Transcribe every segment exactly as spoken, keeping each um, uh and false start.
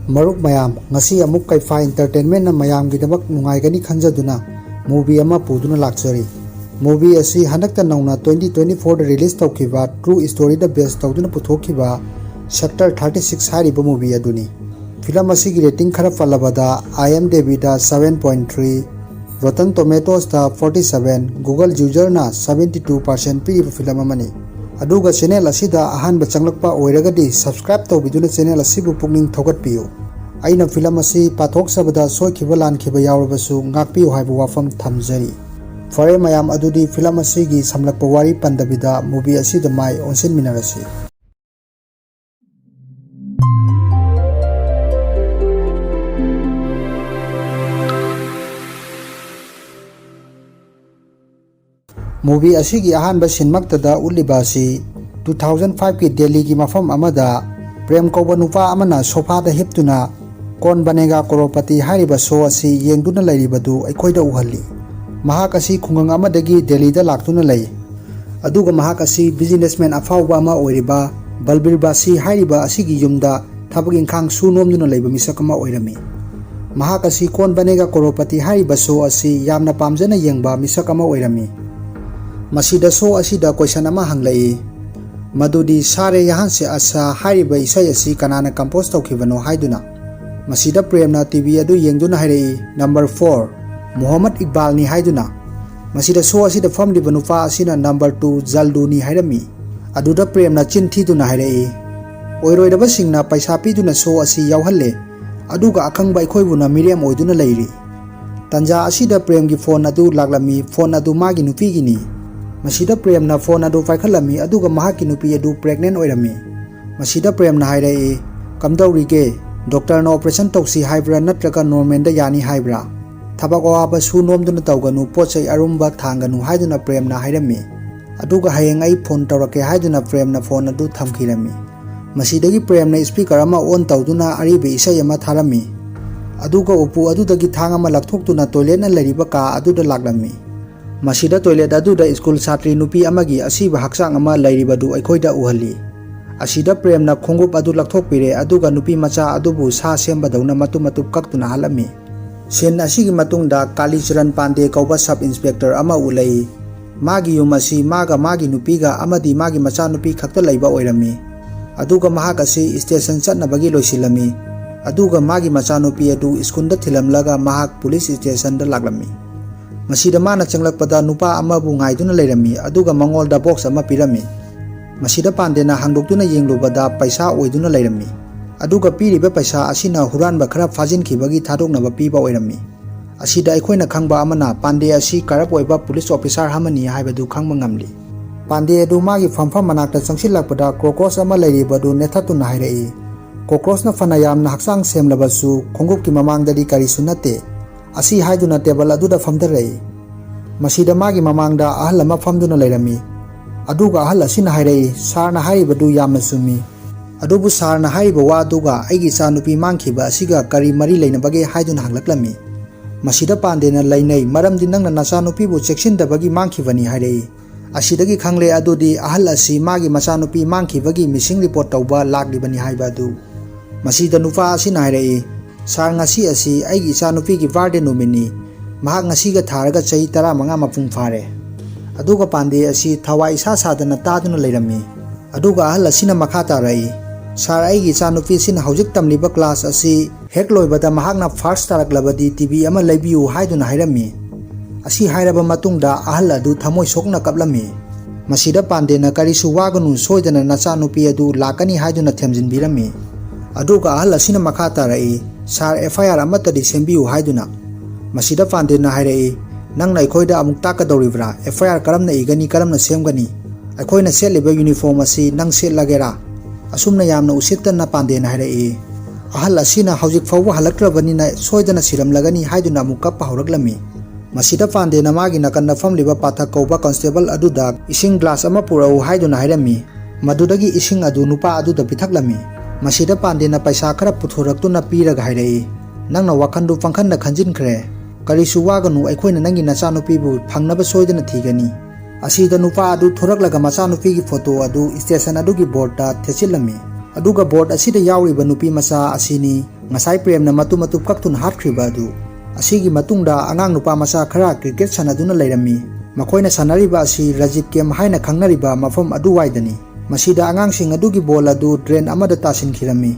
ꯃꯔꯨꯞ ꯃꯌꯥꯝ, ꯉꯁꯤ ꯑꯃꯨꯛ ꯀꯩꯐꯥ Entertainmentꯅ ꯃꯌꯥꯝꯒꯤꯗꯃꯛ ꯅꯨꯡꯉꯥꯏꯒꯅꯤ ꯈꯟꯖꯗꯨꯅ movie ꯑꯃ ꯄꯨꯗꯨꯅ ꯂꯥꯛꯆꯔꯤ꯫ Movie ꯑꯁꯤ ꯍꯟꯗꯛꯇ ꯅꯧꯅ twenty twenty fourꯗ release ꯇꯧꯈꯤꯕ true storyꯗ base ꯇꯧꯗꯨꯅ ꯄꯨꯊꯣꯛꯈꯤꯕ Sector thirty six ꯍꯥꯏꯔꯤꯕ movie ꯑꯗꯨꯅꯤ꯫ Film ꯑꯁꯤꯒꯤ rating ꯈꯔ ꯄꯜꯂꯕꯗ, IMDbꯗ seven point three, Rotten Tomatoesꯇ forty seven, Google userꯅ seventy two percent ꯄꯤꯔꯤꯕ film ꯑꯃꯅꯤ꯫ ꯑꯗꯨꯒ channel ꯑꯁꯤꯗ ꯑꯍꯥꯟꯕ ꯆꯪꯂꯛꯄ ꯑꯣꯏꯔꯒꯗꯤ subscribe ꯇꯧꯕꯤꯗꯨꯅ channel ꯑꯁꯤꯕꯨ ꯄꯨꯛꯅꯤꯡ ꯊꯧꯒꯠꯄꯤꯌꯨ꯫ ꯑꯩꯅ film ꯑꯁꯤ ꯄꯥꯊꯣꯛꯆꯕꯗ ꯁꯣꯏꯈꯤꯕ ꯂꯥꯟꯈꯤꯕ ꯌꯥꯎꯔꯕꯁꯨ ꯉꯥꯛꯄꯤꯌꯨ ꯍꯥꯏꯕ ꯋꯥꯐꯝ ꯊꯝꯖꯔꯤ꯫ ꯐꯔꯦ ꯃꯌꯥꯝ, ꯑꯗꯨꯗꯤ film ꯑꯁꯤꯒꯤ ꯁꯝꯂꯛꯄ ꯋꯥꯔꯤ ꯄꯟꯗꯕꯤꯗ movie ꯑꯁꯤꯗ ꯃꯥꯏ ꯑꯣꯟꯁꯤꯟꯃꯤꯟꯅꯔꯁꯤ꯫ Movie ꯑꯁꯤꯒꯤ ꯑꯍꯥꯟꯕ sceneꯃꯛꯇꯗ ꯎꯠꯂꯤꯕ ꯑꯁꯤ two thousand fiveꯀꯤ ꯗꯦꯜꯂꯤꯒꯤ ꯃꯐꯝ ꯑꯃꯗ ꯄ꯭ꯔꯦꯝ ꯀꯧꯕ ꯅꯨꯄꯥ ꯑꯃꯅ sofaꯗ ꯍꯤꯞꯇꯨꯅ Kaun Banega Crorepati ꯍꯥꯏꯔꯤꯕ show ꯑꯁꯤ ꯌꯦꯡꯗꯨꯅ ꯂꯩꯔꯤꯕꯗꯨ ꯑꯩꯈꯣꯏꯗ ꯎꯍꯜꯂꯤ꯫ ꯃꯍꯥꯛ ꯑꯁꯤ ꯈꯨꯡꯒꯪ ꯑꯃꯗꯒꯤ ꯗꯦꯜꯂꯤꯗ ꯂꯥꯛꯇꯨꯅ ꯂꯩ꯫ ꯑꯗꯨꯒ ꯃꯍꯥꯛ ꯑꯁꯤ businessman ꯑꯐꯥꯎꯕ ꯑꯃ ꯑꯣꯏꯔꯤꯕ ꯕꯜꯕꯤꯔ ꯕꯥꯁꯤ ꯍꯥꯏꯔꯤꯕ ꯑꯁꯤꯒꯤ ꯌꯨꯝꯗ ꯊꯕꯛ ꯏꯪꯈꯥꯡ ꯁꯨ ꯅꯣꯝꯗꯨꯅ ꯂꯩꯕ ꯃꯤꯁꯛ ꯑꯃ ꯑꯣꯏꯔꯝꯃꯤ꯫ ꯃꯍꯥꯛ ꯑꯁꯤ Kaun Banega Crorepati ꯍꯥꯏꯔꯤꯕ show ꯑꯁꯤ ꯌꯥꯝꯅ ꯄꯥꯝꯖꯅ ꯌꯦꯡꯕ ꯃꯤꯁꯛ ꯑꯃ ꯑꯣꯏꯔꯝꯃꯤ꯫ ꯃꯁꯤꯗ show ꯑꯁꯤꯗ question ꯑꯃ ꯍꯪꯂꯛꯏ, ꯃꯗꯨꯗꯤ "Saare Yahaan Se Acha" ꯍꯥꯏꯔꯤꯕ ꯏꯁꯩ ꯑꯁꯤ ꯀꯅꯥꯅ compose ꯇꯧꯈꯤꯕꯅꯣ ꯍꯥꯏꯗꯨꯅ꯫ ꯃꯁꯤꯗ ꯄ꯭ꯔꯦꯝꯅ TV ꯑꯗꯨ ꯌꯦꯡꯗꯨꯅ ꯍꯥꯏꯔꯛꯏ, "Number four, Mohammad Iqbalꯅꯤ" ꯍꯥꯏꯗꯨꯅ꯫ ꯃꯁꯤꯗ show ꯑꯁꯤꯗ ꯐꯝꯂꯤꯕ ꯅꯨꯄꯥ ꯑꯁꯤꯅ "Number two, Jalduni" ꯍꯥꯏꯔꯝꯃꯤ꯫ ꯑꯗꯨꯗ ꯄ꯭ꯔꯦꯝꯅ ꯆꯤꯟ ꯊꯤꯗꯨꯅ ꯍꯥꯏꯔꯛꯏ, "ꯑꯣꯏꯔꯣꯏꯗꯕꯁꯤꯡꯅ ꯄꯩꯁꯥ ꯄꯤꯗꯨꯅ show ꯑꯁꯤ ꯌꯥꯎꯍꯜꯂꯦ, ꯑꯗꯨꯒ ꯑꯈꯪꯕ ꯑꯩꯈꯣꯏꯕꯨꯅ ꯃꯤꯔꯦꯝ ꯑꯣꯏꯗꯨꯅ ꯂꯩꯔꯤ"꯫ ꯇꯟꯖꯥ ꯑꯁꯤꯗ ꯄ꯭ꯔꯦꯝꯒꯤ phone ꯑꯗꯨ ꯂꯥꯛꯂꯝꯃꯤ꯫ Phone ꯑꯗꯨ ꯃꯥꯒꯤ ꯅꯨꯄꯤꯒꯤꯅꯤ꯫ ꯃꯁꯤꯗ ꯄ꯭ꯔꯦꯝꯅ phone ꯑꯗꯨ ꯄꯥꯏꯈꯠꯂꯝꯃꯤ, ꯑꯗꯨꯒ ꯃꯍꯥꯛꯀꯤ ꯅꯨꯄꯤ ꯑꯗꯨ pregnant ꯑꯣꯏꯔꯝꯃꯤ꯫ ꯃꯁꯤꯗ ꯄ꯭ꯔꯦꯝꯅ ꯍꯥꯏꯔꯛꯏ, "ꯀꯝꯗꯧꯔꯤꯒꯦ? Doctorꯅ operation ꯇꯧꯁꯤ ꯍꯥꯏꯕ꯭ꯔꯥ, ꯅꯠꯇ꯭ꯔꯒ normalꯗ ꯌꯥꯅꯤ ꯍꯥꯏꯕ꯭ꯔꯥ? ꯊꯕꯛ ꯑꯋꯥꯕ ꯁꯨ ꯅꯣꯝꯗꯨꯅ ꯇꯧꯒꯅꯨ, ꯄꯣꯠ ꯆꯩ ꯑꯔꯨꯝꯕ ꯊꯥꯡꯒꯅꯨ" ꯍꯥꯏꯗꯨꯅ ꯄ꯭ꯔꯦꯝꯅ ꯍꯥꯏꯔꯝꯃꯤ꯫ ꯑꯗꯨꯒ "ꯍꯌꯦꯡ ꯑꯩ phone ꯇꯧꯔꯛꯀꯦ" ꯍꯥꯏꯗꯨꯅ ꯄ꯭ꯔꯦꯝꯅ phone ꯑꯗꯨ ꯊꯝꯈꯤꯔꯝꯃꯤ꯫ ꯃꯁꯤꯗꯒꯤ ꯄ꯭ꯔꯦꯝꯅ speaker ꯑꯃ on ꯇꯧꯗꯨꯅ ꯑꯔꯤꯕ ꯏꯁꯩ ꯑꯃ ꯊꯥꯔꯝꯃꯤ꯫ ꯑꯗꯨꯒ ꯎꯄꯨ ꯑꯗꯨꯗꯒꯤ ꯊꯥꯡ ꯑꯃ ꯂꯧꯊꯣꯛꯇꯨꯅ toiletꯅ ꯂꯩꯔꯤꯕ ꯀꯥ ꯑꯗꯨꯗ ꯂꯥꯛꯂꯝꯃꯤ꯫ ꯃꯁꯤꯗ toilet ꯑꯗꯨꯗ school ꯁꯥꯇ꯭ꯔꯤ ꯅꯨꯄꯤ ꯑꯃꯒꯤ ꯑꯁꯤꯕ ꯍꯛꯆꯥꯡ ꯑꯃ ꯂꯩꯔꯤꯕꯗꯨ ꯑꯩꯈꯣꯏꯗ ꯎꯍꯜꯂꯤ꯫ ꯑꯁꯤꯗ ꯄ꯭ꯔꯦꯝꯅ ꯈꯣꯡꯎꯞ ꯑꯗꯨ ꯂꯧꯊꯣꯛꯄꯤꯔꯦ, ꯑꯗꯨꯒ ꯅꯨꯄꯤ ꯃꯆꯥ ꯑꯗꯨꯕꯨ ꯁꯥ ꯁꯦꯝꯕꯗꯧꯅ ꯃꯇꯨꯞ ꯃꯇꯨꯞ ꯀꯛꯇꯨꯅ ꯍꯥꯠꯂꯝꯃꯤ꯫ ꯁꯤꯟ ꯑꯁꯤꯒꯤ ꯃꯇꯨꯡꯗ ꯀꯥꯂꯤꯆꯔꯟ ꯄꯥꯟꯗꯦ ꯀꯧꯕ ꯁꯕ ꯏꯟꯁꯄꯦꯛꯇꯔ ꯑꯃ ꯎꯠꯂꯛꯏ꯫ ꯃꯥꯒꯤ ꯌꯨꯝ ꯑꯁꯤ ꯃꯥꯒ ꯃꯥꯒꯤ ꯅꯨꯄꯤꯒ ꯑꯃꯗꯤ ꯃꯥꯒꯤ ꯃꯆꯥꯅꯨꯄꯤ ꯈꯛꯇ ꯂꯩꯕ ꯑꯣꯏꯔꯝꯃꯤ꯫ ꯑꯗꯨꯒ ꯃꯍꯥꯛ ꯑꯁꯤ ꯁ꯭ꯇꯦꯁꯟ ꯆꯠꯅꯕꯒꯤ ꯂꯣꯏꯁꯤꯜꯂꯝꯃꯤ꯫ ꯑꯗꯨꯒ ꯃꯥꯒꯤ ꯃꯆꯥꯅꯨꯄꯤ ꯑꯗꯨ ꯁ꯭ꯀꯨꯜꯗ ꯊꯤꯜꯂꯝꯂꯒ ꯃꯍꯥꯛ ꯄꯨꯂꯤꯁ ꯁ꯭ꯇꯦꯁꯟꯗ ꯂꯥꯛꯂꯝꯃꯤ꯫ ꯃꯁꯤꯗ ꯃꯥꯅ ꯆꯪꯂꯛꯄꯗ ꯅꯨꯄꯥ ꯑꯃꯕꯨ ꯉꯥꯏꯗꯨꯅ ꯂꯩꯔꯝꯃꯤ, ꯑꯗꯨꯒ ꯃꯉꯣꯟꯗ ꯕꯣꯛꯁ ꯑꯃ ꯄꯤꯔꯝꯃꯤ꯫ ꯃꯁꯤꯗ ꯄꯥꯟꯗꯦꯅ ꯍꯥꯡꯗꯣꯛꯇꯨꯅ ꯌꯦꯡꯂꯨꯕꯗ ꯄꯩꯁꯥ ꯑꯣꯏꯗꯨꯅ ꯂꯩꯔꯝꯃꯤ꯫ ꯑꯗꯨꯒ ꯄꯤꯔꯤꯕ ꯄꯩꯁꯥ ꯑꯁꯤꯅ ꯍꯨꯔꯥꯟꯕ ꯈꯔ ꯐꯥꯖꯤꯟꯈꯤꯕꯒꯤ ꯊꯥꯗꯣꯛꯅꯕ ꯄꯤꯕ ꯑꯣꯏꯔꯝꯃꯤ꯫ ꯑꯁꯤꯗ ꯑꯩꯈꯣꯏꯅ ꯈꯪꯕ ꯑꯃꯅ ꯄꯥꯟꯗꯦ ꯑꯁꯤ ꯀꯔꯞ ꯑꯣꯏꯕ ꯄꯨꯂꯤꯁ ꯑꯣꯐꯤꯁꯥꯔ ꯑꯃꯅꯤ ꯍꯥꯏꯕꯗꯨ ꯈꯪꯕ ꯉꯝꯂꯤ꯫ ꯄꯥꯟꯗꯦ ꯑꯗꯨ ꯃꯥꯒꯤ ꯐꯝꯐꯝ ꯃꯅꯥꯛꯇ ꯆꯪꯁꯤꯜꯂꯛꯄꯗ ꯀ꯭ꯔꯣꯀꯣꯁ ꯑꯃ ꯂꯩꯔꯤꯕꯗꯨ ꯅꯦꯠꯊꯠꯇꯨꯅ ꯍꯥꯏꯔꯛꯏ꯫ ꯀ꯭ꯔꯣꯀꯣꯁꯅ ꯐꯅ ꯌꯥꯝꯅ ꯍꯛꯆꯥꯡ ꯁꯦꯝꯂꯕꯁꯨ ꯈꯣꯡꯎꯞꯀꯤ ꯃꯃꯥꯡꯗꯗꯤ ꯀꯔꯤꯁꯨ ꯅꯠꯇꯦ꯫ ꯑꯁꯤ ꯍꯥꯏꯗꯨꯅ ꯇꯦꯕꯜ ꯑꯗꯨꯗ ꯐꯝꯊꯔꯛꯏ꯫ ꯃꯁꯤꯗ ꯃꯥꯒꯤ ꯃꯃꯥꯡꯗ ꯑꯍꯜ ꯑꯃ ꯐꯝꯗꯨꯅ ꯂꯩꯔꯝꯃꯤ꯫ ꯑꯗꯨꯒ ꯑꯍꯜ ꯑꯁꯤꯅ ꯍꯥꯏꯔꯛꯏ, "ꯁꯥꯔꯅ ꯍꯥꯏꯔꯤꯕꯗꯨ ꯌꯥꯝꯅ ꯆꯨꯝꯃꯤ꯫ ꯑꯗꯨꯕꯨ ꯁꯥꯔꯅ ꯍꯥꯏꯔꯤꯕ ꯋꯥ ꯑꯗꯨꯒ ꯑꯩꯒꯤ ꯏꯆꯥꯅꯨꯄꯤ ꯃꯥꯡꯈꯤꯕ ꯑꯁꯤꯒ ꯀꯔꯤ ꯃꯔꯤ ꯂꯩꯅꯕꯒꯦ?" ꯍꯥꯏꯗꯨꯅ ꯍꯪꯂꯛꯂꯝꯃꯤ꯫ ꯃꯁꯤꯗ ꯄꯥꯟꯗꯦꯅ ꯂꯩꯅꯩ, ꯃꯔꯝꯗꯤ ꯅꯪꯅ ꯅꯆꯥꯅꯨꯄꯤꯕꯨ ꯆꯦꯛꯁꯤꯟꯗꯕꯒꯤ ꯃꯥꯡꯈꯤꯕꯅꯤ ꯍꯥꯏꯔꯛꯏ꯫ ꯑꯁꯤꯗꯒꯤ ꯈꯪꯂꯦ ꯑꯗꯨꯗꯤ ꯑꯍꯜ ꯑꯁꯤ ꯃꯥꯒꯤ ꯃꯆꯥꯅꯨꯄꯤ ꯃꯥꯡꯈꯤꯕꯒꯤ ꯃꯤꯁꯤꯡ ꯔꯤꯄꯣꯔꯠ ꯇꯧꯕ ꯂꯥꯛꯂꯤꯕꯅꯤ ꯍꯥꯏꯕ ꯑꯗꯨ꯫ ꯃꯁꯤꯗ ꯅꯨꯄꯥ ꯑꯁꯤꯅ ꯍꯥꯏꯔꯛꯏ, "ꯁꯥꯔ, ꯉꯁꯤ ꯑꯁꯤ ꯑꯩꯒꯤ ꯏꯆꯥꯅꯨꯄꯤꯒꯤ ꯕꯥꯔꯗꯦ ꯅꯨꯃꯤꯠꯅꯤ꯫ ꯃꯍꯥꯛ ꯉꯁꯤꯒ ꯊꯥꯔꯒ ꯆꯍꯤ ꯇꯔꯥꯃꯉꯥ ꯃꯄꯨꯡ ꯐꯥꯔꯦ"꯫ ꯑꯗꯨꯒ ꯄꯥꯟꯗꯦ ꯑꯁꯤ ꯊꯋꯥꯏ ꯏꯁꯥ ꯁꯥꯗꯅ ꯇꯥꯗꯨꯅ ꯂꯩꯔꯝꯃꯤ꯫ ꯑꯗꯨꯒ ꯑꯍꯜ ꯑꯁꯤꯅ ꯃꯈꯥ ꯇꯥꯔꯛꯏ, "ꯁꯥꯔ, ꯑꯩꯒꯤ ꯏꯆꯥꯅꯨꯄꯤꯁꯤꯅ ꯍꯧꯖꯤꯛ ꯇꯝꯂꯤꯕ ꯀ꯭ꯂꯥꯁ ꯑꯁꯤ ꯍꯦꯛ ꯂꯣꯏꯕꯗ ꯃꯍꯥꯛꯅ ꯐꯥꯔꯁ ꯇꯥꯔꯛꯂꯕꯗꯤ ꯇꯤ ꯚꯤ ꯑꯃ ꯂꯩꯕꯤꯌꯨ" ꯍꯥꯏꯗꯨꯅ ꯍꯥꯏꯔꯝꯃꯤ꯫ ꯑꯁꯤ ꯍꯥꯏꯔꯕ ꯃꯇꯨꯡꯗ ꯑꯍꯜ ꯑꯗꯨ ꯊꯃꯣꯏ ꯁꯣꯛꯅ ꯀꯞꯂꯝꯃꯤ꯫ ꯃꯁꯤꯗ ꯄꯥꯟꯗꯦꯅ, "ꯀꯔꯤꯁꯨ ꯋꯥꯒꯅꯨ, ꯁꯣꯏꯗꯅ ꯅꯆꯥꯅꯨꯄꯤ ꯑꯗꯨ ꯂꯥꯛꯀꯅꯤ" ꯍꯥꯏꯗꯨꯅ ꯊꯦꯝꯖꯤꯟꯕꯤꯔꯝꯃꯤ꯫ ꯑꯗꯨꯒ ꯑꯍꯜ ꯑꯁꯤꯅ ꯃꯈꯥ ꯇꯥꯔꯛꯏ, "ꯁꯥꯔ, ꯑꯦꯐ ꯑꯥꯏ ꯑꯥꯔ ꯑꯃꯠꯇꯗꯤ ꯁꯦꯝꯕꯤꯌꯨ" ꯍꯥꯏꯗꯨꯅ꯫ ꯃꯁꯤꯗ ꯄꯥꯟꯗꯦꯅ ꯍꯥꯏꯔꯛꯏ, "ꯅꯪꯅ ꯑꯩꯈꯣꯏꯗ ꯑꯃꯨꯛ ꯇꯥꯛꯀꯗꯧꯔꯤꯕ꯭ꯔꯥ? ꯑꯦꯐ ꯑꯥꯏ ꯑꯥꯔ ꯀꯔꯝꯅ ꯏꯒꯅꯤ, ꯀꯔꯝꯅ ꯁꯦꯝꯒꯅꯤ? ꯑꯩꯈꯣꯏꯅ ꯁꯦꯠꯂꯤꯕ ꯌꯨꯅꯤꯐꯣꯔꯝ ꯑꯁꯤ ꯅꯪ ꯁꯦꯠꯂꯒꯦꯔꯥ?" ꯑꯁꯨꯝꯅ ꯌꯥꯝꯅ ꯎꯁꯤꯠꯇꯅ ꯄꯥꯟꯗꯦꯅ ꯍꯥꯏꯔꯛꯏ꯫ ꯑꯍꯜ ꯑꯁꯤꯅ, "ꯍꯧꯖꯤꯛ ꯐꯥꯎꯕ ꯍꯜꯂꯛꯇ꯭ꯔꯕꯅꯤꯅ ꯁꯣꯏꯗꯅ ꯁꯤꯔꯝꯂꯒꯅꯤ" ꯍꯥꯏꯗꯨꯅ ꯑꯃꯨꯛ ꯀꯞꯄ ꯍꯧꯔꯛꯂꯝꯃꯤ꯫ ꯃꯁꯤꯗ ꯄꯥꯟꯗꯦꯅ ꯃꯥꯒꯤ ꯅꯥꯀꯟꯗ ꯐꯝꯂꯤꯕ ꯄꯥꯊꯛ ꯀꯧꯕ ꯀꯟꯁꯇꯦꯕꯜ ꯑꯗꯨꯗ ꯏꯁꯤꯡ ꯒ꯭ꯂꯥꯁ ꯑꯃ ꯄꯨꯔꯛꯎ ꯍꯥꯏꯗꯨꯅ ꯍꯥꯏꯔꯝꯃꯤ꯫ ꯃꯗꯨꯗꯒꯤ ꯏꯁꯤꯡ ꯑꯗꯨ ꯅꯨꯄꯥ ꯑꯗꯨꯗ ꯄꯤꯊꯛꯂꯝꯃꯤ꯫ ꯃꯁꯤꯗ ꯄꯥꯟꯗꯦꯅ ꯄꯩꯁꯥ ꯈꯔ ꯄꯨꯊꯣꯔꯛꯇꯨꯅ ꯄꯤꯔꯒ ꯍꯥꯏꯔꯛꯏ, "ꯅꯪꯅ ꯋꯥꯈꯜꯗꯨ ꯄꯪꯈꯟꯗ ꯈꯟꯖꯤꯟꯈ꯭ꯔꯦ꯫ ꯀꯔꯤꯁꯨ ꯋꯥꯒꯅꯨ, ꯑꯩꯈꯣꯏꯅ ꯅꯪꯒꯤ ꯅꯆꯥꯅꯨꯄꯤꯕꯨ ꯐꯪꯅꯕ ꯁꯣꯏꯗꯅ ꯊꯤꯒꯅꯤ"꯫ ꯑꯁꯤꯗ ꯅꯨꯄꯥ ꯑꯗꯨ ꯊꯣꯔꯛꯂꯒ ꯃꯆꯥꯅꯨꯄꯤꯒꯤ ꯐꯣꯇꯣ ꯑꯗꯨ ꯁ꯭ꯇꯦꯁꯟ ꯑꯗꯨꯒꯤ ꯕꯣꯔꯗꯇ ꯊꯦꯠꯆꯤꯜꯂꯝꯃꯤ꯫ ꯑꯗꯨꯒ ꯕꯣꯔꯗ ꯑꯁꯤꯗ ꯌꯥꯎꯔꯤꯕ ꯅꯨꯄꯤ ꯃꯆꯥ ꯑꯁꯤꯅꯤ ꯉꯁꯥꯏ ꯄ꯭ꯔꯦꯝꯅ ꯃꯇꯨꯝ ꯃꯇꯨꯝ ꯀꯛꯇꯨꯅ ꯍꯥꯠꯈ꯭ꯔꯤꯕ ꯑꯗꯨ꯫ ꯑꯁꯤꯒꯤ ꯃꯇꯨꯡꯗ ꯑꯉꯥꯡ ꯅꯨꯄꯥ ꯃꯆꯥ ꯈꯔ ꯀ꯭ꯔꯤꯀꯦꯠ ꯁꯥꯟꯅꯗꯨꯅ ꯂꯩꯔꯝꯃꯤ꯫ ꯃꯈꯣꯏꯅ ꯁꯥꯟꯅꯔꯤꯕ ꯑꯁꯤ ꯔꯥꯖꯤꯕ ꯀꯦꯝ ꯍꯥꯏꯅ ꯈꯪꯅꯔꯤꯕ ꯃꯐꯝ ꯑꯗꯨꯋꯥꯏꯗꯅꯤ꯫ ꯃꯁꯤꯗ ꯑꯉꯥꯡꯁꯤꯡ ꯑꯗꯨꯒꯤ ꯕꯣꯜ ꯑꯗꯨ ꯗ꯭ꯔꯦꯟ ꯑꯃꯗ ꯇꯥꯁꯤꯟꯈꯤꯔꯝꯃꯤ꯫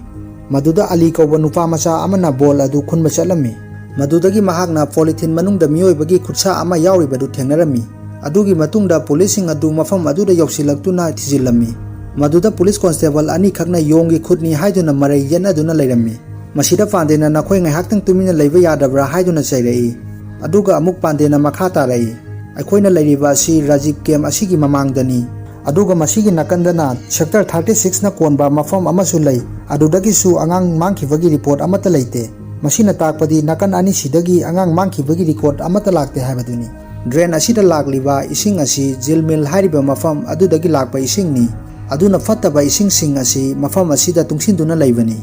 ꯃꯗꯨꯗ ꯑꯂꯤ ꯀꯧꯕ ꯅꯨꯄꯥ ꯃꯆꯥ ꯑꯃꯅ ꯕꯣꯜ ꯑꯗꯨ ꯈꯨꯟꯕ ꯆꯠꯂꯝꯃꯤ꯫ ꯃꯗꯨꯗꯒꯤ ꯃꯍꯥꯛꯅ ꯄꯣꯂꯤꯊꯤꯟ ꯃꯅꯨꯡꯗ ꯃꯤꯑꯣꯏꯕꯒꯤ ꯈꯨꯠꯁꯥ ꯑꯃ ꯌꯥꯎꯔꯤꯕꯗꯨ ꯊꯦꯡꯅꯔꯝꯃꯤ꯫ ꯑꯗꯨꯒꯤ ꯃꯇꯨꯡꯗ ꯄꯨꯂꯤꯁꯁꯤꯡ ꯑꯗꯨ ꯃꯐꯝ ꯑꯗꯨꯗ ꯌꯧꯁꯤꯜꯂꯛꯇꯨꯅ ꯊꯤꯖꯤꯜꯂꯝꯃꯤ꯫ ꯃꯗꯨꯗ ꯄꯨꯂꯤꯁ ꯀꯣꯟꯁꯇꯦꯕꯜ ꯑꯅꯤꯈꯛꯅ ꯌꯣꯡꯒꯤ ꯈꯨꯠꯅꯤ ꯍꯥꯏꯗꯨꯅ ꯃꯔꯩ ꯌꯦꯠꯅꯗꯨꯅ ꯂꯩꯔꯝꯃꯤ꯫ ꯃꯁꯤꯗ ꯄꯥꯟꯗꯦꯅ "ꯅꯈꯣꯏ ꯉꯥꯏꯍꯥꯛꯇꯪ ꯇꯨꯃꯤꯟꯅ ꯂꯩꯕ ꯌꯥꯗꯕ꯭ꯔꯥ?" ꯍꯥꯏꯗꯨꯅ ꯆꯩꯔꯛꯏ꯫ ꯑꯗꯨꯒ ꯑꯃꯨꯛ ꯄꯥꯟꯗꯦꯅ ꯃꯈꯥ ꯇꯥꯔꯛꯏ, "ꯑꯩꯈꯣꯏꯅ ꯂꯩꯔꯤꯕ ꯑꯁꯤ ꯔꯥꯖꯤꯕ ꯀꯦꯝ ꯑꯁꯤꯒꯤ ꯃꯃꯥꯡꯗꯅꯤ꯫ ꯑꯗꯨꯒ ꯃꯁꯤꯒꯤ ꯅꯥꯀꯟꯗꯅ ꯁꯦꯛꯇꯔ ꯊꯥꯔꯇꯤ ꯁꯤꯛꯁꯅ ꯀꯣꯟꯕ ꯃꯐꯝ ꯑꯃꯁꯨ ꯂꯩ꯫ ꯑꯗꯨꯗꯒꯤꯁꯨ ꯑꯉꯥꯡ ꯃꯥꯡꯈꯤꯕꯒꯤ ꯔꯤꯄꯣꯔꯠ ꯑꯃꯠꯇ ꯂꯩꯇꯦ꯫ ꯃꯁꯤꯅ ꯇꯥꯛꯄꯗꯤ ꯅꯥꯀꯟ ꯑꯅꯤꯁꯤꯗꯒꯤ ꯑꯉꯥꯡ ꯃꯥꯡꯈꯤꯕꯒꯤ ꯔꯤꯀꯣꯔꯠ ꯑꯃꯠꯇ ꯂꯥꯛꯇꯦ ꯍꯥꯏꯕꯗꯨꯅꯤ꯫ ꯗ꯭ꯔꯦꯟ ꯑꯁꯤꯗ ꯂꯥꯛꯂꯤꯕ ꯏꯁꯤꯡ ꯑꯁꯤ ꯖꯤꯜ ꯃꯤꯜ ꯍꯥꯏꯔꯤꯕ ꯃꯐꯝ ꯑꯗꯨꯗꯒꯤ ꯂꯥꯛꯄ ꯏꯁꯤꯡꯅꯤ꯫ ꯑꯗꯨꯅ ꯐꯠꯇꯕ ꯏꯁꯤꯡꯁꯤꯡ ꯑꯁꯤ ꯃꯐꯝ ꯑꯁꯤꯗ ꯇꯨꯡꯁꯤꯟꯗꯨꯅ ꯂꯩꯕꯅꯤ"꯫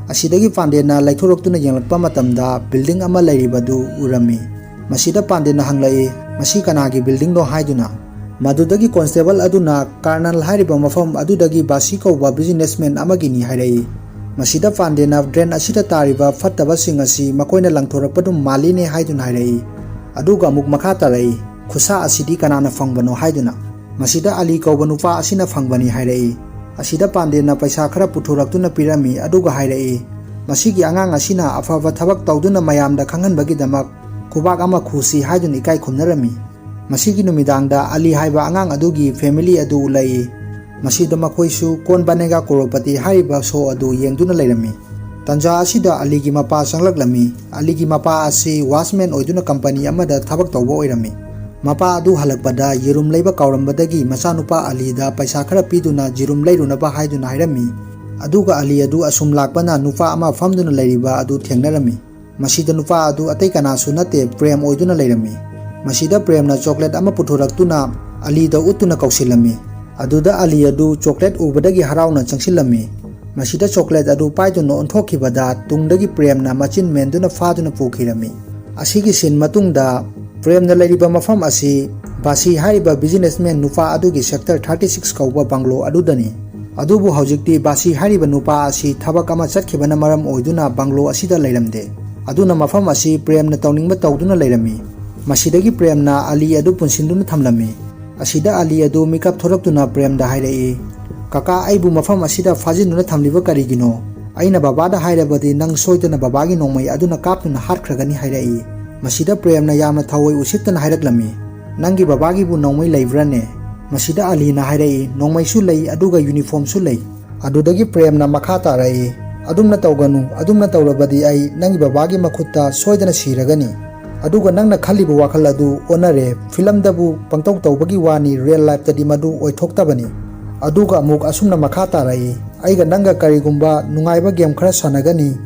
ꯑꯁꯤꯗꯒꯤ ꯄꯥꯟꯗꯦꯅ ꯂꯩꯊꯣꯔꯛꯇꯨꯅ ꯌꯦꯡꯂꯛꯄ ꯃꯇꯝꯗ ꯕꯤꯜꯗꯤꯡ ꯑꯃ ꯂꯩꯔꯤꯕꯗꯨ ꯎꯔꯝꯃꯤ꯫ ꯃꯁꯤꯗ ꯄꯥꯟꯗꯦꯅ ꯍꯪꯂꯛꯏ, "ꯃꯁꯤ ꯀꯅꯥꯒꯤ ꯕꯤꯜꯗꯤꯡꯅꯣ?" ꯍꯥꯏꯗꯨꯅ꯫ ꯃꯗꯨꯗꯒꯤ ꯀꯣꯟꯁꯇꯦꯕꯜ ꯑꯗꯨꯅ ꯀꯥꯔꯅꯜ ꯍꯥꯏꯔꯤꯕ ꯃꯐꯝ ꯑꯗꯨꯗꯒꯤ ꯕꯥꯁꯤ ꯀꯧꯕ ꯕꯤꯖꯤꯅꯦꯁꯃꯦꯟ ꯑꯃꯒꯤꯅꯤ ꯍꯥꯏꯔꯛꯏ꯫ ꯃꯁꯤꯗ ꯄꯥꯟꯗꯦꯅ ꯗ꯭ꯔꯦꯟ ꯑꯁꯤꯗ ꯇꯥꯔꯤꯕ ꯐꯠꯇꯕꯁꯤꯡ ꯑꯁꯤ ꯃꯈꯣꯏꯅ ꯂꯪꯊꯣꯔꯛꯄꯗꯨ ꯃꯥꯜꯂꯤꯅꯦ ꯍꯥꯏꯗꯨꯅ ꯍꯥꯏꯔꯛꯏ꯫ ꯑꯗꯨꯒ ꯑꯃꯨꯛ ꯃꯈꯥ ꯇꯥꯔꯛꯏ, "ꯈꯨꯠꯁꯥ ꯑꯁꯤꯗꯤ ꯀꯅꯥꯅ ꯐꯪꯕꯅꯣ?" ꯍꯥꯏꯗꯨꯅ꯫ ꯃꯁꯤꯗ ꯑꯂꯤ ꯀꯧꯕ ꯅꯨꯄꯥ ꯑꯁꯤꯅ ꯐꯪꯕꯅꯤ ꯍꯥꯏꯔꯛꯏ꯫ ꯑꯁꯤꯗ ꯄꯥꯟꯗꯦꯅ ꯄꯩꯁꯥ ꯈꯔ ꯄꯨꯊꯣꯔꯛꯇꯨꯅ ꯄꯤꯔꯝꯃꯤ, ꯑꯗꯨꯒ ꯍꯥꯏꯔꯛꯏ, "ꯃꯁꯤꯒꯤ ꯑꯉꯥꯡ ꯑꯁꯤꯅ ꯑꯐꯕ ꯊꯕꯛ ꯇꯧꯗꯨꯅ ꯃꯌꯥꯝꯗ ꯈꯪꯍꯟꯕꯒꯤꯗꯃꯛ ꯈꯨꯕꯥꯛ ꯑꯃ ꯈꯨꯁꯤ" ꯍꯥꯏꯗꯨꯅ ꯏꯀꯥꯏ ꯈꯨꯝꯅꯔꯝꯃꯤ꯫ ꯃꯁꯤꯒꯤ ꯅꯨꯃꯤꯗꯥꯡꯗ ꯑꯂꯤ ꯍꯥꯏꯕ ꯑꯉꯥꯡ ꯑꯗꯨꯒꯤ ꯐꯦꯃꯤꯂꯤ ꯑꯗꯨ ꯎꯠꯂꯛꯏ꯫ ꯃꯁꯤꯗ ꯃꯈꯣꯏꯁꯨ "ꯀꯣꯟ ꯕꯅꯦꯒꯥ ꯀꯣꯔꯣꯔꯄꯇꯤ" ꯍꯥꯏꯔꯤꯕ ꯁꯣ ꯑꯗꯨ ꯌꯦꯡꯗꯨꯅ ꯂꯩꯔꯝꯃꯤ꯫ ꯇꯟꯖꯥ ꯑꯁꯤꯗ ꯑꯂꯤꯒꯤ ꯃꯄꯥ ꯆꯪꯂꯛꯂꯝꯃꯤ꯫ ꯑꯂꯤꯒꯤ ꯃꯄꯥ ꯑꯁꯤ ꯋꯥꯆꯃꯦꯟ ꯑꯣꯏꯗꯨꯅ ꯀꯝꯄꯅꯤ ꯑꯃꯗ ꯊꯕꯛ ꯇꯧꯕ ꯑꯣꯏꯔꯝꯃꯤ꯫ ꯃꯄꯥ ꯑꯗꯨ ꯍꯜꯂꯛꯄꯗ ꯌꯦꯔꯨꯝ ꯂꯩꯕ ꯀꯥꯎꯔꯝꯕꯗꯒꯤ ꯃꯆꯥꯅꯨꯄꯥ ꯑꯂꯤꯗ ꯄꯩꯁꯥ ꯈꯔ ꯄꯤꯗꯨꯅ ꯌꯦꯔꯨꯝ ꯂꯩꯔꯨꯅꯕ ꯍꯥꯏꯗꯨꯅ ꯍꯥꯏꯔꯝꯃꯤ꯫ ꯑꯗꯨꯒ ꯑꯂꯤ ꯑꯗꯨ ꯑꯁꯨꯝ ꯂꯥꯛꯄꯅ ꯅꯨꯄꯥ ꯑꯃ ꯐꯝꯗꯨꯅ ꯂꯩꯔꯤꯕ ꯑꯗꯨ ꯊꯦꯡꯅꯔꯝꯃꯤ꯫ ꯃꯁꯤꯗ ꯅꯨꯄꯥ ꯑꯗꯨ ꯑꯇꯩ ꯀꯅꯥꯁꯨ ꯅꯠꯇꯦ, ꯄ꯭ꯔꯦꯝ ꯑꯣꯏꯗꯨꯅ ꯂꯩꯔꯝꯃꯤ꯫ ꯃꯁꯤꯗ ꯄ꯭ꯔꯦꯝꯅ ꯆꯣꯀ꯭ꯂꯦꯠ ꯑꯃ ꯄꯨꯊꯣꯔꯛꯇꯨꯅ ꯑꯂꯤꯗ ꯎꯠꯇꯨꯅ ꯀꯧꯁꯤꯜꯂꯝꯃꯤ꯫ ꯑꯗꯨꯗ ꯑꯂꯤ ꯑꯗꯨ ꯆꯣꯀ꯭ꯂꯦꯠ ꯎꯕꯗꯒꯤ ꯍꯔꯥꯎꯅ ꯆꯪꯁꯤꯜꯂꯝꯃꯤ꯫ ꯃꯁꯤꯗ ꯆꯣꯀ꯭ꯂꯦꯠ ꯑꯗꯨ ꯄꯥꯏꯗꯨꯅ ꯑꯣꯟꯊꯣꯛꯈꯤꯕꯗ ꯇꯨꯡꯗꯒꯤ ꯄ꯭ꯔꯦꯝꯅ ꯃꯆꯤꯟ ꯃꯦꯟꯗꯨꯅ ꯐꯥꯗꯨꯅ ꯄꯨꯈꯤꯔꯝꯃꯤ꯫ ꯑꯁꯤꯒꯤ ꯁꯤꯟ ꯃꯇꯨꯡꯗ ꯄ꯭ꯔꯦꯝꯅ ꯂꯩꯔꯤꯕ ꯃꯐꯝ ꯑꯁꯤ ꯕꯥꯁꯤ ꯍꯥꯏꯔꯤꯕ businessman ꯅꯨꯄꯥ ꯑꯗꯨꯒꯤ sector thirty six ꯀꯧꯕ bungalow ꯑꯗꯨꯗꯅꯤ꯫ ꯑꯗꯨꯕꯨ ꯍꯧꯖꯤꯛꯇꯤ ꯕꯥꯁꯤ ꯍꯥꯏꯔꯤꯕ ꯅꯨꯄꯥ ꯑꯁꯤ ꯊꯕꯛ ꯑꯃ ꯆꯠꯈꯤꯕꯅ ꯃꯔꯝ ꯑꯣꯏꯗꯨꯅ bungalow ꯑꯁꯤꯗ ꯂꯩꯔꯝꯗꯦ꯫ ꯑꯗꯨꯅ ꯃꯐꯝ ꯑꯁꯤ ꯄ꯭ꯔꯦꯝꯅ ꯇꯧꯅꯤꯡꯕ ꯇꯧꯗꯨꯅ ꯂꯩꯔꯝꯃꯤ꯫ ꯃꯁꯤꯗꯒꯤ ꯄ꯭ꯔꯦꯝꯅ ꯑꯂꯤ ꯑꯗꯨ ꯄꯨꯟꯁꯤꯟꯗꯨꯅ ꯊꯝꯂꯝꯃꯤ꯫ ꯑꯁꯤꯗ ꯑꯂꯤ ꯑꯗꯨ ꯃꯤꯀꯞ ꯊꯣꯔꯛꯇꯨꯅ ꯄ꯭ꯔꯦꯝꯗ ꯍꯥꯏꯔꯛꯏ, "ꯀꯀꯥ, ꯑꯩꯕꯨ ꯃꯐꯝ ꯑꯁꯤꯗ ꯐꯥꯖꯤꯟꯗꯨꯅ ꯊꯝꯂꯤꯕ ꯀꯔꯤꯒꯤꯅꯣ? ꯑꯩꯅ ꯕꯕꯥꯗ ꯍꯥꯏꯔꯕꯗꯤ ꯅꯪ ꯁꯣꯏꯗꯅ ꯕꯕꯥꯒꯤ ꯅꯣꯡꯃꯩ ꯑꯗꯨꯅ ꯀꯥꯞꯇꯨꯅ ꯍꯥꯠꯈ꯭ꯔꯒꯅꯤ" ꯍꯥꯏꯔꯛꯏ꯫ ꯃꯁꯤꯗ ꯄ꯭ꯔꯦꯝꯅ ꯌꯥꯝꯅ ꯊꯑꯣꯏ ꯎꯁꯤꯠꯇꯅ ꯍꯥꯏꯔꯛꯂꯝꯃꯤ, "ꯅꯪꯒꯤ ꯕꯕꯥꯒꯤꯕꯨ ꯅꯣꯡꯃꯩ ꯂꯩꯕ꯭ꯔꯥꯅꯦ?" ꯃꯁꯤꯗ ꯑꯂꯤꯅ ꯍꯥꯏꯔꯛꯏ, "ꯅꯣꯡꯃꯩꯁꯨ ꯂꯩ, ꯑꯗꯨꯒ uniformꯁꯨ ꯂꯩ"꯫ ꯑꯗꯨꯗꯒꯤ ꯄ꯭ꯔꯦꯝꯅ ꯃꯈꯥ ꯇꯥꯔꯛꯏ, "ꯑꯗꯨꯝꯅ ꯇꯧꯒꯅꯨ, ꯑꯗꯨꯝꯅ ꯇꯧꯔꯕꯗꯤ ꯑꯩ ꯅꯪꯒꯤ ꯕꯕꯥꯒꯤ ꯃꯈꯨꯠꯇ ꯁꯣꯏꯗꯅ ꯁꯤꯔꯒꯅꯤ꯫ ꯑꯗꯨꯒ ꯅꯪꯅ ꯈꯜꯂꯤꯕ ꯋꯥꯈꯜ ꯑꯗꯨ ꯑꯣꯟꯅꯔꯦ, ꯐꯤꯂꯝꯗꯕꯨ ꯄꯪꯇꯧ ꯇꯧꯕꯒꯤ ꯋꯥꯅꯤ, real lifeꯇꯗꯤ ꯃꯗꯨ ꯑꯣꯏꯊꯣꯛꯇꯕꯅꯤ"꯫ ꯑꯗꯨꯒ ꯑꯃꯨꯛ ꯑꯁꯨꯝꯅ ꯃꯈꯥ ꯇꯥꯔꯛꯏ, "ꯑꯩꯒ ꯅꯪꯒ ꯀꯔꯤꯒꯨꯝꯕ ꯅꯨꯡꯉꯥꯏꯕ game ꯈꯔ ꯁꯥꯟꯅꯒꯅꯤ,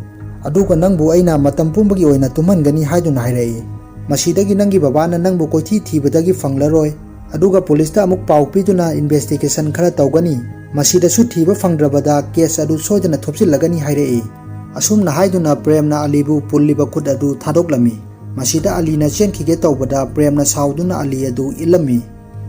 ꯑꯗꯨꯒ ꯅꯪꯕꯨ ꯑꯩꯅ ꯃꯇꯝ ꯄꯨꯝꯕꯒꯤ ꯑꯣꯏꯅ ꯇꯨꯝꯍꯟꯒꯅꯤ" ꯍꯥꯏꯗꯨꯅ ꯍꯥꯏꯔꯛꯏ꯫ "ꯃꯁꯤꯗꯒꯤ ꯅꯪꯒꯤ ꯕꯕꯥꯅ ꯅꯪꯕꯨ ꯀꯣꯏꯊꯤ ꯊꯤꯕꯗꯒꯤ ꯐꯪꯂꯔꯣꯏ, ꯑꯗꯨꯒ ꯄꯨꯂꯤꯁꯇ ꯑꯃꯨꯛ ꯄꯥꯎ ꯄꯤꯗꯨꯅ investigation ꯈꯔ ꯇꯧꯒꯅꯤ꯫ ꯃꯁꯤꯗꯁꯨ ꯊꯤꯕ ꯐꯪꯗ꯭ꯔꯕꯗ case ꯑꯗꯨ ꯁꯣꯏꯗꯅ ꯊꯨꯞꯆꯤꯜꯂꯒꯅꯤ" ꯍꯥꯏꯔꯛꯏ꯫ ꯑꯁꯨꯝꯅ ꯍꯥꯏꯗꯨꯅ ꯄ꯭ꯔꯦꯝꯅ ꯑꯂꯤꯕꯨ ꯄꯨꯜꯂꯤꯕ ꯈꯨꯠ ꯑꯗꯨ ꯊꯥꯗꯣꯛꯂꯝꯃꯤ꯫ ꯃꯁꯤꯗ ꯑꯂꯤꯅ ꯆꯦꯟꯈꯤꯒꯦ ꯇꯧꯕꯗ ꯄ꯭ꯔꯦꯝꯅ ꯁꯥꯎꯗꯨꯅ ꯑꯂꯤ ꯑꯗꯨ ꯏꯜꯂꯝꯃꯤ꯫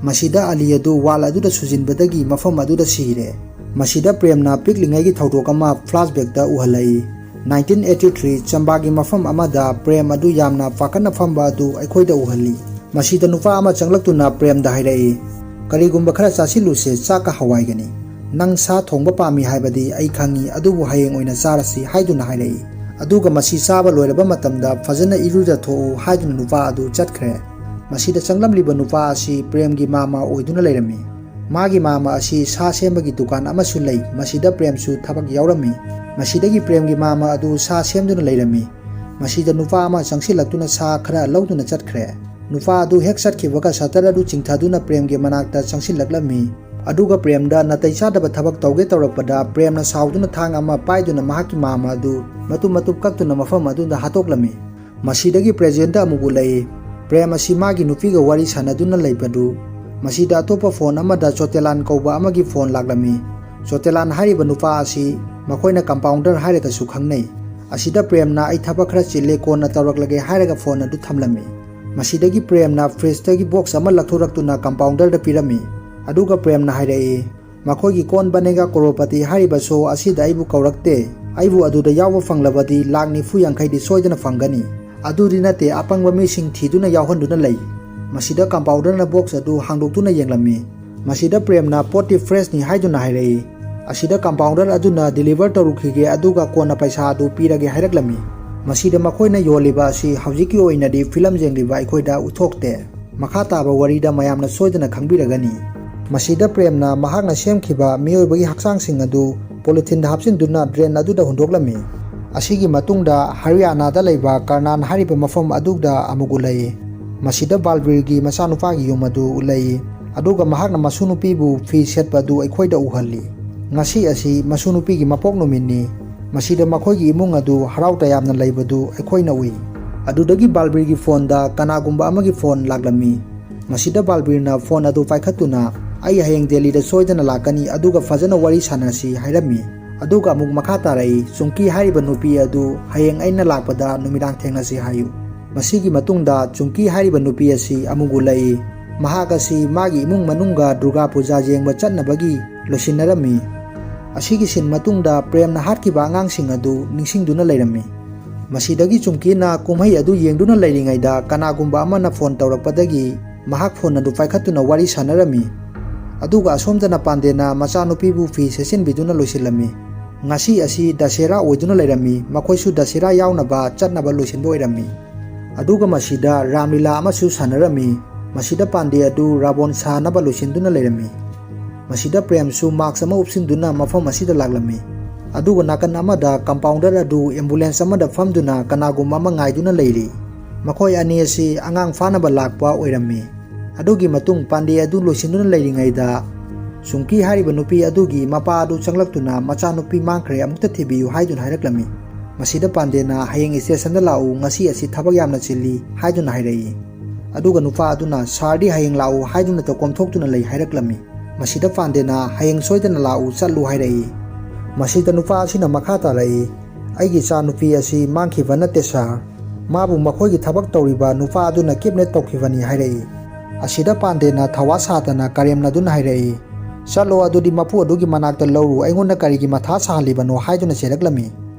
ꯃꯁꯤꯗ ꯑꯂꯤ ꯑꯗꯨ wall ꯑꯗꯨꯗ ꯁꯨꯖꯤꯟꯕꯗꯒꯤ ꯃꯐꯝ ꯑꯗꯨꯗ ꯁꯤꯔꯦ꯫ ꯃꯁꯤꯗ ꯄ꯭ꯔꯦꯝꯅ ꯄꯤꯛꯂꯤꯉꯩꯒꯤ ꯊꯧꯗꯣꯛ ꯑꯃ flashbackꯇ ꯎꯍꯜꯂꯛꯏ꯫ Nineteen eighty three ꯆꯝꯕꯥꯒꯤ ꯃꯐꯝ ꯑꯃꯗ ꯄ꯭ꯔꯦꯝ ꯑꯗꯨ ꯌꯥꯝꯅ ꯄꯥꯈꯠꯅ ꯐꯝꯕ ꯑꯗꯨ ꯑꯩꯈꯣꯏꯗ ꯎꯍꯜꯂꯤ꯫ ꯃꯁꯤꯗ ꯅꯨꯄꯥ ꯑꯃ ꯆꯪꯂꯛꯇꯨꯅ ꯄ꯭ꯔꯦꯝꯗ ꯍꯥꯏꯔꯛꯏ, "ꯀꯔꯤꯒꯨꯝꯕ ꯈꯔ ꯆꯥꯁꯤꯜꯂꯨꯁꯦ, ꯆꯥꯛꯀ ꯍꯋꯥꯏꯒꯅꯤ꯫ ꯅꯪ ꯁꯥ ꯊꯣꯡꯕ ꯄꯥꯝꯃꯤ ꯍꯥꯏꯕꯗꯤ ꯑꯩ ꯈꯪꯉꯤ, ꯑꯗꯨꯕꯨ ꯍꯌꯦꯡ ꯑꯣꯏꯅ ꯆꯥꯔꯁꯤ" ꯍꯥꯏꯗꯨꯅ ꯍꯥꯏꯔꯛꯏ꯫ ꯑꯗꯨꯒ ꯃꯁꯤ ꯆꯥꯕ ꯂꯣꯏꯔꯕ ꯃꯇꯝꯗ ꯐꯖꯅ ꯏꯔꯨꯖꯊꯣꯛꯎ ꯍꯥꯏꯗꯨꯅ ꯅꯨꯄꯥ ꯑꯗꯨ ꯆꯠꯈ꯭ꯔꯦ꯫ ꯃꯁꯤꯗ ꯆꯪꯂꯝꯂꯤꯕ ꯅꯨꯄꯥ ꯑꯁꯤ ꯄ꯭ꯔꯦꯝꯒꯤ ꯃꯥꯃ ꯑꯣꯏꯗꯨꯅ ꯂꯩꯔꯝꯃꯤ꯫ ꯃꯥꯒꯤ ꯃꯥꯃ ꯑꯁꯤ ꯁꯥ ꯁꯦꯝꯕꯒꯤ ꯗꯨꯀꯥꯟ ꯑꯃꯁꯨ ꯂꯩ꯫ ꯃꯁꯤꯗ ꯄ꯭ꯔꯦꯝꯁꯨ ꯊꯕꯛ ꯌꯥꯎꯔꯝꯃꯤ꯫ ꯃꯁꯤꯗꯒꯤ ꯄ꯭ꯔꯦꯝꯒꯤ ꯃꯥꯃ ꯑꯗꯨ ꯁꯥ ꯁꯦꯝꯗꯨꯅ ꯂꯩꯔꯝꯃꯤ꯫ ꯃꯁꯤꯗ ꯅꯨꯄꯥ ꯑꯃ ꯆꯪꯁꯤꯜꯂꯛꯇꯨꯅ ꯁꯥ ꯈꯔ ꯂꯧꯗꯨꯅ ꯆꯠꯈ꯭ꯔꯦ꯫ ꯅꯨꯄꯥ ꯑꯗꯨ ꯍꯦꯛ ꯆꯠꯈꯤꯕꯒ shutter ꯑꯗꯨ ꯆꯤꯡꯊꯗꯨꯅ ꯄ꯭ꯔꯦꯝꯒꯤ ꯃꯅꯥꯛꯇ ꯆꯪꯁꯤꯜꯂꯛꯂꯝꯃꯤ꯫ ꯑꯗꯨꯒ ꯄ꯭ꯔꯦꯝꯗ ꯅꯥꯇꯩ ꯆꯥꯗꯕ ꯊꯕꯛ ꯇꯧꯒꯦ ꯇꯧꯔꯛꯄꯗ ꯄ꯭ꯔꯦꯝꯅ ꯁꯥꯎꯗꯨꯅ ꯊꯥꯡ ꯑꯃ ꯄꯥꯏꯗꯨꯅ ꯃꯍꯥꯛꯀꯤ ꯃꯥꯃ ꯑꯗꯨ ꯃꯇꯨꯝ ꯃꯇꯨꯝ ꯀꯛꯇꯨꯅ ꯃꯐꯝ ꯑꯗꯨꯗ ꯍꯥꯠꯇꯣꯛꯂꯝꯃꯤ꯫ ꯃꯁꯤꯗꯒꯤ presentꯇ ꯑꯃꯨꯛ ꯎꯠꯂꯛꯏ꯫ ꯄ꯭ꯔꯦꯝ ꯑꯁꯤ ꯃꯥꯒꯤ ꯅꯨꯄꯤꯒ ꯋꯥꯔꯤ ꯁꯥꯟꯅꯗꯨꯅ ꯂꯩꯕꯗꯨ꯫ ꯃꯁꯤꯗ ꯑꯇꯣꯞꯄ phone ꯑꯃꯗ ꯆꯣꯇꯦꯂꯥꯟ ꯀꯧꯕ ꯑꯃꯒꯤ phone ꯂꯥꯛꯂꯝꯃꯤ꯫ ꯆꯣꯇꯦꯂꯥꯟ ꯍꯥꯏꯔꯤꯕ ꯅꯨꯄꯥ ꯑꯁꯤ ꯃꯈꯣꯏꯅ compounder ꯍꯥꯏꯔꯒꯁꯨ ꯈꯪꯅꯩ꯫ ꯑꯁꯤꯗ ꯄ꯭ꯔꯦꯝꯅ "ꯑꯩ ꯊꯕꯛ ꯈꯔ ꯆꯤꯜꯂꯦ, ꯀꯣꯟꯅ ꯇꯧꯔꯛꯂꯒꯦ" ꯍꯥꯏꯔꯒ phone ꯑꯗꯨ ꯊꯝꯂꯝꯃꯤ꯫ ꯃꯁꯤꯗꯒꯤ ꯄ꯭ꯔꯦꯝꯅ ꯐ꯭ꯔꯤꯖꯇꯒꯤ ꯕꯣꯛꯁ ꯑꯃ ꯂꯧꯊꯣꯔꯛꯇꯨꯅ ꯀꯝꯄꯥꯎꯟꯗꯔꯗ ꯄꯤꯔꯝꯃꯤ꯫ ꯑꯗꯨꯒ ꯄ꯭ꯔꯦꯝꯅ ꯍꯥꯏꯔꯛꯏ, "ꯃꯈꯣꯏꯒꯤ ꯀꯣꯟ ꯕꯅꯦꯒꯥ ꯀꯣꯔꯣꯄꯇꯤ ꯍꯥꯏꯔꯤꯕ ꯁꯣ ꯑꯁꯤꯗ ꯑꯩꯕꯨ ꯀꯧꯔꯛꯇꯦ꯫ ꯑꯩꯕꯨ ꯑꯗꯨꯗ ꯌꯥꯎꯕ ꯐꯪꯂꯕꯗꯤ ꯂꯥꯛ ꯅꯤꯐꯨ ꯌꯥꯡꯈꯩꯗꯤ ꯁꯣꯏꯗꯅ ꯐꯪꯒꯅꯤ꯫ ꯑꯗꯨꯗꯤ ꯅꯠꯇꯦ, ꯑꯄꯪꯕ ꯃꯤꯁꯤꯡ ꯊꯤꯗꯨꯅ ꯌꯥꯎꯍꯟꯗꯨꯅ ꯂꯩ꯫" ꯃꯁꯤꯗ ꯀꯝꯄꯥꯎꯟꯗꯔꯅ ꯕꯣꯛꯁ ꯑꯗꯨ ꯍꯥꯡꯗꯣꯛꯇꯨꯅ ꯌꯦꯡꯂꯝꯃꯤ꯫ ꯃꯁꯤꯗ ꯄ꯭ꯔꯦꯝꯅ ꯄꯣꯠꯇꯤ ꯐ꯭ꯔꯦꯁꯅꯤ ꯍꯥꯏꯗꯨꯅ ꯍꯥꯏꯔꯛꯏ꯫ ꯑꯁꯤꯗ ꯀꯝꯄꯥꯎꯟꯗꯔ ꯑꯗꯨꯅ "ꯗꯤꯂꯤꯚꯔ ꯇꯧꯔꯨꯈꯤꯒꯦ, ꯑꯗꯨꯒ ꯀꯣꯟꯅ ꯄꯩꯁꯥ ꯑꯗꯨ ꯄꯤꯔꯒꯦ" ꯍꯥꯏꯔꯛꯂꯝꯃꯤ꯫ ꯃꯁꯤꯗ ꯃꯈꯣꯏꯅ ꯌꯣꯜꯂꯤꯕ ꯑꯁꯤ ꯍꯧꯖꯤꯛꯀꯤ ꯑꯣꯏꯅꯗꯤ ꯐꯤꯂꯝ ꯌꯦꯡꯂꯤꯕ ꯑꯩꯈꯣꯏꯗ ꯎꯠꯊꯣꯛꯇꯦ꯫ ꯃꯈꯥ ꯇꯥꯕ ꯋꯥꯔꯤꯗ ꯃꯌꯥꯝꯅ ꯁꯣꯏꯗꯅ ꯈꯪꯕꯤꯔꯒꯅꯤ꯫ ꯃꯁꯤꯗ ꯄ꯭ꯔꯦꯝꯅ ꯃꯍꯥꯛꯅ ꯁꯦꯝꯈꯤꯕ ꯃꯤꯑꯣꯏꯕꯒꯤ ꯍꯛꯆꯥꯡꯁꯤꯡ ꯑꯗꯨ ꯄꯣꯂꯤꯊꯤꯟꯗ ꯍꯥꯞꯆꯤꯟꯗꯨꯅ ꯗ꯭ꯔꯦꯟ ꯑꯗꯨꯗ ꯍꯨꯟꯗꯣꯛꯂꯝꯃꯤ꯫ ꯑꯁꯤꯒꯤ ꯃꯇꯨꯡꯗ ꯍꯔꯤꯌꯥꯅꯥꯗ ꯂꯩꯕ ꯀꯔꯅꯥꯟ ꯍꯥꯏꯔꯤꯕ ꯃꯐꯝ ꯑꯗꯨꯗ ꯑꯃꯨꯛ ꯎꯠꯂꯛꯏ꯫ ꯃꯁꯤꯗ ꯕꯥꯜꯕꯤꯔꯒꯤ ꯃꯆꯥꯅꯨꯄꯥꯒꯤ ꯌꯨꯝ ꯑꯗꯨ ꯎꯠꯂꯛꯏ꯫ ꯑꯗꯨꯒ ꯃꯍꯥꯛꯅ ꯃꯁꯨ ꯅꯨꯄꯤꯕꯨ ꯐꯤ ꯁꯦꯠꯄ ꯑꯗꯨ ꯑꯩꯈꯣꯏꯗ ꯎꯍꯜꯂꯤ꯫ ꯉꯁꯤ ꯑꯁꯤ ꯃꯁꯨ ꯅꯨꯄꯤꯒꯤ ꯃꯄꯣꯛ ꯅꯨꯃꯤꯠꯅꯤ꯫ ꯃꯁꯤꯗ ꯃꯈꯣꯏꯒꯤ ꯏꯃꯨꯡ ꯑꯗꯨ ꯍꯔꯥꯎ ꯇꯌꯥꯝꯅ ꯂꯩꯕꯗꯨ ꯑꯩꯈꯣꯏꯅ ꯎꯏ꯫ ꯑꯗꯨꯗꯒꯤ ꯕꯥꯜꯕꯤꯔꯒꯤ ꯐꯣꯟꯗ ꯀꯅꯥꯒꯨꯝꯕ ꯑꯃꯒꯤ ꯐꯣꯟ ꯂꯥꯛꯂꯝꯃꯤ꯫ ꯃꯁꯤꯗ ꯕꯥꯜꯕꯤꯔꯅ ꯐꯣꯟ ꯑꯗꯨ ꯄꯥꯏꯈꯠꯇꯨꯅ, "ꯑꯩ ꯍꯌꯦꯡ ꯗꯦꯜꯂꯤꯗ ꯁꯣꯏꯗꯅ ꯂꯥꯛꯀꯅꯤ, ꯑꯗꯨꯒ ꯐꯖꯅ ꯋꯥꯔꯤ ꯁꯥꯟꯅꯁꯤ" ꯍꯥꯏꯔꯝꯃꯤ꯫ ꯑꯗꯨꯒ ꯑꯃꯨꯛ ꯃꯈꯥ ꯇꯥꯔꯛꯏ, "ꯆꯨꯡꯀꯤ ꯍꯥꯏꯔꯤꯕ ꯅꯨꯄꯤ ꯑꯗꯨ ꯍꯌꯦꯡ ꯑꯩꯅ ꯂꯥꯛꯄꯗ ꯅꯨꯃꯤꯗꯥꯡ ꯊꯦꯡꯅꯁꯤ ꯍꯥꯏꯌꯨ"꯫ ꯃꯁꯤꯒꯤ ꯃꯇꯨꯡꯗ ꯆꯨꯡꯀꯤ ꯍꯥꯏꯔꯤꯕ ꯅꯨꯄꯤ ꯑꯁꯤ ꯑꯃꯨꯛ ꯎꯠꯂꯛꯏ꯫ ꯃꯍꯥꯛ ꯑꯁꯤ ꯃꯥꯒꯤ ꯏꯃꯨꯡ ꯃꯅꯨꯡꯒ ꯗꯨꯔꯒꯥ ꯄꯨꯖꯥ ꯌꯦꯡꯕ ꯆꯠꯅꯕꯒꯤ ꯂꯣꯏꯁꯤꯟꯅꯔꯝꯃꯤ꯫ ꯑꯁꯤꯒꯤ ꯁꯤꯟ ꯃꯇꯨꯡꯗ ꯄ꯭ꯔꯦꯝꯅ ꯍꯥꯠꯈꯤꯕ ꯑꯉꯥꯡꯁꯤꯡ ꯑꯗꯨ ꯅꯤꯡꯁꯤꯡꯗꯨꯅ ꯂꯩꯔꯝꯃꯤ꯫ ꯃꯁꯤꯗꯒꯤ ꯆꯨꯡꯀꯤꯅ ꯀꯨꯝꯍꯩ ꯑꯗꯨ ꯌꯦꯡꯗꯨꯅ ꯂꯩꯔꯤꯉꯩꯗ ꯀꯅꯥꯒꯨꯝꯕ ꯑꯃꯅ ꯐꯣꯟ ꯇꯧꯔꯛꯄꯗꯒꯤ ꯃꯍꯥꯛ ꯐꯣꯟ ꯑꯗꯨ ꯄꯥꯏꯈꯠꯇꯨꯅ ꯋꯥꯔꯤ ꯁꯥꯟꯅꯔꯝꯃꯤ꯫ ꯑꯗꯨꯒ ꯑꯁꯣꯝꯗꯅ ꯄꯥꯟꯗꯦꯅ ꯃꯆꯥꯅꯨꯄꯤꯕꯨ ꯐꯤ ꯁꯦꯠꯆꯤꯟꯕꯤꯗꯨꯅ ꯂꯣꯏꯁꯤꯜꯂꯝꯃꯤ꯫ ꯉꯁꯤ ꯑꯁꯤ ꯗꯁꯦꯔꯥ ꯑꯣꯏꯗꯨꯅ ꯂꯩꯔꯝꯃꯤ, ꯃꯈꯣꯏꯁꯨ ꯗꯁꯦꯔꯥ ꯌꯥꯎꯅꯕ ꯆꯠꯅꯕ ꯂꯣꯏꯁꯤꯟꯕ ꯑꯣꯏꯔꯝꯃꯤ꯫ ꯑꯗꯨꯒ ꯃꯁꯤꯗ ꯔꯥꯝꯂꯤꯂꯥ ꯑꯃꯁꯨ ꯁꯥꯟꯅꯔꯝꯃꯤ꯫ ꯃꯁꯤꯗ ꯄꯥꯟꯗꯦ ꯑꯗꯨ ꯔꯥꯕꯣꯟ ꯁꯥꯅꯕ ꯂꯣꯏꯁꯤꯟꯗꯨꯅ ꯂꯩꯔꯝꯃꯤ꯫ ꯃꯁꯤꯗ ꯄ꯭ꯔꯦꯝꯁꯨ ꯃꯥꯛꯁ ꯑꯃ ꯎꯞꯁꯤꯟꯗꯨꯅ ꯃꯐꯝ ꯑꯁꯤꯗ ꯂꯥꯛꯂꯝꯃꯤ꯫ ꯑꯗꯨꯒ ꯅꯥꯀꯟ ꯑꯃꯗ ꯀꯝꯄꯥꯎꯟꯗꯔ ꯑꯗꯨ ꯑꯦꯝꯕꯨꯂꯦꯟꯁ ꯑꯃꯗ ꯐꯝꯗꯨꯅ ꯀꯅꯥꯒꯨꯝꯕ ꯑꯃ ꯉꯥꯏꯗꯨꯅ ꯂꯩꯔꯤ꯫ ꯃꯈꯣꯏ ꯑꯅꯤ ꯑꯁꯤ ꯑꯉꯥꯡ ꯐꯥꯅꯕ ꯂꯥꯛꯄ ꯑꯣꯏꯔꯝꯃꯤ꯫ ꯑꯗꯨꯒꯤ ꯃꯇꯨꯡ ꯄꯥꯟꯗꯦ ꯑꯗꯨ ꯂꯣꯏꯁꯤꯟꯗꯨꯅ ꯂꯩꯔꯤꯉꯩꯗ, ꯆꯨꯡꯀꯤ ꯍꯥꯏꯔꯤꯕ ꯅꯨꯄꯤ ꯑꯗꯨꯒꯤ ꯃꯄꯥ ꯑꯗꯨ ꯆꯪꯂꯛꯇꯨꯅ, "ꯃꯆꯥꯅꯨꯄꯤ ꯃꯥꯡꯈ꯭ꯔꯦ, ꯑꯃꯨꯛꯇ ꯊꯤꯕꯤꯌꯨ" ꯍꯥꯏꯗꯨꯅ ꯍꯥꯏꯔꯛꯂꯝꯃꯤ꯫ ꯃꯁꯤꯗ ꯄꯥꯟꯗꯦꯅ, "ꯍꯌꯦꯡ ꯁ꯭ꯇꯦꯁꯟꯗ ꯂꯥꯛꯎ, ꯉꯁꯤ ꯑꯁꯤ ꯊꯕꯛ ꯌꯥꯝꯅ ꯆꯤꯜꯂꯤ" ꯍꯥꯏꯗꯨꯅ ꯍꯥꯏꯔꯛꯏ꯫ ꯑꯗꯨꯒ ꯅꯨꯄꯥ ꯑꯗꯨꯅ, "ꯁꯥꯔꯗꯤ ꯍꯌꯦꯡ ꯂꯥꯛꯎ" ꯍꯥꯏꯗꯨꯅ ꯀꯣꯝꯊꯣꯛꯇꯨꯅ ꯂꯩ ꯍꯥꯏꯔꯛꯂꯝꯃꯤ꯫ ꯃꯁꯤꯗ ꯄꯥꯟꯗꯦꯅ, "ꯍꯌꯦꯡ ꯁꯣꯏꯗꯅ ꯂꯥꯛꯎ, ꯆꯠꯂꯨ" ꯍꯥꯏꯔꯛꯏ꯫ ꯃꯁꯤꯗ ꯅꯨꯄꯥ ꯑꯁꯤꯅ ꯃꯈꯥ ꯇꯥꯔꯛꯏ, "ꯑꯩꯒꯤ ꯏꯆꯥ ꯅꯨꯄꯤ ꯑꯁꯤ ꯃꯥꯡꯈꯤꯕ ꯅꯠꯇꯦ ꯁꯥꯔ꯫ ꯃꯥꯕꯨ ꯃꯈꯣꯏꯒꯤ ꯊꯕꯛ ꯇꯧꯔꯤꯕ ꯅꯨꯄꯥ ꯑꯗꯨꯅ ꯀꯤꯗꯅꯦꯞ ꯇꯧꯈꯤꯕꯅꯤ ꯍꯥꯏꯔꯛꯏ꯫ ꯑꯁꯤꯗ ꯄꯥꯟꯗꯦꯅ ꯊꯧꯋꯥ ꯁꯥꯗꯅ ꯀꯔꯦꯝꯅ ꯑꯗꯨꯅ ꯍꯥꯏꯔꯛꯏ, "ꯆꯠꯂꯣ, ꯑꯗꯨꯗꯤ ꯃꯄꯨ ꯑꯗꯨꯒꯤ ꯃꯅꯥꯛꯇ ꯂꯧꯔꯨ, ꯑꯩꯉꯣꯟꯗ ꯀꯔꯤꯒꯤ ꯃꯊꯥ ꯁꯥꯍꯜꯂꯤꯕꯅꯣ?" ꯍꯥꯏꯗꯨꯅ ꯆꯦꯜꯂꯛꯂꯝꯃꯤ꯫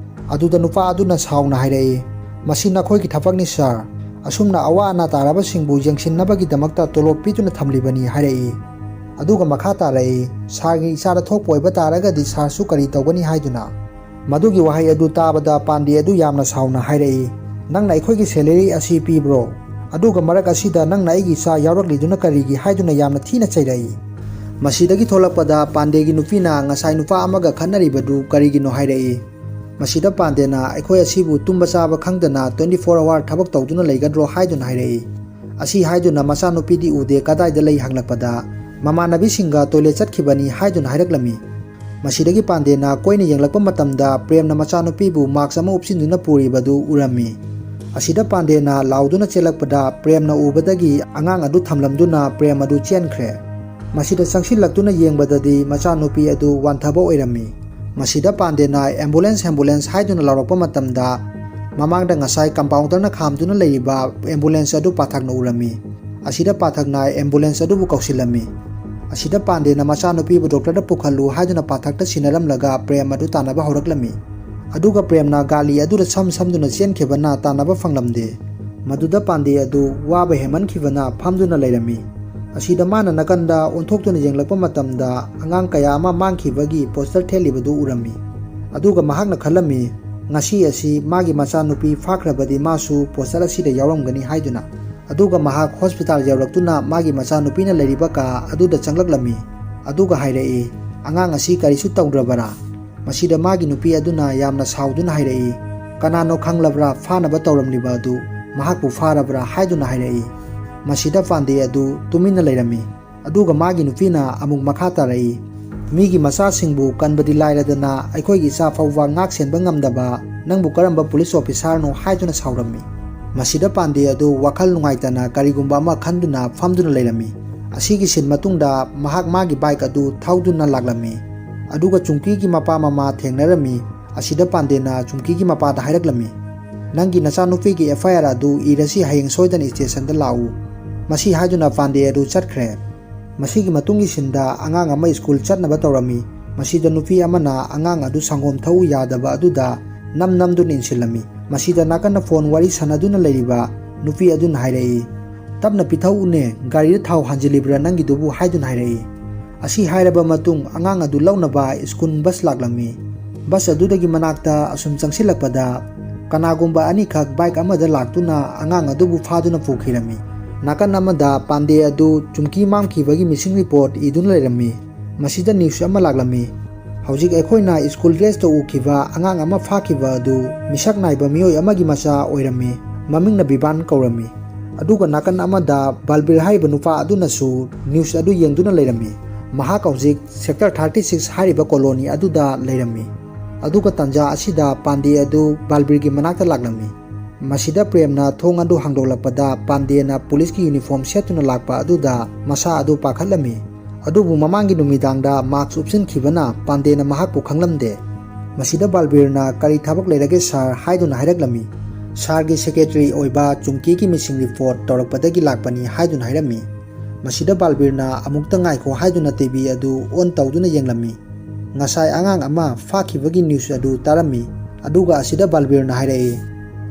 ꯑꯗꯨꯗ ꯅꯨꯄꯥ ꯑꯗꯨꯅ ꯁꯥꯎꯅ ꯍꯥꯏꯔꯛꯏ, "ꯃꯁꯤ ꯅꯈꯣꯏꯒꯤ ꯊꯕꯛꯅꯤ ꯁꯥꯔ, ꯑꯁꯨꯝꯅ ꯑꯋꯥ ꯑꯅꯥ ꯇꯥꯔꯕꯁꯤꯡꯕꯨ ꯌꯦꯡꯁꯤꯟꯅꯕꯒꯤꯗꯃꯛꯇ ꯇꯣꯂꯣꯞ ꯄꯤꯗꯨꯅ ꯊꯝꯂꯤꯕꯅꯤ" ꯍꯥꯏꯔꯛꯏ꯫ ꯑꯗꯨꯒ ꯃꯈꯥ ꯇꯥꯔꯛꯏ, "ꯁꯥꯔꯒꯤ ꯏꯆꯥꯗ ꯊꯣꯛꯄ ꯑꯣꯏꯕ ꯇꯥꯔꯒꯗꯤ ꯁꯥꯔꯁꯨ ꯀꯔꯤ ꯇꯧꯒꯅꯤ?" ꯍꯥꯏꯗꯨꯅ꯫ ꯃꯗꯨꯒꯤ ꯋꯥꯍꯩ ꯑꯗꯨ ꯇꯥꯕꯗ ꯄꯥꯟꯗꯦ ꯑꯗꯨ ꯌꯥꯝꯅ ꯁꯥꯎꯅ ꯍꯥꯏꯔꯛꯏ, "ꯅꯪꯅ ꯑꯩꯈꯣꯏꯒꯤ ꯁꯦꯂꯔꯤ ꯑꯁꯤ ꯄꯤꯕ꯭ꯔꯣ? ꯑꯗꯨꯒ ꯃꯔꯛ ꯑꯁꯤꯗ ꯅꯪꯅ ꯑꯩꯒꯤ ꯏꯆꯥ ꯌꯥꯎꯔꯛꯂꯤꯗꯨꯅ ꯀꯔꯤꯒꯤ?" ꯍꯥꯏꯗꯨꯅ ꯌꯥꯝꯅ ꯊꯤꯅ ꯆꯩꯔꯛꯏ꯫ ꯃꯁꯤꯗꯒꯤ ꯊꯣꯛꯂꯛꯄꯗ ꯄꯥꯟꯗꯦꯒꯤ ꯅꯨꯄꯤꯅ ꯉꯁꯥꯏ ꯅꯨꯄꯥ ꯑꯃꯒ ꯈꯠꯅꯔꯤꯕꯗꯨ ꯀꯔꯤꯒꯤꯅꯣ ꯍꯥꯏꯔꯛꯏ꯫ ꯃꯁꯤꯗ ꯄꯥꯟꯗꯦꯅ, "ꯑꯩꯈꯣꯏ ꯑꯁꯤꯕꯨ ꯇꯨꯝꯕ ꯆꯥꯕ ꯈꯪꯗꯅ twenty four hour ꯊꯕꯛ ꯇꯧꯗꯨꯅ ꯂꯩꯒꯗ꯭ꯔꯣ?" ꯍꯥꯏꯗꯨꯅ ꯍꯥꯏꯔꯛꯏ꯫ ꯑꯁꯤ ꯍꯥꯏꯗꯨꯅ ꯃꯆꯥꯅꯨꯄꯤꯗꯤ ꯎꯗꯦ, ꯀꯗꯥꯏꯗ ꯂꯩ ꯍꯪꯂꯛꯄꯗ, "ꯃꯃꯥꯟꯅꯕꯤꯁꯤꯡꯒ ꯇꯣꯏꯂꯦꯠ ꯆꯠꯈꯤꯕꯅꯤ" ꯍꯥꯏꯗꯨꯅ ꯍꯥꯏꯔꯛꯂꯝꯃꯤ꯫ ꯃꯁꯤꯗꯒꯤ ꯄꯥꯟꯗꯦꯅ ꯀꯣꯏꯅ ꯌꯦꯡꯂꯛꯄ ꯃꯇꯝꯗ ꯄ꯭ꯔꯦꯝꯅ ꯃꯆꯥꯅꯨꯄꯤꯕꯨ ꯃꯥꯛꯁ ꯑꯃ ꯎꯞꯁꯤꯟꯗꯨꯅ ꯄꯨꯔꯤꯕꯗꯨ ꯎꯔꯝꯃꯤ꯫ ꯑꯁꯤꯗ ꯄꯥꯟꯗꯦꯅ ꯂꯥꯎꯗꯨꯅ ꯆꯦꯜꯂꯛꯄꯗ ꯄ꯭ꯔꯦꯝꯅ ꯎꯕꯗꯒꯤ ꯑꯉꯥꯡ ꯑꯗꯨ ꯊꯝꯂꯝꯗꯨꯅ ꯄ꯭ꯔꯦꯝ ꯑꯗꯨ ꯆꯦꯟꯈ꯭ꯔꯦ꯫ ꯃꯁꯤꯗ ꯆꯪꯁꯤꯜꯂꯛꯇꯨꯅ ꯌꯦꯡꯕꯗꯗꯤ ꯃꯆꯥꯅꯨꯄꯤ ꯑꯗꯨ ꯋꯥꯟꯊꯕ ꯑꯣꯏꯔꯝꯃꯤ꯫ ꯃꯁꯤꯗ ꯄꯥꯟꯗꯦꯅ "ꯑꯦꯝꯕꯨꯂꯦꯟꯁ, ꯑꯦꯝꯕꯨꯂꯦꯟꯁ" ꯍꯥꯏꯗꯨꯅ ꯂꯥꯎꯔꯛꯄ ꯃꯇꯝꯗ, ꯃꯃꯥꯡꯗ ꯉꯁꯥꯏ ꯀꯝꯄꯥꯎꯟꯗꯔꯅ ꯈꯥꯝꯗꯨꯅ ꯂꯩꯔꯤꯕ ꯑꯦꯝꯕꯨꯂꯦꯟꯁ ꯑꯗꯨ ꯄꯥꯊꯛꯅ ꯎꯔꯝꯃꯤ꯫ ꯑꯁꯤꯗ ꯄꯥꯊꯛꯅ ꯑꯦꯝꯕꯨꯂꯦꯟꯁ ꯑꯗꯨꯕꯨ ꯀꯧꯁꯤꯜꯂꯝꯃꯤ꯫ ꯑꯁꯤꯗ ꯄꯥꯟꯗꯦꯅ ꯃꯆꯥꯅꯨꯄꯤꯕꯨ ꯗꯣꯛꯇꯔꯗ ꯄꯨꯈꯠꯂꯨ ꯍꯥꯏꯗꯨꯅ ꯄꯥꯊꯛꯇ ꯁꯤꯟꯅꯔꯝꯂꯒ ꯄ꯭ꯔꯦꯝ ꯑꯗꯨ ꯇꯥꯟꯅꯕ ꯍꯧꯔꯛꯂꯝꯃꯤ꯫ ꯑꯗꯨꯒ ꯄ꯭ꯔꯦꯝꯅ ꯒꯥꯂꯤ ꯑꯗꯨꯗ ꯁꯝ ꯁꯝꯗꯨꯅ ꯆꯦꯟꯈꯤꯕꯅ ꯇꯥꯟꯅꯕ ꯐꯪꯂꯝꯗꯦ꯫ ꯃꯗꯨꯗ ꯄꯥꯟꯗꯦ ꯑꯗꯨ ꯋꯥꯕ ꯍꯦꯟꯃꯟꯈꯤꯕꯅ ꯐꯝꯗꯨꯅ ꯂꯩꯔꯝꯃꯤ꯫ ꯑꯁꯤꯗ ꯃꯥꯅ ꯅꯥꯀꯟꯗ ꯑꯣꯟꯊꯣꯛꯇꯨꯅ ꯌꯦꯡꯂꯛꯄ ꯃꯇꯝꯗ ꯑꯉꯥꯡ ꯀꯌꯥ ꯑꯃ ꯃꯥꯡꯈꯤꯕꯒꯤ ꯄꯣꯁꯇꯔ ꯊꯦꯠꯂꯤꯕꯗꯨ ꯎꯔꯝꯃꯤ꯫ ꯑꯗꯨꯒ ꯃꯍꯥꯛꯅ ꯈꯜꯂꯝꯃꯤ, "ꯉꯁꯤ ꯑꯁꯤ ꯃꯥꯒꯤ ꯃꯆꯥꯅꯨꯄꯤ ꯐꯥꯈ꯭ꯔꯕꯗꯤ ꯃꯥꯁꯨ ꯄꯣꯁꯇꯔ ꯑꯁꯤꯗ ꯌꯥꯎꯔꯝꯒꯅꯤ" ꯍꯥꯏꯗꯨꯅ꯫ ꯑꯗꯨꯒ ꯃꯍꯥꯛ ꯍꯣꯁꯄꯤꯇꯥꯜ ꯌꯧꯔꯛꯇꯨꯅ ꯃꯥꯒꯤ ꯃꯆꯥꯅꯨꯄꯤꯅ ꯂꯩꯔꯤꯕ ꯀꯥ ꯑꯗꯨꯗ ꯆꯪꯂꯛꯂꯝꯃꯤ꯫ ꯑꯗꯨꯒ ꯍꯥꯏꯔꯛꯏ, "ꯑꯉꯥꯡ ꯑꯁꯤ ꯀꯔꯤꯁꯨ ꯇꯧꯗ꯭ꯔꯕꯔꯥ?" ꯃꯁꯤꯗ ꯃꯥꯒꯤ ꯅꯨꯄꯤ ꯑꯗꯨꯅ ꯌꯥꯝꯅ ꯁꯥꯎꯗꯨꯅ ꯍꯥꯏꯔꯛꯏ, "ꯀꯅꯥꯅꯣ ꯈꯪꯂꯕ꯭ꯔꯥ ꯐꯥꯅꯕ ꯇꯧꯔꯝꯂꯤꯕ ꯑꯗꯨ? ꯃꯍꯥꯛꯄꯨ ꯐꯥꯔꯕ꯭ꯔꯥ?" ꯍꯥꯏꯗꯨꯅ ꯍꯥꯏꯔꯛꯏ꯫ ꯃꯁꯤꯗ ꯄꯥꯟꯗꯦ ꯑꯗꯨ ꯇꯨꯃꯤꯟꯅ ꯂꯩꯔꯝꯃꯤ꯫ ꯑꯗꯨꯒ ꯃꯥꯒꯤ ꯅꯨꯄꯤꯅ ꯑꯃꯨꯛ ꯃꯈꯥ ꯇꯥꯔꯛꯏ, "ꯃꯤꯒꯤ ꯃꯆꯥꯁꯤꯡꯕꯨ ꯀꯟꯕꯗꯤ ꯂꯥꯏꯔꯗꯅ ꯑꯩꯈꯣꯏꯒꯤ ꯏꯆꯥ ꯐꯥꯎꯕ ꯉꯥꯛ ꯁꯦꯟꯕ ꯉꯝꯗꯕ ꯅꯪꯕꯨ ꯀꯔꯝꯕ ꯄꯨꯂꯤꯁ ꯑꯣꯐꯤꯁꯥꯔꯅꯣ?" ꯍꯥꯏꯗꯨꯅ ꯁꯥꯎꯔꯝꯃꯤ꯫ ꯃꯁꯤꯗ ꯄꯥꯟꯗꯦ ꯑꯗꯨ ꯋꯥꯈꯜ ꯅꯨꯡꯉꯥꯏꯇꯅ ꯀꯔꯤꯒꯨꯝꯕ ꯑꯃ ꯈꯟꯗꯨꯅ ꯐꯝꯗꯨꯅ ꯂꯩꯔꯝꯃꯤ꯫ ꯑꯁꯤꯒꯤ ꯁꯤꯟ ꯃꯇꯨꯡꯗ ꯃꯍꯥꯛ ꯃꯥꯒꯤ ꯕꯥꯏꯛ ꯑꯗꯨ ꯊꯧꯗꯨꯅ ꯂꯥꯛꯂꯝꯃꯤ꯫ ꯑꯗꯨꯒ ꯆꯨꯝꯀꯤꯒꯤ ꯃꯄꯥ ꯃꯃꯥ ꯊꯦꯡꯅꯔꯝꯃꯤ꯫ ꯑꯁꯤꯗ ꯄꯥꯟꯗꯦꯅ ꯆꯨꯝꯀꯤꯒꯤ ꯃꯄꯥꯗ ꯍꯥꯏꯔꯛꯂꯝꯃꯤ, "ꯅꯪꯒꯤ ꯅꯆꯥꯅꯨꯄꯤꯒꯤ F I R ꯑꯗꯨ ꯏꯔꯁꯤ, ꯍꯌꯦꯡ ꯁꯣꯏꯗꯅ stationꯗ ꯂꯥꯛꯎ"꯫ ꯃꯁꯤ ꯍꯥꯏꯗꯨꯅ ꯄꯥꯟꯗꯦ ꯑꯗꯨ ꯆꯠꯈ꯭ꯔꯦ꯫ ꯃꯁꯤꯒꯤ ꯃꯇꯨꯡꯒꯤ sceneꯗ ꯑꯉꯥꯡ ꯑꯃ ꯁ꯭ꯀꯨꯜ ꯆꯠꯅꯕ ꯇꯧꯔꯝꯃꯤ꯫ ꯃꯁꯤꯗ ꯅꯨꯄꯤ ꯑꯃꯅ ꯑꯉꯥꯡ ꯑꯗꯨ ꯁꯪꯒꯣꯝ ꯊꯛꯎ ꯌꯥꯗꯕ ꯑꯗꯨꯗ ꯅꯝ ꯅꯝꯗꯨꯅ ꯏꯟꯁꯤꯜꯂꯝꯃꯤ꯫ ꯃꯁꯤꯗ ꯅꯥꯀꯟꯗ ꯐꯣꯟ ꯋꯥꯔꯤ ꯁꯥꯟꯅꯗꯨꯅ ꯂꯩꯔꯤꯕ ꯅꯨꯄꯤ ꯑꯗꯨꯅ ꯍꯥꯏꯔꯛꯏ, "ꯇꯞꯅ ꯄꯤꯊꯛꯎꯅꯦ, ꯒꯥꯔꯤꯗ ꯊꯥꯎ ꯍꯥꯟꯖꯤꯜꯂꯤꯕ꯭ꯔꯥ ꯅꯪꯒꯤꯗꯨꯕꯨ?" ꯍꯥꯏꯗꯨꯅ ꯍꯥꯏꯔꯛꯏ꯫ ꯑꯁꯤ ꯍꯥꯏꯔꯕ ꯃꯇꯨꯡ ꯑꯉꯥꯡ ꯑꯗꯨ ꯂꯧꯅꯕ ꯁ꯭ꯀꯨꯜ ꯕꯁ ꯂꯥꯛꯂꯝꯃꯤ꯫ ꯕꯁ ꯑꯗꯨꯗꯒꯤ ꯃꯅꯥꯛꯇ ꯑꯁꯨꯝ ꯆꯪꯁꯤꯜꯂꯛꯄꯗ ꯀꯅꯥꯒꯨꯝꯕ ꯑꯅꯤꯈꯛ ꯕꯥꯏꯛ ꯑꯃꯗ ꯂꯥꯛꯇꯨꯅ ꯑꯉꯥꯡ ꯑꯗꯨꯕꯨ ꯐꯥꯗꯨꯅ ꯄꯨꯈꯤꯔꯝꯃꯤ꯫ ꯅꯥꯀꯟ ꯑꯃꯗ ꯄꯥꯟꯗꯦ ꯑꯗꯨ ꯆꯨꯝꯀꯤ ꯃꯥꯡꯈꯤꯕꯒꯤ ꯃꯤꯁꯤꯡ ꯔꯤꯄꯣꯔꯠ ꯏꯗꯨꯅ ꯂꯩꯔꯝꯃꯤ꯫ ꯃꯁꯤꯗ ꯅ꯭ꯌꯨꯁ ꯑꯃ ꯂꯥꯛꯂꯝꯃꯤ꯫ ꯍꯧꯖꯤꯛ ꯑꯩꯈꯣꯏꯅ ꯁ꯭ꯀꯨꯜ ꯗ꯭ꯔꯦꯁꯇ ꯎꯈꯤꯕ ꯑꯉꯥꯡ ꯑꯃ ꯐꯥꯈꯤꯕ ꯑꯗꯨ ꯃꯤꯁꯛ ꯅꯥꯏꯕ ꯃꯤꯑꯣꯏ ꯑꯃꯒꯤ ꯃꯆꯥ ꯑꯣꯏꯔꯝꯃꯤ꯫ ꯃꯃꯤꯡꯅ ꯕꯤꯕꯥꯟ ꯀꯧꯔꯝꯃꯤ꯫ ꯑꯗꯨꯒ ꯅꯥꯀꯟ ꯑꯃꯗ ꯕꯥꯜꯕꯤꯔ ꯍꯥꯏꯔꯤꯕ ꯅꯨꯄꯥ ꯑꯗꯨꯅꯁꯨ ꯅ꯭ꯌꯨꯁ ꯑꯗꯨ ꯌꯦꯡꯗꯨꯅ ꯂꯩꯔꯝꯃꯤ꯫ ꯃꯍꯥꯛ ꯍꯧꯖꯤꯛ ꯁꯦꯛꯇꯔ ꯊꯥꯔꯇꯤ ꯁꯤꯛꯁ ꯍꯥꯏꯔꯤꯕ ꯀꯣꯂꯣꯅꯤ ꯑꯗꯨꯗ ꯂꯩꯔꯝꯃꯤ꯫ ꯑꯗꯨꯒ ꯇꯥꯟꯖꯥ ꯑꯁꯤꯗ ꯄꯥꯟꯗꯦ ꯑꯗꯨ ꯕꯥꯜꯕꯤꯔꯒꯤ ꯃꯅꯥꯛꯇ ꯂꯥꯛꯂꯝꯃꯤ꯫ ꯃꯁꯤꯗ ꯄ꯭ꯔꯦꯝꯅ ꯊꯣꯡ ꯑꯗꯨ ꯍꯥꯡꯗꯣꯛꯂꯛꯄꯗ ꯄꯥꯟꯗꯦꯅ ꯄꯨꯂꯤꯁꯀꯤ ꯌꯨꯅꯤꯐꯣꯔꯝ ꯁꯦꯠꯇꯨꯅ ꯂꯥꯛꯄ ꯑꯗꯨꯗ ꯃꯁꯥ ꯑꯗꯨ ꯄꯥꯈꯠꯂꯝꯃꯤ꯫ ꯑꯗꯨꯕꯨ ꯃꯃꯥꯡꯒꯤ ꯅꯨꯃꯤꯗꯥꯡꯗ ꯃꯥꯛꯁ ꯎꯞꯁꯤꯟꯈꯤꯕꯅ ꯄꯥꯟꯗꯦꯅ ꯃꯍꯥꯛꯄꯨ ꯈꯪꯂꯝꯗꯦ꯫ ꯃꯁꯤꯗ ꯕꯥꯜꯕꯤꯔꯅ, "ꯀꯔꯤ ꯊꯕꯛ ꯂꯩꯔꯒꯦ ꯁꯥꯔ?" ꯍꯥꯏꯗꯨꯅ ꯍꯥꯏꯔꯛꯂꯝꯃꯤ꯫ "ꯁꯥꯔꯒꯤ ꯁꯦꯀ꯭ꯔꯦꯇꯔꯤ ꯑꯣꯏꯕ ꯆꯨꯝꯀꯤꯒꯤ ꯃꯤꯁꯤꯡ ꯔꯤꯄꯣꯔꯠ ꯇꯧꯔꯛꯄꯗꯒꯤ ꯂꯥꯛꯄꯅꯤ" ꯍꯥꯏꯗꯨꯅ ꯍꯥꯏꯔꯝꯃꯤ꯫ ꯃꯁꯤꯗ ꯕꯥꯜꯕꯤꯔꯅ ꯑꯃꯨꯛꯇ ꯉꯥꯏꯈꯣ ꯍꯥꯏꯗꯨꯅ ꯇꯤ ꯚꯤ ꯑꯗꯨ ꯑꯣꯟ ꯇꯧꯗꯨꯅ ꯌꯦꯡꯂꯝꯃꯤ꯫ ꯉꯁꯥꯏ ꯑꯉꯥꯡ ꯑꯃ ꯐꯥꯈꯤꯕꯒꯤ ꯅ꯭ꯌꯨꯁ ꯑꯗꯨ ꯇꯥꯔꯝꯃꯤ꯫ ꯑꯗꯨꯒ ꯑꯁꯤꯗ ꯕꯥꯜꯕꯤꯔꯅ ꯍꯥꯏꯔꯛꯏ,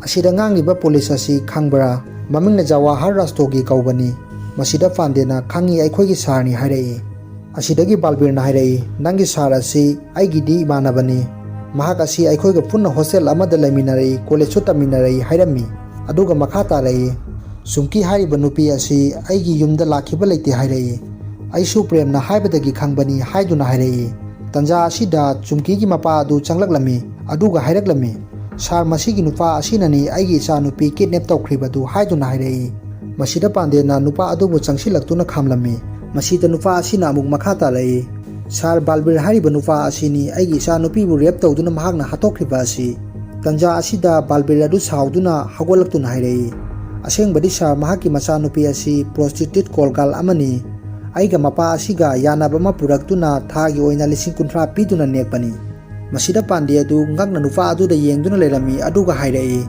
"ꯑꯁꯤꯗ ꯉꯥꯡꯂꯤꯕ ꯄꯨꯂꯤꯁ ꯑꯁꯤ ꯈꯪꯕ꯭ꯔꯥ? ꯃꯃꯤꯡꯅ ꯖꯋꯥꯍꯔ ꯔꯥꯁꯇꯣꯒꯤ ꯀꯧꯕꯅꯤ"꯫ ꯃꯁꯤꯗ ꯄꯥꯟꯗꯦꯅ, "ꯈꯪꯉꯤ, ꯑꯩꯈꯣꯏꯒꯤ ꯁꯥꯔꯅꯤ" ꯍꯥꯏꯔꯛꯏ꯫ ꯑꯁꯤꯗꯒꯤ ꯕꯥꯜꯕꯤꯔꯅ ꯍꯥꯏꯔꯛꯏ, "ꯅꯪꯒꯤ ꯁꯥꯔ ꯑꯁꯤ ꯑꯩꯒꯤꯗꯤ ꯏꯃꯥꯟꯅꯕꯅꯤ꯫ ꯃꯍꯥꯛ ꯑꯁꯤ ꯑꯩꯈꯣꯏꯒ ꯄꯨꯟꯅ ꯍꯣꯁꯇꯦꯜ ꯑꯃꯗ ꯂꯩꯃꯤꯟꯅꯔꯛꯏ, ꯀꯣꯂꯦꯖꯁꯨ ꯇꯝꯃꯤꯟꯅꯔꯛꯏ" ꯍꯥꯏꯔꯝꯃꯤ꯫ ꯑꯗꯨꯒ ꯃꯈꯥ ꯇꯥꯔꯛꯏ, "ꯆꯨꯝꯀꯤ ꯍꯥꯏꯔꯤꯕ ꯅꯨꯄꯤ ꯑꯁꯤ ꯑꯩꯒꯤ ꯌꯨꯝꯗ ꯂꯥꯛꯈꯤꯕ ꯂꯩꯇꯦ" ꯍꯥꯏꯔꯛꯏ꯫ "ꯑꯩꯁꯨ ꯄ꯭ꯔꯦꯝꯅ ꯍꯥꯏꯕꯗꯒꯤ ꯈꯪꯕꯅꯤ" ꯍꯥꯏꯗꯨꯅ ꯍꯥꯏꯔꯛꯏ꯫ ꯇꯟꯖꯥ ꯑꯁꯤꯗ ꯆꯨꯝꯀꯤꯒꯤ ꯃꯄꯥ ꯑꯗꯨ ꯆꯪꯂꯛꯂꯝꯃꯤ꯫ ꯑꯗꯨꯒ ꯍꯥꯏꯔꯛꯂꯝꯃꯤ, "ꯁꯥꯔ, ꯃꯁꯤꯒꯤ ꯅꯨꯄꯥ ꯑꯁꯤꯅꯅꯤ ꯑꯩꯒꯤ ꯏꯆꯥꯅꯨꯄꯤ ꯀꯤꯗꯅꯦꯞ ꯇꯧꯈ꯭ꯔꯤꯕꯗꯨ" ꯍꯥꯏꯗꯨꯅ ꯍꯥꯏꯔꯛꯏ꯫ ꯃꯁꯤꯗ ꯄꯥꯟꯗꯦꯅ ꯅꯨꯄꯥ ꯑꯗꯨꯕꯨ ꯆꯪꯁꯤꯜꯂꯛꯇꯨꯅ ꯈꯥꯝꯂꯝꯃꯤ꯫ ꯃꯁꯤꯗ ꯅꯨꯄꯥ ꯑꯁꯤꯅ ꯑꯃꯨꯛ ꯃꯈꯥ ꯇꯥꯔꯛꯏ, "ꯁꯥꯔ, ꯕꯥꯜꯕꯤꯔ ꯍꯥꯏꯔꯤꯕ ꯅꯨꯄꯥ ꯑꯁꯤꯅꯤ ꯑꯩꯒꯤ ꯏꯆꯥꯅꯨꯄꯤꯕꯨ ꯔꯦꯞ ꯇꯧꯗꯨꯅ ꯃꯍꯥꯛꯅ ꯍꯥꯠꯇꯣꯛꯈ꯭ꯔꯤꯕ ꯑꯁꯤ"꯫ ꯇꯟꯖꯥ ꯑꯁꯤꯗ ꯕꯥꯜꯕꯤꯔ ꯑꯗꯨ ꯁꯥꯎꯗꯨꯅ ꯍꯧꯒꯠꯂꯛꯇꯨꯅ ꯍꯥꯏꯔꯛꯏ, "ꯑꯁꯦꯡꯕꯗꯤ ꯁꯥꯔ, ꯃꯍꯥꯛꯀꯤ ꯃꯆꯥꯅꯨꯄꯤ ꯑꯁꯤ ꯄ꯭ꯔꯣꯁꯇꯤꯇ꯭ꯌꯨꯠ ꯀꯣꯜ ꯒꯥꯔꯜ ꯑꯃꯅꯤ꯫ ꯑꯩꯒ ꯃꯄꯥ ꯑꯁꯤꯒ ꯌꯥꯅꯕ ꯑꯃ ꯄꯨꯔꯛꯇꯨꯅ ꯊꯥꯒꯤ ꯑꯣꯏꯅ ꯂꯤꯁꯤꯡ ꯀꯨꯟꯊ꯭ꯔꯥ ꯄꯤꯗꯨꯅ ꯅꯦꯛꯄꯅꯤ"꯫ ꯃꯁꯤꯗ ꯄꯥꯟꯗꯦ ꯑꯗꯨ ꯉꯛꯅ ꯅꯨꯄꯥ ꯑꯗꯨꯗ ꯌꯦꯡꯗꯨꯅ ꯂꯩꯔꯝꯃꯤ, ꯑꯗꯨꯒ ꯍꯥꯏꯔꯛꯏ,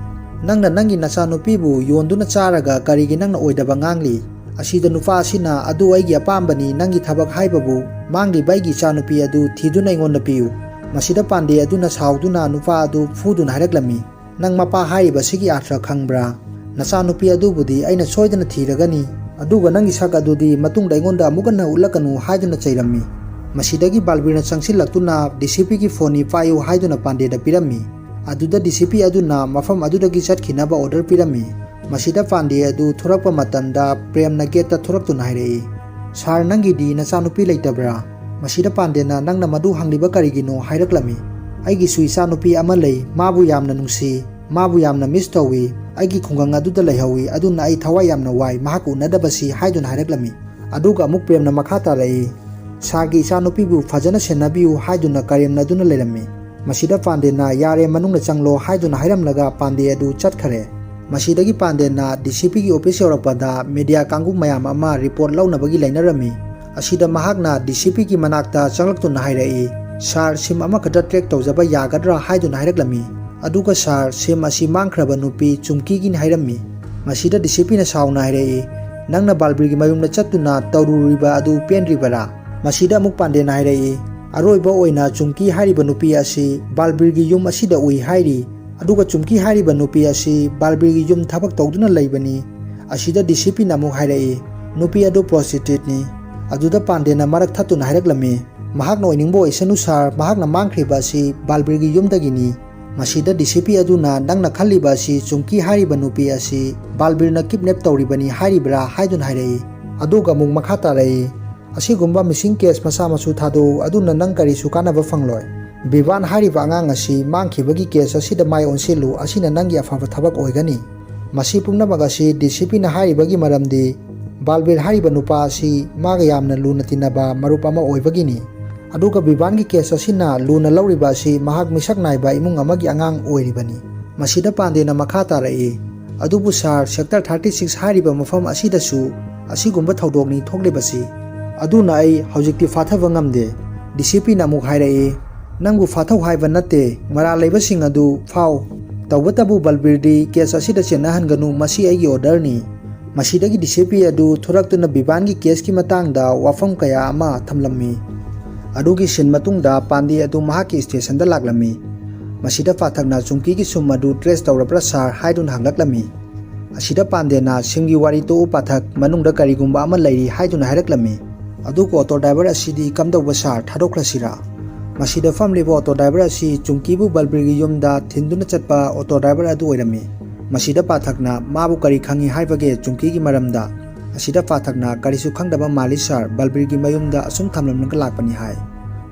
"ꯅꯪꯅ ꯅꯪꯒꯤ ꯅꯆꯥꯅꯨꯄꯤꯕꯨ ꯌꯣꯟꯗꯨꯅ ꯆꯥꯔꯒ ꯀꯔꯤꯒꯤ ꯅꯪꯅ ꯑꯣꯏꯗꯕ ꯉꯥꯡꯂꯤ?" ꯑꯁꯤꯗ ꯅꯨꯄꯥ ꯑꯁꯤꯅ, "ꯑꯗꯨ ꯑꯩꯒꯤ ꯑꯄꯥꯝꯕꯅꯤ, ꯅꯪꯒꯤ ꯊꯕꯛ ꯍꯥꯏꯕꯕꯨ ꯃꯥꯡꯂꯤꯕ ꯑꯩꯒꯤ ꯏꯆꯥꯅꯨꯄꯤ ꯑꯗꯨ ꯊꯤꯗꯨꯅ ꯑꯩꯉꯣꯟꯗ ꯄꯤꯌꯨ"꯫ ꯃꯁꯤꯗ ꯄꯥꯟꯗꯦ ꯑꯗꯨꯅ ꯁꯥꯎꯗꯨꯅ ꯅꯨꯄꯥ ꯑꯗꯨ ꯐꯨꯗꯨꯅ ꯍꯥꯏꯔꯛꯂꯝꯃꯤ, "ꯅꯪ ꯃꯄꯥ ꯍꯥꯏꯔꯤꯕꯁꯤꯒꯤ ꯑꯥꯔꯊ ꯈꯪꯕ꯭ꯔꯥ? ꯅꯆꯥꯅꯨꯄꯤ ꯑꯗꯨꯕꯨꯗꯤ ꯑꯩꯅ ꯁꯣꯏꯗꯅ ꯊꯤꯔꯒꯅꯤ, ꯑꯗꯨꯒ ꯅꯪꯒꯤ ꯁꯛ ꯑꯗꯨꯗꯤ ꯃꯇꯨꯡꯗ ꯑꯩꯉꯣꯟꯗ ꯑꯃꯨꯛ ꯍꯟꯅ ꯎꯠꯂꯛꯀꯅꯨ" ꯍꯥꯏꯗꯨꯅ ꯆꯩꯔꯝꯃꯤ꯫ ꯃꯁꯤꯗꯒꯤ ꯕꯥꯜꯕꯤꯔꯅ ꯆꯪꯁꯤꯜꯂꯛꯇꯨꯅ ꯗꯤ ꯁꯤ ꯄꯤꯒꯤ ꯐꯣꯟꯅꯤ, ꯄꯥꯏꯌꯨ ꯍꯥꯏꯗꯨꯅ ꯄꯥꯟꯗꯦꯗ ꯄꯤꯔꯝꯃꯤ꯫ ꯑꯗꯨꯗ ꯗꯤ ꯁꯤ ꯄꯤ ꯑꯗꯨꯅ ꯃꯐꯝ ꯑꯗꯨꯗꯒꯤ ꯆꯠꯈꯤꯅꯕ ꯑꯣꯔꯗꯔ ꯄꯤꯔꯝꯃꯤ꯫ ꯃꯁꯤꯗ ꯄꯥꯟꯗꯦ ꯑꯗꯨ ꯊꯣꯔꯛꯄ ꯃꯇꯝꯗ ꯄ꯭ꯔꯦꯝꯅ ꯒꯦꯠꯇ ꯊꯣꯔꯛꯇꯨꯅ ꯍꯥꯏꯔꯛꯏ, "ꯁꯥꯔ, ꯅꯪꯒꯤꯗꯤ ꯅꯆꯥꯅꯨꯄꯤ ꯂꯩꯇꯕ꯭ꯔꯥ?" ꯃꯁꯤꯗ ꯄꯥꯟꯗꯦꯅ, "ꯅꯪꯅ ꯃꯗꯨ ꯍꯪꯂꯤꯕ ꯀꯔꯤꯒꯤꯅꯣ?" ꯍꯥꯏꯔꯛꯂꯝꯃꯤ꯫ "ꯑꯩꯒꯤꯁꯨ ꯏꯆꯥꯅꯨꯄꯤ ꯑꯃ ꯂꯩ, ꯃꯥꯕꯨ ꯌꯥꯝꯅ ꯅꯨꯡꯁꯤ, ꯃꯥꯕꯨ ꯌꯥꯝꯅ ꯃꯤꯁ ꯇꯧꯏ, ꯑꯩꯒꯤ ꯈꯨꯡꯒꯪ ꯑꯗꯨꯗ ꯂꯩꯍꯧꯏ, ꯑꯗꯨꯅ ꯑꯩ ꯊꯋꯥꯏ ꯌꯥꯝꯅ ꯋꯥꯏ ꯃꯍꯥꯛ ꯎꯅꯗꯕꯁꯤ" ꯍꯥꯏꯗꯨꯅ ꯍꯥꯏꯔꯛꯂꯝꯃꯤ꯫ ꯑꯗꯨꯒ ꯑꯃꯨꯛ ꯄ꯭ꯔꯦꯝꯅ ꯃꯈꯥ ꯇꯥꯔꯛꯏ, "ꯁꯥꯔꯒꯤ ꯏꯆꯥꯅꯨꯄꯤꯕꯨ ꯐꯖꯅ ꯁꯦꯟꯅꯕꯤꯌꯨ" ꯍꯥꯏꯗꯨꯅ ꯀꯔꯦꯝꯅꯗꯨꯅ ꯂꯩꯔꯝꯃꯤ꯫ ꯃꯁꯤꯗ ꯄꯥꯟꯗꯦꯅ, "ꯌꯥꯔꯦ, ꯃꯅꯨꯡꯗ ꯆꯪꯂꯣ" ꯍꯥꯏꯗꯨꯅ ꯍꯥꯏꯔꯝꯂꯒ ꯄꯥꯟꯗꯦ ꯑꯗꯨ ꯆꯠꯈꯔꯦ꯫ ꯃꯁꯤꯗꯒꯤ ꯄꯥꯟꯗꯦꯅ ꯗꯤ ꯁꯤ ꯄꯤꯒꯤ ꯑꯣꯐꯤꯁ ꯌꯧꯔꯛꯄꯗ ꯃꯦꯗꯤꯌꯥ ꯀꯥꯡꯕꯨ ꯃꯌꯥꯝ ꯑꯃ ꯔꯤꯄꯣꯔꯠ ꯂꯧꯅꯕꯒꯤ ꯂꯩꯅꯔꯝꯃꯤ꯫ ꯑꯁꯤꯗ ꯃꯍꯥꯛꯅ ꯗꯤ ꯁꯤ ꯄꯤꯒꯤ ꯃꯅꯥꯛꯇ ꯆꯪꯂꯛꯇꯨꯅ ꯍꯥꯏꯔꯛꯏ, "ꯁꯥꯔ, ꯁꯤꯝ ꯑꯃꯈꯛꯇ ꯇ꯭ꯔꯦꯛ ꯇꯧꯖꯕ ꯌꯥꯒꯗ꯭ꯔꯥ?" ꯍꯥꯏꯗꯨꯅ ꯍꯥꯏꯔꯛꯂꯝꯃꯤ꯫ ꯑꯗꯨꯒ ꯁꯥꯔ, ꯁꯤꯝ ꯑꯁꯤ ꯃꯥꯡꯈ꯭ꯔꯕ ꯅꯨꯄꯤ ꯆꯨꯝꯀꯤꯒꯤꯅꯤ ꯍꯥꯏꯔꯝꯃꯤ꯫ ꯃꯁꯤꯗ ꯗꯤ ꯁꯤ ꯄꯤꯅ ꯁꯥꯎꯅ ꯍꯥꯏꯔꯛꯏ, "ꯅꯪꯅ ꯕꯥꯜꯕꯤꯔꯒꯤ ꯃꯌꯨꯝꯗ ꯆꯠꯇꯨꯅ ꯇꯧꯔꯨꯔꯤꯕ ꯑꯗꯨ ꯄꯦꯟꯗ꯭ꯔꯤꯕꯔꯥ?" ꯃꯁꯤꯗ ꯑꯃꯨꯛ ꯄꯥꯟꯗꯦꯅ ꯍꯥꯏꯔꯛꯏ, "ꯑꯔꯣꯏꯕ ꯑꯣꯏꯅ ꯆꯨꯝꯀꯤ ꯍꯥꯏꯔꯤꯕ ꯅꯨꯄꯤ ꯑꯁꯤ ꯕꯥꯜꯕꯤꯔꯒꯤ ꯌꯨꯝ ꯑꯁꯤꯗ ꯎꯏ ꯍꯥꯏꯔꯤ, ꯑꯗꯨꯒ ꯆꯨꯝꯀꯤ ꯍꯥꯏꯔꯤꯕ ꯅꯨꯄꯤ ꯑꯁꯤ ꯕꯥꯜꯕꯤꯔꯒꯤ ꯌꯨꯝ ꯊꯕꯛ ꯇꯧꯗꯨꯅ ꯂꯩꯕꯅꯤ"꯫ ꯑꯁꯤꯗ ꯗꯤ ꯁꯤ ꯄꯤꯅ ꯑꯃꯨꯛ ꯍꯥꯏꯔꯛꯏ, "ꯅꯨꯄꯤ ꯑꯗꯨ ꯄ꯭ꯔꯣꯁꯇꯤꯇ꯭ꯌꯨꯠꯅꯤ"꯫ ꯑꯗꯨꯗ ꯄꯥꯟꯗꯦꯅ ꯃꯔꯛ ꯊꯠꯇꯨꯅ ꯍꯥꯏꯔꯛꯂꯝꯃꯤ, "ꯃꯍꯥꯛꯅ ꯑꯣꯏꯅꯤꯡꯕ ꯑꯣꯏꯁꯅꯨ ꯁꯥꯔ, ꯃꯍꯥꯛꯅ ꯃꯥꯡꯈ꯭ꯔꯤꯕ ꯑꯁꯤ ꯕꯥꯜꯕꯤꯔꯒꯤ ꯌꯨꯝꯗꯒꯤꯅꯤ"꯫ ꯃꯁꯤꯗ ꯗꯤ ꯁꯤ ꯄꯤ ꯑꯗꯨꯅ, "ꯅꯪꯅ ꯈꯜꯂꯤꯕ ꯑꯁꯤ ꯆꯨꯝꯀꯤ ꯍꯥꯏꯔꯤꯕ ꯅꯨꯄꯤ ꯑꯁꯤ ꯕꯥꯜꯕꯤꯔꯅ ꯀꯤꯗꯅꯦꯞ ꯇꯧꯔꯤꯕꯅꯤ ꯍꯥꯏꯔꯤꯕ꯭ꯔꯥ?" ꯍꯥꯏꯗꯨꯅ ꯍꯥꯏꯔꯛꯏ꯫ ꯑꯗꯨꯒ ꯑꯃꯨꯛ ꯃꯈꯥ ꯇꯥꯔꯛꯏ, "ꯑꯁꯤꯒꯨꯝꯕ ꯃꯤꯁꯤꯡ ꯀꯦꯁ ꯃꯆꯥ ꯃꯁꯨ ꯊꯥꯗꯣꯛꯎ, ꯑꯗꯨꯅ ꯅꯪ ꯀꯔꯤꯁꯨ ꯀꯥꯟꯅꯕ ꯐꯪꯂꯣꯏ꯫ ꯕꯤꯕꯥꯟ ꯍꯥꯏꯔꯤꯕ ꯑꯉꯥꯡ ꯑꯁꯤ ꯃꯥꯡꯈꯤꯕꯒꯤ ꯀꯦꯁ ꯑꯁꯤꯗ ꯃꯥꯏ ꯑꯣꯟꯁꯤꯜꯂꯨ, ꯑꯁꯤꯅ ꯅꯪꯒꯤ ꯑꯐꯕ ꯊꯕꯛ ꯑꯣꯏꯒꯅꯤ"꯫ ꯃꯁꯤ ꯄꯨꯝꯅꯃꯛ ꯑꯁꯤ ꯗꯤ ꯁꯤ ꯄꯤꯅ ꯍꯥꯏꯔꯤꯕꯒꯤ ꯃꯔꯝꯗꯤ ꯕꯥꯜꯕꯤꯔ ꯍꯥꯏꯔꯤꯕ ꯅꯨꯄꯥ ꯑꯁꯤ ꯃꯥꯒ ꯌꯥꯝꯅ ꯂꯨꯅ ꯇꯤꯟꯅꯕ ꯃꯔꯨꯞ ꯑꯃ ꯑꯣꯏꯕꯒꯤꯅꯤ꯫ ꯑꯗꯨꯒ ꯕꯤꯕꯥꯟꯒꯤ ꯀꯦꯁ ꯑꯁꯤꯅ ꯂꯨꯅ ꯂꯧꯔꯤꯕ ꯑꯁꯤ ꯃꯍꯥꯛ ꯃꯤꯁꯛ ꯅꯥꯏꯕ ꯏꯃꯨꯡ ꯑꯃꯒꯤ ꯑꯉꯥꯡ ꯑꯣꯏꯔꯤꯕꯅꯤ꯫ ꯃꯁꯤꯗ ꯄꯥꯟꯗꯦꯅ ꯃꯈꯥ ꯇꯥꯔꯛꯏ, "ꯑꯗꯨꯕꯨ ꯁꯥꯔ, ꯁꯦꯛꯇꯔ ꯊꯥꯔꯇꯤ ꯁꯤꯛꯁ ꯍꯥꯏꯔꯤꯕ ꯃꯐꯝ ꯑꯁꯤꯗꯁꯨ ꯑꯁꯤꯒꯨꯝꯕ ꯊꯧꯗꯣꯛꯅꯤ ꯊꯣꯛꯂꯤꯕꯁꯤ꯫ ꯑꯗꯨꯅ ꯑꯩ ꯍꯧꯖꯤꯛꯇꯤ ꯐꯥꯊꯕ ꯉꯝꯗꯦ"꯫ ꯗꯤ ꯁꯤ ꯄꯤꯅ ꯑꯃꯨꯛ ꯍꯥꯏꯔꯛꯏ, "ꯅꯪꯕꯨ ꯐꯥꯊꯧ ꯍꯥꯏꯕ ꯅꯠꯇꯦ, ꯃꯔꯥꯜ ꯂꯩꯕꯁꯤꯡ ꯑꯗꯨ ꯐꯥꯎ"꯫ ꯇꯧꯕꯇꯕꯨ ꯕꯜꯕꯤꯔꯗꯤ ꯀꯦꯁ ꯑꯁꯤꯗ ꯆꯦꯟꯅꯍꯟꯒꯅꯨ, ꯃꯁꯤ ꯑꯩꯒꯤ ꯑꯣꯔꯗꯔꯅꯤ꯫ ꯃꯁꯤꯗꯒꯤ ꯗꯤ ꯁꯤ ꯄꯤ ꯑꯗꯨ ꯊꯣꯔꯛꯇꯨꯅ ꯕꯤꯕꯥꯟꯒꯤ ꯀꯦꯁꯀꯤ ꯃꯇꯥꯡꯗ ꯋꯥꯐꯝ ꯀꯌꯥ ꯑꯃ ꯊꯝꯂꯝꯃꯤ꯫ ꯑꯗꯨꯒꯤ ꯁꯤꯟ ꯃꯇꯨꯡꯗ ꯄꯥꯟꯗꯦ ꯑꯗꯨ ꯃꯍꯥꯛꯀꯤ ꯁ꯭ꯇꯦꯁꯟꯗ ꯂꯥꯛꯂꯝꯃꯤ꯫ ꯃꯁꯤꯗ ꯄꯥꯊꯛꯅ ꯆꯨꯡꯀꯤꯒꯤ ꯁꯨꯝ ꯑꯗꯨ ꯇ꯭ꯔꯦꯁ ꯇꯧꯔꯕ꯭ꯔꯥ ꯁꯥꯔ ꯍꯥꯏꯗꯨꯅ ꯍꯪꯂꯛꯂꯝꯃꯤ꯫ ꯑꯁꯤꯗ ꯄꯥꯟꯗꯦꯅ ꯁꯤꯝꯒꯤ ꯋꯥꯔꯤ ꯇꯣꯛꯎ ꯄꯥꯊꯛ, ꯃꯅꯨꯡꯗ ꯀꯔꯤꯒꯨꯝꯕ ꯑꯃ ꯂꯩꯔꯤ ꯍꯥꯏꯗꯨꯅ ꯍꯥꯏꯔꯛꯂꯝꯃꯤ꯫ ꯑꯗꯨꯒ ꯑꯣꯇꯣ ꯗ꯭ꯔꯥꯏꯚꯔ ꯑꯁꯤꯗꯤ ꯀꯝꯗꯧꯕ ꯁꯥꯔ, ꯊꯥꯗꯣꯛꯈ꯭ꯔꯁꯤꯔꯥ? ꯃꯁꯤꯗ ꯐꯝꯂꯤꯕ ꯑꯣꯇꯣ ꯗ꯭ꯔꯥꯏꯚꯔ ꯑꯁꯤ ꯆꯨꯡꯀꯤꯕꯨ ꯕꯜꯕꯤꯔꯒꯤ ꯌꯨꯝꯗ ꯊꯤꯟꯗꯨꯅ ꯆꯠꯄ ꯑꯣꯇꯣ ꯗ꯭ꯔꯥꯏꯚꯔ ꯑꯗꯨ ꯑꯣꯏꯔꯝꯃꯤ꯫ ꯃꯁꯤꯗ ꯄꯥꯊꯛꯅ ꯃꯥꯕꯨ ꯀꯔꯤ ꯈꯪꯏ ꯍꯥꯏꯕꯒꯦ ꯆꯨꯡꯀꯤꯒꯤ ꯃꯔꯝꯗ? ꯑꯁꯤꯗ ꯄꯥꯊꯛꯅ ꯀꯔꯤꯁꯨ ꯈꯪꯗꯕ ꯃꯥꯜꯂꯤ ꯁꯥꯔ, ꯕꯜꯕꯤꯔꯒꯤ ꯃꯌꯨꯝꯗ ꯑꯁꯨꯝ ꯊꯝꯂꯝꯂꯒ ꯂꯥꯛꯄꯅꯤ ꯍꯥꯏ꯫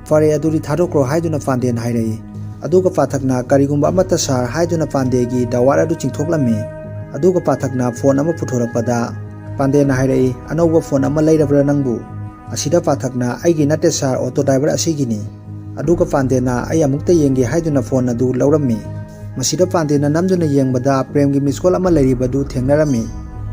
ꯐꯔꯦ, ꯑꯗꯨꯗꯤ ꯊꯥꯗꯣꯛꯈ꯭ꯔꯣ ꯍꯥꯏꯗꯨꯅ ꯄꯥꯟꯗꯦꯅ ꯍꯥꯏꯔꯛꯏ꯫ ꯑꯗꯨꯒ ꯄꯥꯊꯛꯅ ꯀꯔꯤꯒꯨꯝꯕ ꯑꯃꯠꯇ ꯁꯥꯔ ꯍꯥꯏꯗꯨꯅ ꯄꯥꯟꯗꯦꯒꯤ ꯗ꯭ꯔꯥꯋꯔ ꯑꯗꯨ ꯆꯤꯡꯊꯣꯛꯂꯝꯃꯤ꯫ ꯑꯗꯨꯒ ꯄꯥꯊꯛꯅ ꯐꯣꯟ ꯑꯃ ꯄꯨꯊꯣꯔꯛꯄꯗ ꯄꯥꯟꯗꯦꯅ ꯍꯥꯏꯔꯛꯏ, "ꯑꯅꯧꯕ ꯐꯣꯟ ꯑꯃ ꯂꯩꯔꯕ꯭ꯔꯥ ꯅꯪꯕꯨ?" ꯑꯁꯤꯗ ꯄꯥꯊꯛꯅ, "ꯑꯩꯒꯤ ꯅꯠꯇꯦ ꯁꯥꯔ, ꯑꯣꯇꯣ ꯗ꯭ꯔꯥꯏꯚꯔ ꯑꯁꯤꯒꯤꯅꯤ"꯫ ꯑꯗꯨꯒ ꯄꯥꯟꯗꯦꯅ, "ꯑꯩ ꯑꯃꯨꯛꯇ ꯌꯦꯡꯒꯦ" ꯍꯥꯏꯗꯨꯅ ꯐꯣꯟ ꯑꯗꯨ ꯂꯧꯔꯝꯃꯤ꯫ ꯃꯁꯤꯗ ꯄꯥꯟꯗꯦꯅ ꯅꯝꯗꯨꯅ ꯌꯦꯡꯕꯗ ꯄ꯭ꯔꯦꯝꯒꯤ ꯃꯤꯁ ꯀꯣꯜ ꯑꯃ ꯂꯩꯔꯤꯕꯗꯨ ꯊꯦꯡꯅꯔꯝꯃꯤ꯫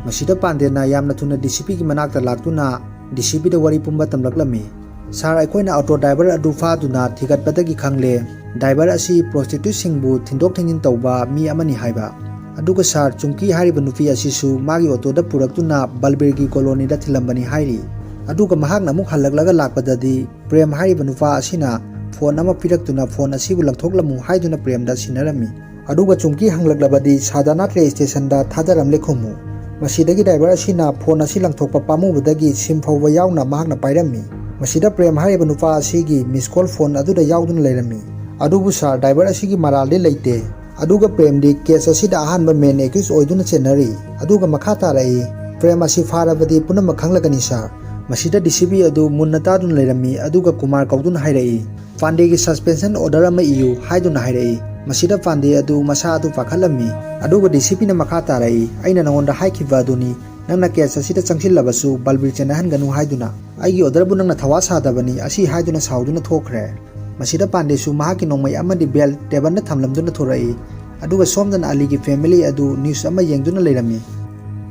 ꯃꯁꯤꯗ ꯄꯥꯟꯗꯦꯅ ꯌꯥꯝꯅ ꯊꯨꯅ ꯗꯤ ꯁꯤ ꯄꯤꯒꯤ ꯃꯅꯥꯛꯇ ꯂꯥꯛꯇꯨꯅ ꯗꯤ ꯁꯤ ꯄꯤꯗ ꯋꯥꯔꯤ ꯄꯨꯝꯕ ꯇꯝꯂꯛꯂꯝꯃꯤ꯫ "ꯁꯥꯔ, ꯑꯩꯈꯣꯏꯅ ꯑꯣꯇꯣ ꯗ꯭ꯔꯥꯏꯚꯔ ꯑꯗꯨ ꯐꯥꯗꯨꯅ ꯊꯤꯒꯠꯄꯗꯒꯤ ꯈꯪꯂꯦ, ꯗ꯭ꯔꯥꯏꯚꯔ ꯑꯁꯤ ꯄ꯭ꯔꯣꯁꯇꯤꯇ꯭ꯌꯨꯠꯁꯤꯡꯕꯨ ꯊꯤꯟꯗꯣꯛ ꯊꯤꯟꯖꯤꯟ ꯇꯧꯕ ꯃꯤ ꯑꯃꯅꯤ ꯍꯥꯏꯕ꯫ ꯑꯗꯨꯒ ꯁꯥꯔ, ꯆꯨꯡꯀꯤ ꯍꯥꯏꯔꯤꯕ ꯅꯨꯄꯤ ꯑꯁꯤꯁꯨ ꯃꯥꯒꯤ ꯑꯣꯇꯣꯗ ꯄꯨꯔꯛꯇꯨꯅ ꯕꯜꯕꯤꯔꯒꯤ ꯀꯣꯂꯣꯅꯤꯗ ꯊꯤꯜꯂꯝꯕꯅꯤ ꯍꯥꯏꯔꯤ꯫ ꯑꯗꯨꯒ ꯃꯍꯥꯛꯅ ꯑꯃꯨꯛ ꯍꯜꯂꯛꯂꯒ ꯂꯥꯛꯄꯗꯗꯤ ꯄ꯭ꯔꯦꯝ ꯍꯥꯏꯔꯤꯕ ꯅꯨꯄꯥ ꯑꯁꯤꯅ ꯐꯣꯟ ꯑꯃ ꯄꯤꯔꯛꯇꯨꯅ ꯐꯣꯟ ꯑꯁꯤꯕꯨ ꯂꯪꯊꯣꯛꯂꯝꯃꯨ ꯍꯥꯏꯗꯨꯅ ꯄ꯭ꯔꯦꯝꯗ ꯁꯤꯟꯅꯔꯝꯃꯤ꯫ ꯑꯗꯨꯒ ꯆꯨꯡꯀꯤ ꯍꯪꯂꯛꯂꯕꯗꯤ ꯁꯥꯗꯥꯅꯥ ꯇ꯭ꯔꯦꯟ ꯁ꯭ꯇꯦꯁꯟꯗ ꯊꯥꯗꯔꯝꯂꯦ ꯈꯨꯝꯃꯨ"꯫ ꯃꯁꯤꯗꯒꯤ ꯗ꯭ꯔꯥꯏꯚꯔ ꯑꯁꯤꯅ ꯐꯣꯟ ꯑꯁꯤ ꯂꯪꯊꯣꯛꯄ ꯄꯥꯝꯃꯨꯕꯗꯒꯤ ꯁꯤꯝ ꯐꯥꯎꯕ ꯌꯥꯎꯅ ꯃꯍꯥꯛꯅ ꯄꯥꯏꯔꯝꯃꯤ꯫ ꯃꯁꯤꯗ ꯄ꯭ꯔꯦꯝ ꯍꯥꯏꯔꯤꯕ ꯅꯨꯄꯥ ꯑꯁꯤꯒꯤ ꯃꯤꯁ ꯀꯣꯜ ꯐꯣꯟ ꯑꯗꯨꯗ ꯌꯥꯎꯗꯨꯅ ꯂꯩꯔꯝꯃꯤ꯫ "ꯑꯗꯨꯕꯨ ꯁꯥꯔ, ꯗ꯭ꯔꯥꯏꯚꯔ ꯑꯁꯤꯒꯤ ꯃꯔꯥꯜꯗꯤ ꯂꯩꯇꯦ꯫ ꯑꯗꯨꯒ ꯄ꯭ꯔꯦꯝꯗꯤ ꯀꯦꯁ ꯑꯁꯤꯗ ꯑꯍꯥꯟꯕ ꯃꯦꯟ ꯑꯦꯀ꯭ꯌꯨꯁ ꯑꯣꯏꯗꯨꯅ ꯆꯦꯟꯅꯔꯤ"꯫ ꯑꯗꯨꯒ ꯃꯈꯥ ꯇꯥꯔꯛꯏ, "ꯄ꯭ꯔꯦꯝ ꯑꯁꯤ ꯐꯥꯔꯕꯗꯤ ꯄꯨꯝꯅꯃꯛ ꯈꯪꯂꯒꯅꯤ ꯁꯥꯔ"꯫ ꯃꯁꯤꯗ ꯗꯤ ꯁꯤ ꯄꯤ ꯑꯗꯨ ꯃꯨꯟꯅ ꯇꯥꯗꯨꯅ ꯂꯩꯔꯝꯃꯤ, ꯑꯗꯨꯒ ꯀꯨꯃꯥꯔ ꯀꯧꯗꯨꯅ ꯍꯥꯏꯔꯛꯏ, "ꯄꯥꯟꯗꯦꯒꯤ ꯁꯁꯄꯦꯟꯁꯟ ꯑꯣꯔꯗꯔ ꯑꯃ ꯏꯌꯨ" ꯍꯥꯏꯗꯨꯅ ꯍꯥꯏꯔꯛꯏ꯫ ꯃꯁꯤꯗ ꯄꯥꯟꯗꯦ ꯑꯗꯨ ꯃꯁꯥ ꯑꯗꯨ ꯄꯥꯈꯠꯂꯝꯃꯤ꯫ ꯑꯗꯨꯒ ꯗꯤ ꯁꯤ ꯄꯤꯅ ꯃꯈꯥ ꯇꯥꯔꯛꯏ, "ꯑꯩꯅ ꯅꯉꯣꯟꯗ ꯍꯥꯏꯈꯤꯕ ꯑꯗꯨꯅꯤ, ꯅꯪꯅ ꯀꯦꯁ ꯑꯁꯤꯗ ꯆꯪꯁꯤꯜꯂꯕꯁꯨ ꯕꯜꯕꯤꯔ ꯆꯦꯟꯅꯍꯟꯒꯅꯨ ꯍꯥꯏꯗꯨꯅ꯫ ꯑꯩꯒꯤ ꯑꯣꯔꯗꯔꯕꯨ ꯅꯪꯅ ꯊꯋꯥ ꯁꯥꯗꯕꯅꯤ" ꯑꯁꯤ ꯍꯥꯏꯗꯨꯅ ꯁꯥꯎꯗꯨꯅ ꯊꯣꯛꯈ꯭ꯔꯦ꯫ ꯃꯁꯤꯗ ꯄꯥꯟꯗꯦꯁꯨ ꯃꯍꯥꯛꯀꯤ ꯅꯣꯡꯃꯩ ꯑꯃꯗꯤ ꯕꯦꯜ ꯇꯦꯕꯜꯗ ꯊꯝꯂꯝꯗꯨꯅ ꯊꯣꯔꯛꯏ꯫ ꯑꯗꯨꯒ ꯁꯣꯝꯗꯅ ꯑꯂꯤꯒꯤ ꯐꯦꯃꯤꯂꯤ ꯑꯗꯨ ꯅ꯭ꯌꯨꯁ ꯑꯃ ꯌꯦꯡꯗꯨꯅ ꯂꯩꯔꯝꯃꯤ꯫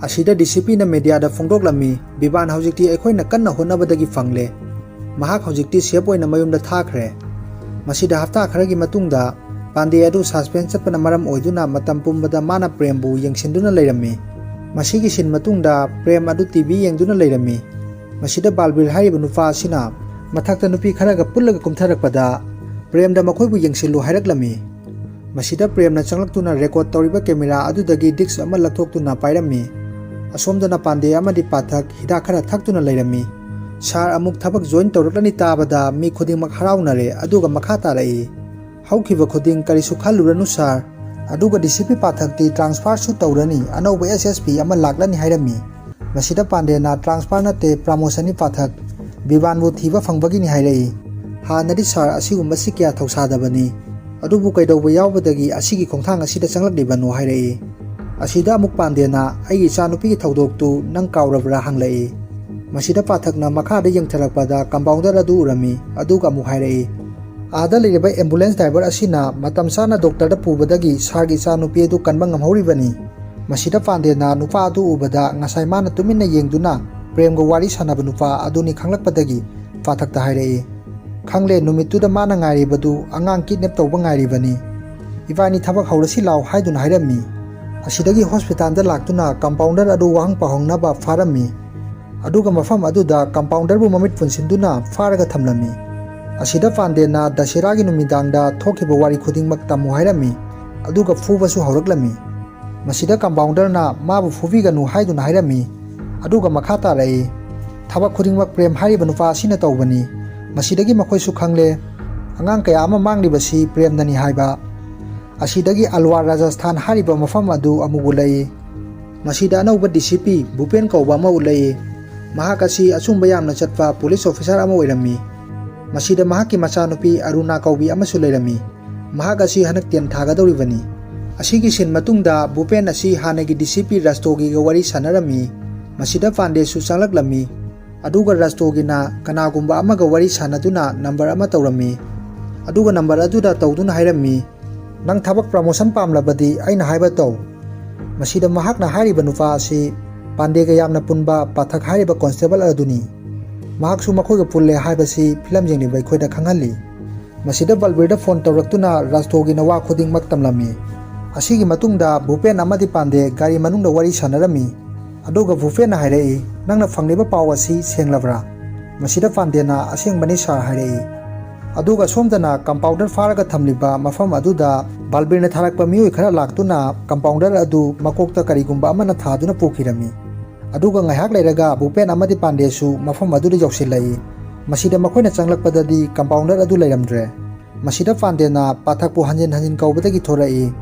ꯑꯁꯤꯗ ꯗꯤ ꯁꯤ ꯄꯤꯅ ꯃꯦꯗꯤꯌꯥꯗ ꯐꯣꯡꯗꯣꯛꯂꯝꯃꯤ, "ꯕꯤꯕꯥꯟ ꯍꯧꯖꯤꯛꯇꯤ ꯑꯩꯈꯣꯏꯅ ꯀꯟꯅ ꯍꯣꯠꯅꯕꯗꯒꯤ ꯐꯪꯂꯦ꯫ ꯃꯍꯥꯛ ꯍꯧꯖꯤꯛꯇꯤ ꯁꯦꯐ ꯑꯣꯏꯅ ꯃꯌꯨꯝꯗ ꯊꯥꯈ꯭ꯔꯦ"꯫ ꯃꯁꯤꯗ ꯍꯞꯇꯥ ꯈꯔꯒꯤ ꯃꯇꯨꯡꯗ ꯄꯥꯟꯗꯦ ꯑꯗꯨ ꯁꯁꯄꯦꯟꯁ ꯆꯠꯄꯅ ꯃꯔꯝ ꯑꯣꯏꯗꯨꯅ ꯃꯇꯝ ꯄꯨꯝꯕꯗ ꯃꯥꯅ ꯄ꯭ꯔꯦꯝꯕꯨ ꯌꯦꯡꯁꯤꯟꯗꯨꯅ ꯂꯩꯔꯝꯃꯤ꯫ ꯃꯁꯤꯒꯤ ꯁꯤꯟ ꯃꯇꯨꯡꯗ ꯄ꯭ꯔꯦꯝ ꯑꯗꯨ ꯇꯤ ꯚꯤ ꯌꯦꯡꯗꯨꯅ ꯂꯩꯔꯝꯃꯤ꯫ ꯃꯁꯤꯗ ꯕꯥꯜꯕꯤꯔ ꯍꯥꯏꯔꯤꯕ ꯅꯨꯄꯥ ꯑꯁꯤꯅ ꯃꯊꯛꯇ ꯅꯨꯄꯤ ꯈꯔꯒ ꯄꯨꯜꯂꯒ ꯀꯨꯝꯊꯔꯛꯄꯗ ꯄ꯭ꯔꯦꯝꯗ ꯃꯈꯣꯏꯕꯨ ꯌꯦꯡꯁꯤꯜꯂꯨ ꯍꯥꯏꯔꯛꯂꯝꯃꯤ꯫ ꯃꯁꯤꯗ ꯄ꯭ꯔꯦꯝꯅ ꯆꯪꯂꯛꯇꯨꯅ ꯔꯦꯀꯣꯔꯗ ꯇꯧꯔꯤꯕ ꯀꯦꯃꯦꯔꯥ ꯑꯗꯨꯗꯒꯤ ꯗꯤꯁꯛ ꯑꯃ ꯂꯧꯊꯣꯛꯇꯨꯅ ꯄꯥꯏꯔꯝꯃꯤ꯫ ꯑꯁꯣꯝꯗꯅ ꯄꯥꯟꯗꯦ ꯑꯃꯗꯤ ꯄꯥꯊꯛ ꯍꯤꯗꯥꯛ ꯈꯔ ꯊꯛꯇꯨꯅ ꯂꯩꯔꯝꯃꯤ꯫ ꯁꯥꯔ ꯑꯃꯨꯛ ꯊꯕꯛ ꯖꯣꯏꯟ ꯇꯧꯔꯛꯂꯅꯤ ꯇꯥꯕꯗ ꯃꯤ ꯈꯨꯗꯤꯡꯃꯛ ꯍꯔꯥꯎꯅꯔꯦ, ꯑꯗꯨꯒ ꯃꯈꯥ ꯇꯥꯔꯛꯏ꯫ "ꯍꯧꯈꯤꯕ ꯈꯨꯗꯤꯡ ꯀꯔꯤꯁꯨ ꯈꯜꯂꯨꯔꯅꯨ ꯁꯥꯔ, ꯑꯗꯨꯒ ꯗꯤ ꯁꯤ ꯄꯤ ꯄꯥꯊꯛꯇꯤ ꯇ꯭ꯔꯥꯟꯁꯐꯔꯁꯨ ꯇꯧꯔꯅꯤ, ꯑꯅꯧꯕ ꯑꯦꯁ ꯑꯦꯁ ꯄꯤ ꯑꯃ ꯂꯥꯛꯂꯅꯤ" ꯍꯥꯏꯔꯝꯃꯤ꯫ ꯃꯁꯤꯗ ꯄꯥꯟꯗꯦꯅ "ꯇ꯭ꯔꯥꯟꯁꯐꯔ ꯅꯠꯇꯦ, ꯄ꯭ꯔꯃꯣꯁꯟꯅꯤ ꯄꯥꯊꯛ, ꯕꯤꯕꯥꯟꯕꯨ ꯊꯤꯕ ꯐꯪꯕꯒꯤꯅꯤ" ꯍꯥꯏꯔꯛꯏ꯫ "ꯍꯥꯟꯅꯗꯤ ꯁꯥꯔ ꯑꯁꯤꯒꯨꯝꯕꯁꯤ ꯀꯌꯥ ꯊꯧꯁꯥꯗꯕꯅꯤ, ꯑꯗꯨꯕꯨ ꯀꯩꯗꯧꯕ ꯌꯥꯎꯕꯗꯒꯤ ꯑꯁꯤꯒꯤ ꯈꯣꯡꯊꯥꯡ ꯑꯁꯤꯗ ꯆꯪꯂꯛꯂꯤꯕꯅꯣ?" ꯍꯥꯏꯔꯛꯏ꯫ ꯑꯁꯤꯗ ꯑꯃꯨꯛ ꯄꯥꯟꯗꯦꯅ "ꯑꯩꯒꯤ ꯏꯆꯥꯅꯨꯄꯤꯒꯤ ꯊꯧꯗꯣꯛꯇꯨ ꯅꯪ ꯀꯥꯎꯔꯕ꯭ꯔꯥ?" ꯍꯪꯂꯛꯏ꯫ ꯃꯁꯤꯗ ꯄꯥꯊꯛꯅ ꯃꯈꯥꯗ ꯌꯦꯡꯊꯔꯛꯄꯗ ꯀꯝꯄꯥꯎꯟꯗꯔ ꯑꯗꯨ ꯎꯔꯝꯃꯤ, ꯑꯗꯨꯒ ꯑꯃꯨꯛ ꯍꯥꯏꯔꯛꯏ꯫ "ꯑꯥꯗ ꯂꯩꯔꯤꯕ ꯑꯦꯝꯕꯨꯂꯦꯟꯁ ꯗ꯭ꯔꯥꯏꯚꯔ ꯑꯁꯤꯅ ꯃꯇꯝ ꯆꯥꯅ ꯗꯣꯛꯇꯔꯗ ꯄꯨꯕꯗꯒꯤ ꯁꯥꯔꯒꯤ ꯏꯆꯥꯅꯨꯄꯤ ꯑꯗꯨ ꯀꯟꯕ ꯉꯝꯍꯧꯔꯤꯕꯅꯤ"꯫ ꯃꯁꯤꯗ ꯄꯥꯟꯗꯦꯅ ꯅꯨꯄꯥ ꯑꯗꯨ ꯎꯕꯗ ꯉꯁꯥꯏ ꯃꯥꯅ ꯇꯨꯃꯤꯟꯅ ꯌꯦꯡꯗꯨꯅ ꯄ꯭ꯔꯦꯝꯒ ꯋꯥꯔꯤ ꯁꯥꯟꯅꯕ ꯅꯨꯄꯥ ꯑꯗꯨꯅꯤ ꯈꯪꯂꯛꯄꯗꯒꯤ ꯄꯥꯊꯛꯇ ꯍꯥꯏꯔꯛꯏ꯫ "ꯈꯪꯂꯦ, ꯅꯨꯃꯤꯠꯇꯨꯗ ꯃꯥꯅ ꯉꯥꯏꯔꯤꯕꯗꯨ ꯑꯉꯥꯡ ꯀꯤꯗꯅꯦꯞ ꯇꯧꯕ ꯉꯥꯏꯔꯤꯕꯅꯤ꯫ ꯏꯕꯥꯅꯤ ꯊꯕꯛ ꯍꯧꯔꯁꯤ ꯂꯥꯎ" ꯍꯥꯏꯗꯨꯅ ꯍꯥꯏꯔꯝꯃꯤ꯫ ꯑꯁꯤꯗꯒꯤ ꯍꯣꯁꯄꯤꯇꯥꯜꯗ ꯂꯥꯛꯇꯨꯅ ꯀꯝꯄꯥꯎꯟꯗꯔ ꯑꯗꯨ ꯋꯥꯍꯪ ꯄꯥꯎꯍꯪꯅꯕ ꯐꯥꯔꯝꯃꯤ꯫ ꯑꯗꯨꯒ ꯃꯐꯝ ꯑꯗꯨꯗ ꯀꯝꯄꯥꯎꯟꯗꯔꯕꯨ ꯃꯃꯤꯠ ꯄꯨꯟꯁꯤꯟꯗꯨꯅ ꯐꯥꯔꯒ ꯊꯝꯂꯝꯃꯤ꯫ ꯑꯁꯤꯗ ꯄꯥꯟꯗꯦꯅ ꯗꯁꯦꯔꯥꯒꯤ ꯅꯨꯃꯤꯗꯥꯡꯗ ꯊꯣꯛꯈꯤꯕ ꯋꯥꯔꯤ ꯈꯨꯗꯤꯡꯃꯛ ꯇꯝꯃꯨ ꯍꯥꯏꯔꯝꯃꯤ, ꯑꯗꯨꯒ ꯐꯨꯕꯁꯨ ꯍꯧꯔꯛꯂꯝꯃꯤ꯫ ꯃꯁꯤꯗ ꯀꯝꯄꯥꯎꯟꯗꯔꯅ ꯃꯥꯕꯨ ꯐꯨꯕꯤꯒꯅꯨ ꯍꯥꯏꯗꯨꯅ ꯍꯥꯏꯔꯝꯃꯤ, ꯑꯗꯨꯒ ꯃꯈꯥ ꯇꯥꯔꯛꯏ꯫ "ꯊꯕꯛ ꯈꯨꯗꯤꯡꯃꯛ ꯄ꯭ꯔꯦꯝ ꯍꯥꯏꯔꯤꯕ ꯅꯨꯄꯥ ꯑꯁꯤꯅ ꯇꯧꯕꯅꯤ꯫ ꯃꯁꯤꯗꯒꯤ ꯃꯈꯣꯏꯁꯨ ꯈꯪꯂꯦ, ꯑꯉꯥꯡ ꯀꯌꯥ ꯑꯃ ꯃꯥꯡꯂꯤꯕꯁꯤ ꯄ꯭ꯔꯦꯝꯅꯅꯤ" ꯍꯥꯏꯕ꯫ ꯑꯁꯤꯗꯒꯤ ꯑꯜꯋꯥꯔ ꯔꯥꯖꯁꯊꯥꯟ ꯍꯥꯏꯔꯤꯕ ꯃꯐꯝ ꯑꯗꯨ ꯑꯃꯨꯛ ꯎꯠꯂꯛꯏ꯫ ꯃꯁꯤꯗ ꯑꯅꯧꯕ ꯗꯤ ꯁꯤ ꯄꯤ ꯚꯨꯄꯦꯟ ꯀꯧꯕ ꯑꯃ ꯎꯠꯂꯛꯏ꯫ ꯃꯍꯥꯛ ꯑꯁꯤ ꯑꯆꯨꯝꯕ ꯌꯥꯝꯅ ꯆꯠꯄ ꯄꯨꯂꯤꯁ ꯑꯣꯐꯤꯁꯥꯔ ꯑꯃ ꯑꯣꯏꯔꯝꯃꯤ꯫ ꯃꯁꯤꯗ ꯃꯍꯥꯛꯀꯤ ꯃꯆꯥꯅꯨꯄꯤ ꯑꯔꯨꯅꯥ ꯀꯧꯕꯤ ꯑꯃꯁꯨ ꯂꯩꯔꯝꯃꯤ꯫ ꯃꯍꯥꯛ ꯑꯁꯤ ꯍꯟꯗꯛ ꯇꯦꯟ ꯊꯥꯒꯗꯧꯔꯤꯕꯅꯤ꯫ ꯑꯁꯤꯒꯤ ꯁꯤꯟ ꯃꯇꯨꯡꯗ ꯚꯨꯄꯦꯟ ꯑꯁꯤ ꯍꯥꯟꯅꯒꯤ ꯗꯤ ꯁꯤ ꯄꯤ ꯔꯥꯁꯇꯣꯒꯤꯒ ꯋꯥꯔꯤ ꯁꯥꯟꯅꯔꯝꯃꯤ꯫ ꯃꯁꯤꯗ ꯄꯥꯟꯗꯦꯁꯨ ꯆꯪꯂꯛꯂꯝꯃꯤ꯫ ꯑꯗꯨꯒ ꯔꯥꯁꯇꯣꯒꯤꯅ ꯀꯅꯥꯒꯨꯝꯕ ꯑꯃꯒ ꯋꯥꯔꯤ ꯁꯥꯟꯅꯗꯨꯅ ꯅꯝꯕꯔ ꯑꯃ ꯇꯧꯔꯝꯃꯤ꯫ ꯑꯗꯨꯒ ꯅꯝꯕꯔ ꯑꯗꯨꯗ ꯇꯧꯗꯨꯅ ꯍꯥꯏꯔꯝꯃꯤ, "ꯅꯪ ꯊꯕꯛ ꯄ꯭ꯔꯃꯣꯁꯟ ꯄꯥꯝꯂꯕꯗꯤ ꯑꯩꯅ ꯍꯥꯏꯕ ꯇꯧ"꯫ ꯃꯁꯤꯗ ꯃꯍꯥꯛꯅ ꯍꯥꯏꯔꯤꯕ ꯅꯨꯄꯥ ꯑꯁꯤ ꯄꯥꯟꯗꯦꯒ ꯌꯥꯝꯅ ꯄꯨꯟꯕ ꯄꯥꯊꯛ ꯍꯥꯏꯔꯤꯕ ꯀꯣꯟꯁꯇꯦꯕꯜ ꯑꯗꯨꯅꯤ꯫ ꯃꯍꯥꯛꯁꯨ ꯃꯈꯣꯏꯒ ꯄꯨꯜꯂꯦ ꯍꯥꯏꯕꯁꯤ ꯐꯤꯂꯝ ꯌꯦꯡꯂꯤꯕ ꯑꯩꯈꯣꯏꯗ ꯈꯪꯍꯜꯂꯤ꯫ ꯃꯁꯤꯗ ꯕꯜꯕꯤꯔꯗ ꯐꯣꯟ ꯇꯧꯔꯛꯇꯨꯅ ꯔꯥꯁꯇꯣꯒꯤꯅ ꯋꯥ ꯈꯨꯗꯤꯡꯃꯛ ꯇꯝꯂꯝꯃꯤ꯫ ꯑꯁꯤꯒꯤ ꯃꯇꯨꯡꯗ ꯚꯨꯄꯦꯟ ꯑꯃꯗꯤ ꯄꯥꯟꯗꯦ ꯒꯥꯔꯤ ꯃꯅꯨꯡꯗ ꯋꯥꯔꯤ ꯁꯥꯟꯅꯔꯝꯃꯤ꯫ ꯑꯗꯨꯒ ꯚꯨꯄꯦꯟꯅ ꯍꯥꯏꯔꯛꯏ, "ꯅꯪꯅ ꯐꯪꯂꯤꯕ ꯄꯥꯎ ꯑꯁꯤ ꯁꯦꯡꯂꯕ꯭ꯔꯥ?" ꯃꯁꯤꯗ ꯄꯥꯟꯗꯦꯅ, "ꯑꯁꯦꯡꯕꯅꯤ ꯁꯥꯔ" ꯍꯥꯏꯔꯛꯏ꯫ ꯑꯗꯨꯒ ꯁꯣꯝꯗꯅ ꯀꯝꯄꯥꯎꯟꯗꯔ ꯐꯥꯔꯒ ꯊꯝꯂꯤꯕ ꯃꯐꯝ ꯑꯗꯨꯗ ꯕꯜꯕꯤꯔꯅ ꯊꯥꯔꯛꯄ ꯃꯤꯑꯣꯏ ꯈꯔ ꯂꯥꯛꯇꯨꯅ ꯀꯝꯄꯥꯎꯟꯗꯔ ꯑꯗꯨ ꯃꯀꯣꯛꯇ ꯀꯔꯤꯒꯨꯝꯕ ꯑꯃꯅ ꯊꯥꯗꯨꯅ ꯄꯨꯈꯤꯔꯝꯃꯤ꯫ ꯑꯗꯨꯒ ꯉꯥꯏꯍꯥꯛ ꯂꯩꯔꯒ ꯚꯨꯄꯦꯟ ꯑꯃꯗꯤ ꯄꯥꯟꯗꯦꯁꯨ ꯃꯐꯝ ꯑꯗꯨꯗ ꯌꯧꯁꯤꯜꯂꯛꯏ꯫ ꯃꯁꯤꯗ ꯃꯈꯣꯏꯅ ꯆꯪꯂꯛꯄꯗꯗꯤ ꯀꯝꯄꯥꯎꯟꯗꯔ ꯑꯗꯨ ꯂꯩꯔꯝꯗ꯭ꯔꯦ꯫ ꯃꯁꯤꯗ ꯄꯥꯟꯗꯦꯅ ꯄꯥꯊꯛꯄꯨ ꯍꯟꯖꯤꯟ ꯍꯟꯖꯤꯟ ꯀꯧꯕꯗꯒꯤ ꯊꯣꯔꯛꯏ꯫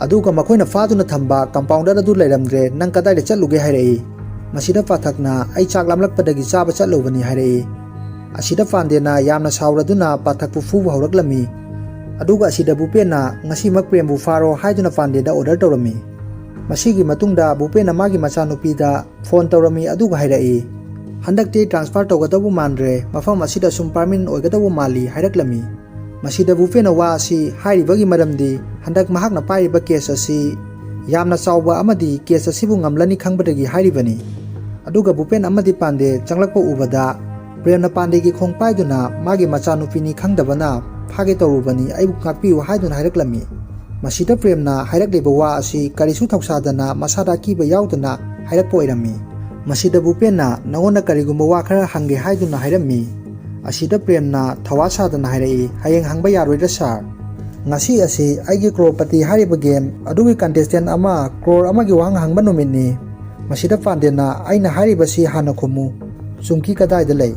ꯑꯗꯨꯒ ꯃꯈꯣꯏꯅ ꯐꯥꯗꯨꯅ ꯊꯝꯕ ꯀꯝꯄꯥꯎꯟꯗꯔ ꯑꯗꯨ ꯂꯩꯔꯝꯗ꯭ꯔꯦ, "ꯅꯪ ꯀꯗꯥꯏꯗ ꯆꯠꯂꯨꯒꯦ?" ꯍꯥꯏꯔꯛꯏ꯫ ꯃꯁꯤꯗ ꯄꯥꯊꯛꯅ, "ꯑꯩ ꯆꯥꯛ ꯂꯥꯝꯂꯛꯄꯗꯒꯤ ꯆꯥꯕ ꯆꯠꯂꯨꯕꯅꯤ" ꯍꯥꯏꯔꯛꯏ꯫ ꯑꯁꯤꯗ ꯄꯥꯟꯗꯦꯅ ꯌꯥꯝꯅ ꯁꯥꯎꯔꯗꯨꯅ ꯄꯥꯊꯛꯄꯨ ꯐꯨꯕ ꯍꯧꯔꯛꯂꯝꯃꯤ꯫ ꯑꯗꯨꯒ ꯑꯁꯤꯗ ꯚꯨꯄꯦꯟꯅ, "ꯉꯁꯤꯃꯛ ꯄ꯭ꯔꯦꯝꯕꯨ ꯐꯥꯔꯣ" ꯍꯥꯏꯗꯨꯅ ꯄꯥꯟꯗꯦꯗ ꯑꯣꯔꯗꯔ ꯇꯧꯔꯝꯃꯤ꯫ ꯃꯁꯤꯒꯤ ꯃꯇꯨꯡꯗ ꯚꯨꯄꯦꯟꯅ ꯃꯥꯒꯤ ꯃꯆꯥꯅꯨꯄꯤꯗ ꯐꯣꯟ ꯇꯧꯔꯝꯃꯤ, ꯑꯗꯨꯒ ꯍꯥꯏꯔꯛꯏ, "ꯍꯟꯗꯛꯇꯤ ꯇ꯭ꯔꯥꯟꯁꯐꯔ ꯇꯧꯒꯗꯧꯕ ꯃꯥꯟꯗ꯭ꯔꯦ, ꯃꯐꯝ ꯑꯁꯤꯗ ꯁꯨꯝ ꯄꯥꯔꯃꯤꯅꯦꯟ ꯑꯣꯏꯒꯗꯧꯕ ꯃꯥꯜꯂꯤ" ꯍꯥꯏꯔꯛꯂꯝꯃꯤ꯫ ꯃꯁꯤꯗ ꯚꯨꯄꯦꯟꯅ ꯋꯥ ꯑꯁꯤ ꯍꯥꯏꯔꯤꯕꯒꯤ ꯃꯔꯝꯗꯤ ꯍꯟꯗꯛ ꯃꯍꯥꯛꯅ ꯄꯥꯏꯔꯤꯕ ꯀꯦꯁ ꯑꯁꯤ ꯌꯥꯝꯅ ꯆꯥꯎꯕ ꯑꯃꯗꯤ ꯀꯦꯁ ꯑꯁꯤꯕꯨ ꯉꯝꯂꯅꯤ ꯈꯪꯕꯗꯒꯤ ꯍꯥꯏꯔꯤꯕꯅꯤ꯫ ꯑꯗꯨꯒ ꯚꯨꯄꯦꯟ ꯑꯃꯗꯤ ꯄꯥꯟꯗꯦ ꯆꯪꯂꯛꯄ ꯎꯕꯗ ꯄ꯭ꯔꯦꯝꯅ ꯄꯥꯟꯗꯦꯒꯤ ꯈꯣꯡ ꯄꯥꯏꯗꯨꯅ ꯃꯥꯒꯤ ꯃꯆꯥꯅꯨꯄꯤꯅꯤ ꯈꯪꯗꯕꯅ ꯐꯥꯒꯦ ꯇꯧꯔꯨꯕꯅꯤ, ꯑꯩꯕꯨ ꯉꯥꯛꯄꯤꯌꯨ ꯍꯥꯏꯗꯨꯅ ꯍꯥꯏꯔꯛꯂꯝꯃꯤ꯫ ꯃꯁꯤꯗ ꯄ꯭ꯔꯦꯝꯅ ꯍꯥꯏꯔꯛꯂꯤꯕ ꯋꯥ ꯑꯁꯤ ꯀꯔꯤꯁꯨ ꯊꯧꯁꯥꯗꯅ ꯃꯁꯥꯗ ꯑꯀꯤꯕ ꯌꯥꯎꯗꯅ ꯍꯥꯏꯔꯛꯄ ꯑꯣꯏꯔꯝꯃꯤ꯫ ꯃꯁꯤꯗ ꯚꯨꯄꯦꯟꯅ, "ꯅꯉꯣꯟꯗ ꯀꯔꯤꯒꯨꯝꯕ ꯋꯥ ꯈꯔ ꯍꯪꯒꯦ" ꯍꯥꯏꯗꯨꯅ ꯍꯥꯏꯔꯝꯃꯤ꯫ ꯑꯁꯤꯗ ꯄ꯭ꯔꯦꯝꯅ ꯊꯧꯋꯥ ꯁꯥꯗꯅ ꯍꯥꯏꯔꯛꯏ, "ꯍꯌꯦꯡ ꯍꯪꯕ ꯌꯥꯔꯣꯏꯗ꯭ꯔꯥ ꯁꯥꯔ? ꯉꯁꯤ ꯑꯁꯤ ꯑꯩꯒꯤ ꯀ꯭ꯔꯣꯔꯄꯇꯤ ꯍꯥꯏꯔꯤꯕ ꯒꯦꯝ ꯑꯗꯨꯒꯤ ꯀꯟꯇꯦꯁꯇꯦꯟ ꯑꯃ ꯀ꯭ꯔꯣꯔ ꯑꯃꯒꯤ ꯋꯥꯍꯪ ꯍꯪꯕ ꯅꯨꯃꯤꯠꯅꯤ꯫ ꯃꯁꯤꯗ ꯄꯥꯟꯗꯦꯅ ꯑꯩꯅ ꯍꯥꯏꯔꯤꯕꯁꯤ ꯍꯥꯟꯅ ꯈꯨꯝꯃꯨ꯫ ꯆꯨꯝꯀꯤ ꯀꯗꯥꯏꯗ ꯂꯩ?"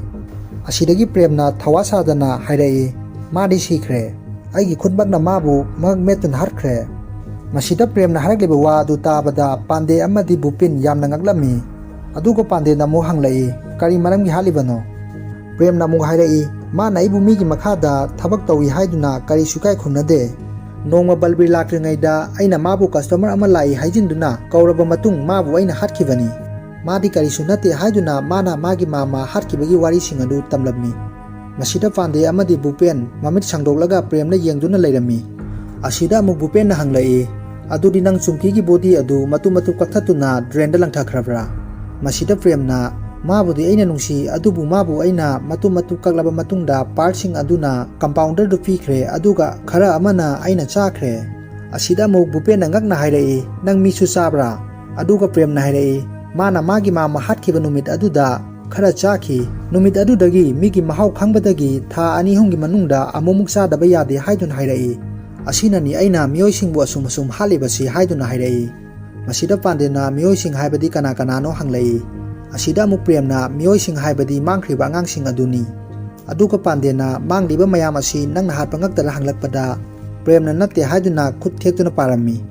ꯑꯁꯤꯗꯒꯤ ꯄ꯭ꯔꯦꯝꯅ ꯊꯧꯋꯥ ꯁꯥꯗꯅ ꯍꯥꯏꯔꯛꯏ, "ꯃꯥꯗꯤ ꯁꯤꯈ꯭ꯔꯦ꯫ ꯑꯩꯒꯤ ꯈꯨꯠꯃꯛꯅ ꯃꯥꯕꯨ ꯃꯉꯛ ꯃꯦꯠꯇꯨꯅ ꯍꯥꯠꯈ꯭ꯔꯦ꯫" ꯃꯁꯤꯗ ꯄ꯭ꯔꯦꯝꯅ ꯍꯥꯏꯔꯛꯂꯤꯕ ꯋꯥ ꯑꯗꯨ ꯇꯥꯕꯗ ꯄꯥꯟꯗꯦ ꯑꯃꯗꯤ ꯚꯨꯄꯤꯟ ꯌꯥꯝꯅ ꯉꯛꯂꯝꯃꯤ꯫ ꯑꯗꯨꯒ ꯄꯥꯟꯗꯦꯅ ꯑꯃꯨꯛ ꯍꯪꯂꯛꯏ, "ꯀꯔꯤ ꯃꯔꯝꯒꯤ ꯍꯥꯠꯂꯤꯕꯅꯣ?" ꯄ꯭ꯔꯦꯝꯅ ꯑꯃꯨꯛ ꯍꯥꯏꯔꯛꯏ, "ꯃꯥꯅ ꯑꯩꯕꯨ ꯃꯤꯒꯤ ꯃꯈꯥꯗ ꯊꯕꯛ ꯇꯧꯏ ꯍꯥꯏꯗꯨꯅ ꯀꯔꯤꯁꯨ ꯏꯀꯥꯏ ꯈꯨꯝꯅꯗꯦ꯫ ꯅꯣꯡꯃ ꯕꯜꯕꯤꯔ ꯂꯥꯛꯇ꯭ꯔꯤꯉꯩꯗ ꯑꯩꯅ ꯃꯥꯕꯨ ꯀꯁꯇꯃꯔ ꯑꯃ ꯂꯥꯛꯏ ꯍꯥꯏꯖꯤꯟꯗꯨꯅ ꯀꯧꯔꯕ ꯃꯇꯨꯡ ꯃꯥꯕꯨ ꯑꯩꯅ ꯍꯥꯠꯈꯤꯕꯅꯤ꯫ ꯃꯥꯗꯤ ꯀꯔꯤꯁꯨ ꯅꯠꯇꯦ ꯍꯥꯏꯗꯨꯅ ꯃꯥꯅ ꯃꯥꯒꯤ ꯃꯥꯝꯃ ꯍꯥꯠꯈꯤꯕꯒꯤ ꯋꯥꯔꯤꯁꯤꯡ ꯑꯗꯨ ꯇꯝꯂꯝꯃꯤ꯫" ꯃꯁꯤꯗ ꯄꯥꯟꯗꯦ ꯑꯃꯗꯤ ꯚꯨꯄꯦꯟ ꯃꯃꯤꯠ ꯁꯥꯡꯗꯣꯛꯂꯒ ꯄ꯭ꯔꯦꯝꯅ ꯌꯦꯡꯗꯨꯅ ꯂꯩꯔꯝꯃꯤ꯫ ꯑꯁꯤꯗ ꯑꯃꯨꯛ ꯚꯨꯄꯦꯟꯅ ꯍꯪꯂꯛꯏ, "ꯑꯗꯨꯗꯤ ꯅꯪ ꯆꯨꯝꯀꯤꯒꯤ ꯕꯣꯗꯤ ꯑꯗꯨ ꯃꯇꯨꯝ ꯃꯇꯨꯝ ꯀꯛꯊꯠꯇꯨꯅ ꯗ꯭ꯔꯦꯟꯗ ꯂꯪꯊꯈ꯭ꯔꯕ꯭ꯔꯥ?" ꯃꯁꯤꯗ ꯄ꯭ꯔꯦꯝꯅ, ꯃꯥꯕꯨꯗꯤ ꯑꯩꯅ ꯅꯨꯡꯁꯤ, ꯑꯗꯨꯕꯨ ꯃꯥꯕꯨ ꯑꯩꯅ ꯃꯇꯨꯝ ꯃꯇꯨꯝ ꯀꯛꯂꯕ ꯃꯇꯨꯡꯗ partsꯁꯤꯡ ꯑꯗꯨꯅ compounderꯗꯨ ꯄꯤꯈ꯭ꯔꯦ, ꯑꯗꯨꯒ ꯈꯔ ꯑꯃꯅ ꯑꯩꯅ ꯆꯥꯈ꯭ꯔꯦ꯫ ꯑꯁꯤꯗ ꯑꯃꯨꯛ ꯚꯨꯄꯦꯟꯅ ꯉꯛꯅ ꯍꯥꯏꯔꯛꯏ, "ꯅꯪ ꯃꯤꯁꯨ ꯆꯥꯕ꯭ꯔꯥ?" ꯑꯗꯨꯒ ꯄ꯭ꯔꯦꯝꯅ ꯍꯥꯏꯔꯛꯏ, ꯃꯥꯅ ꯃꯥꯒꯤ ꯃꯥꯝꯃ ꯍꯥꯠꯈꯤꯕ ꯅꯨꯃꯤꯠ ꯑꯗꯨꯗ ꯈꯔ ꯆꯥꯈꯤ꯫ ꯅꯨꯃꯤꯠ ꯑꯗꯨꯗꯒꯤ ꯃꯤꯒꯤ ꯃꯍꯥꯎ ꯈꯪꯕꯗꯒꯤ ꯊꯥ ꯑꯅꯤ ꯑꯍꯨꯝꯒꯤ ꯃꯅꯨꯡꯗ ꯑꯃꯨꯛꯃꯨꯛ ꯆꯥꯗꯕ ꯌꯥꯗꯦ ꯍꯥꯏꯗꯨꯅ ꯍꯥꯏꯔꯛꯏ꯫ ꯑꯁꯤꯅꯅꯤ ꯑꯩꯅ ꯃꯤꯑꯣꯏꯁꯤꯡꯕꯨ ꯑꯁꯨꯝ ꯑꯁꯨꯝ ꯍꯥꯠꯂꯤꯕꯁꯤ ꯍꯥꯏꯗꯨꯅ ꯍꯥꯏꯔꯛꯏ꯫ ꯃꯁꯤꯗ ꯄꯥꯟꯗꯦꯅ ꯃꯤꯑꯣꯏꯁꯤꯡ ꯍꯥꯏꯕꯗꯤ ꯀꯅꯥ ꯀꯅꯥꯅꯣ ꯍꯪꯂꯛꯏ꯫ ꯑꯁꯤꯗ ꯑꯃꯨꯛ ꯄ꯭ꯔꯦꯝꯅ ꯃꯤꯑꯣꯏꯁꯤꯡ ꯍꯥꯏꯕꯗꯤ ꯃꯥꯡꯈ꯭ꯔꯤꯕ ꯑꯉꯥꯡꯁꯤꯡ ꯑꯗꯨꯅꯤ꯫ ꯑꯗꯨꯒ ꯄꯥꯟꯗꯦꯅ ꯃꯥꯡꯂꯤꯕ ꯃꯌꯥꯝ ꯑꯁꯤ ꯅꯪꯅ ꯍꯥꯠꯄ ꯉꯛꯇꯔ ꯍꯪꯂꯛꯄꯗ ꯄ꯭ꯔꯦꯝꯅ ꯅꯠꯇꯦ ꯍꯥꯏꯗꯨꯅ ꯈꯨꯠ ꯊꯦꯛꯇꯨꯅ ꯄꯥꯔꯝꯃꯤ꯫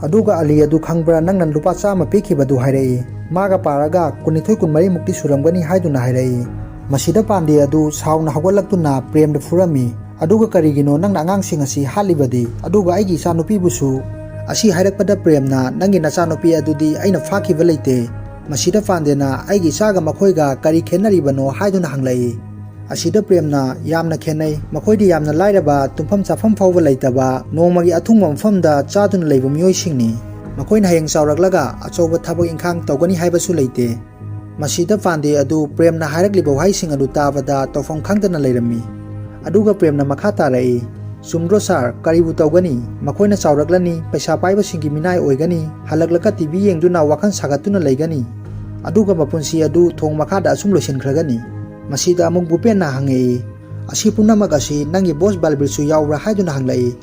ꯑꯗꯨꯒ ꯑꯂꯤ ꯑꯗꯨ ꯈꯪꯕ꯭ꯔꯥ, ꯅꯪꯅ ꯂꯨꯄꯥ ꯆꯥꯝꯃ ꯄꯤꯈꯤꯕꯗꯨ ꯍꯥꯏꯔꯛꯏ꯫ ꯃꯥꯒ ꯄꯥꯔꯒ ꯀꯨꯟꯅꯤꯊꯣꯏ ꯀꯨꯟꯃꯔꯤꯃꯨꯛꯇꯤ ꯁꯨꯔꯝꯒꯅꯤ ꯍꯥꯏꯗꯨꯅ ꯍꯥꯏꯔꯛꯏ꯫ ꯃꯁꯤꯗ ꯄꯥꯟꯗꯦ ꯑꯗꯨ ꯁꯥꯎꯅ ꯍꯧꯒꯠꯂꯛꯇꯨꯅ ꯄ꯭ꯔꯦꯝꯗ ꯐꯨꯔꯝꯃꯤ꯫ ꯑꯗꯨꯒ ꯀꯔꯤꯒꯤꯅꯣ ꯅꯪꯅ ꯑꯉꯥꯡꯁꯤꯡ ꯑꯁꯤ ꯍꯥꯠꯂꯤꯕꯗꯤ? ꯑꯗꯨꯒ ꯑꯩꯒꯤ ꯏꯆꯥꯅꯨꯄꯤꯕꯨꯁꯨ? ꯑꯁꯤ ꯍꯥꯏꯔꯛꯄꯗ ꯄ꯭ꯔꯦꯝꯅ, "ꯅꯪꯒꯤ ꯅꯆꯥꯅꯨꯄꯤ ꯑꯗꯨꯗꯤ ꯑꯩꯅ ꯐꯥꯈꯤꯕ ꯂꯩꯇꯦ꯫" ꯃꯁꯤꯗ ꯄꯥꯟꯗꯦꯅ, "ꯑꯩꯒꯤ ꯏꯆꯥꯒ ꯃꯈꯣꯏꯒ ꯀꯔꯤ ꯈꯦꯠꯅꯔꯤꯕꯅꯣ?" ꯍꯥꯏꯗꯨꯅ ꯍꯪꯂꯛꯏ꯫ ꯑꯁꯤꯗ ꯄ꯭ꯔꯦꯝꯅ, "ꯌꯥꯝꯅ ꯈꯦꯠꯅꯩ꯫ ꯃꯈꯣꯏꯗꯤ ꯌꯥꯝꯅ ꯂꯥꯏꯔꯕ, ꯇꯨꯝꯐꯝ ꯆꯥꯐꯝ ꯐꯥꯎꯕ ꯂꯩꯇꯕ, ꯅꯣꯡꯃꯒꯤ ꯑꯊꯨꯡꯕ ꯃꯐꯝꯗ ꯆꯥꯗꯨꯅ ꯂꯩꯕ ꯃꯤꯑꯣꯏꯁꯤꯡꯅꯤ꯫ ꯃꯈꯣꯏꯅ ꯍꯌꯦꯡ ꯆꯥꯎꯔꯛꯂꯒ ꯑꯆꯧꯕ ꯊꯕꯛ ꯏꯪꯈꯥꯡ ꯇꯧꯒꯅꯤ ꯍꯥꯏꯕꯁꯨ ꯂꯩꯇꯦ꯫" ꯃꯁꯤꯗ ꯄꯥꯟꯗꯦ ꯑꯗꯨ ꯄ꯭ꯔꯦꯝꯅ ꯍꯥꯏꯔꯛꯂꯤꯕ ꯋꯥꯍꯩꯁꯤꯡ ꯑꯗꯨ ꯇꯥꯕꯗ ꯇꯧꯐꯝ ꯈꯪꯗꯅ ꯂꯩꯔꯝꯃꯤ꯫ ꯑꯗꯨꯒ ꯄ꯭ꯔꯦꯝꯅ ꯃꯈꯥ ꯇꯥꯔꯛꯏ, "ꯆꯨꯝꯗ꯭ꯔꯣ ꯁꯥꯔ? ꯀꯔꯤꯕꯨ ꯇꯧꯒꯅꯤ? ꯃꯈꯣꯏꯅ ꯆꯥꯎꯔꯛꯂꯅꯤ, ꯄꯩꯁꯥ ꯄꯥꯏꯕꯁꯤꯡꯒꯤ ꯃꯤꯅꯥꯏ ꯑꯣꯏꯒꯅꯤ, ꯍꯜꯂꯛꯂꯒ ꯇꯤ ꯚꯤ ꯌꯦꯡꯗꯨꯅ ꯋꯥꯈꯜ ꯁꯥꯒꯠꯇꯨꯅ ꯂꯩꯒꯅꯤ꯫ ꯑꯗꯨꯒ ꯃꯄꯨꯟꯁꯤ ꯑꯗꯨ ꯊꯣꯡ ꯃꯈꯥꯗ ꯑꯁꯨꯝ ꯂꯣꯏꯁꯤꯟꯈ꯭ꯔꯒꯅꯤ꯫" ꯃꯁꯤꯗ ꯑꯃꯨꯛ ꯚꯨꯄꯦꯟꯅ ꯍꯪꯉꯛꯏ, "ꯑꯁꯤ ꯄꯨꯝꯅꯃꯛ ꯑꯁꯤ ꯅꯪꯒꯤ ꯕꯣꯁ ꯕꯜꯕꯤꯔꯁꯨ ꯌꯥꯎꯕ꯭ꯔꯥ?" ꯍꯥꯏꯗꯨꯅ ꯍꯪꯂꯛꯏ꯫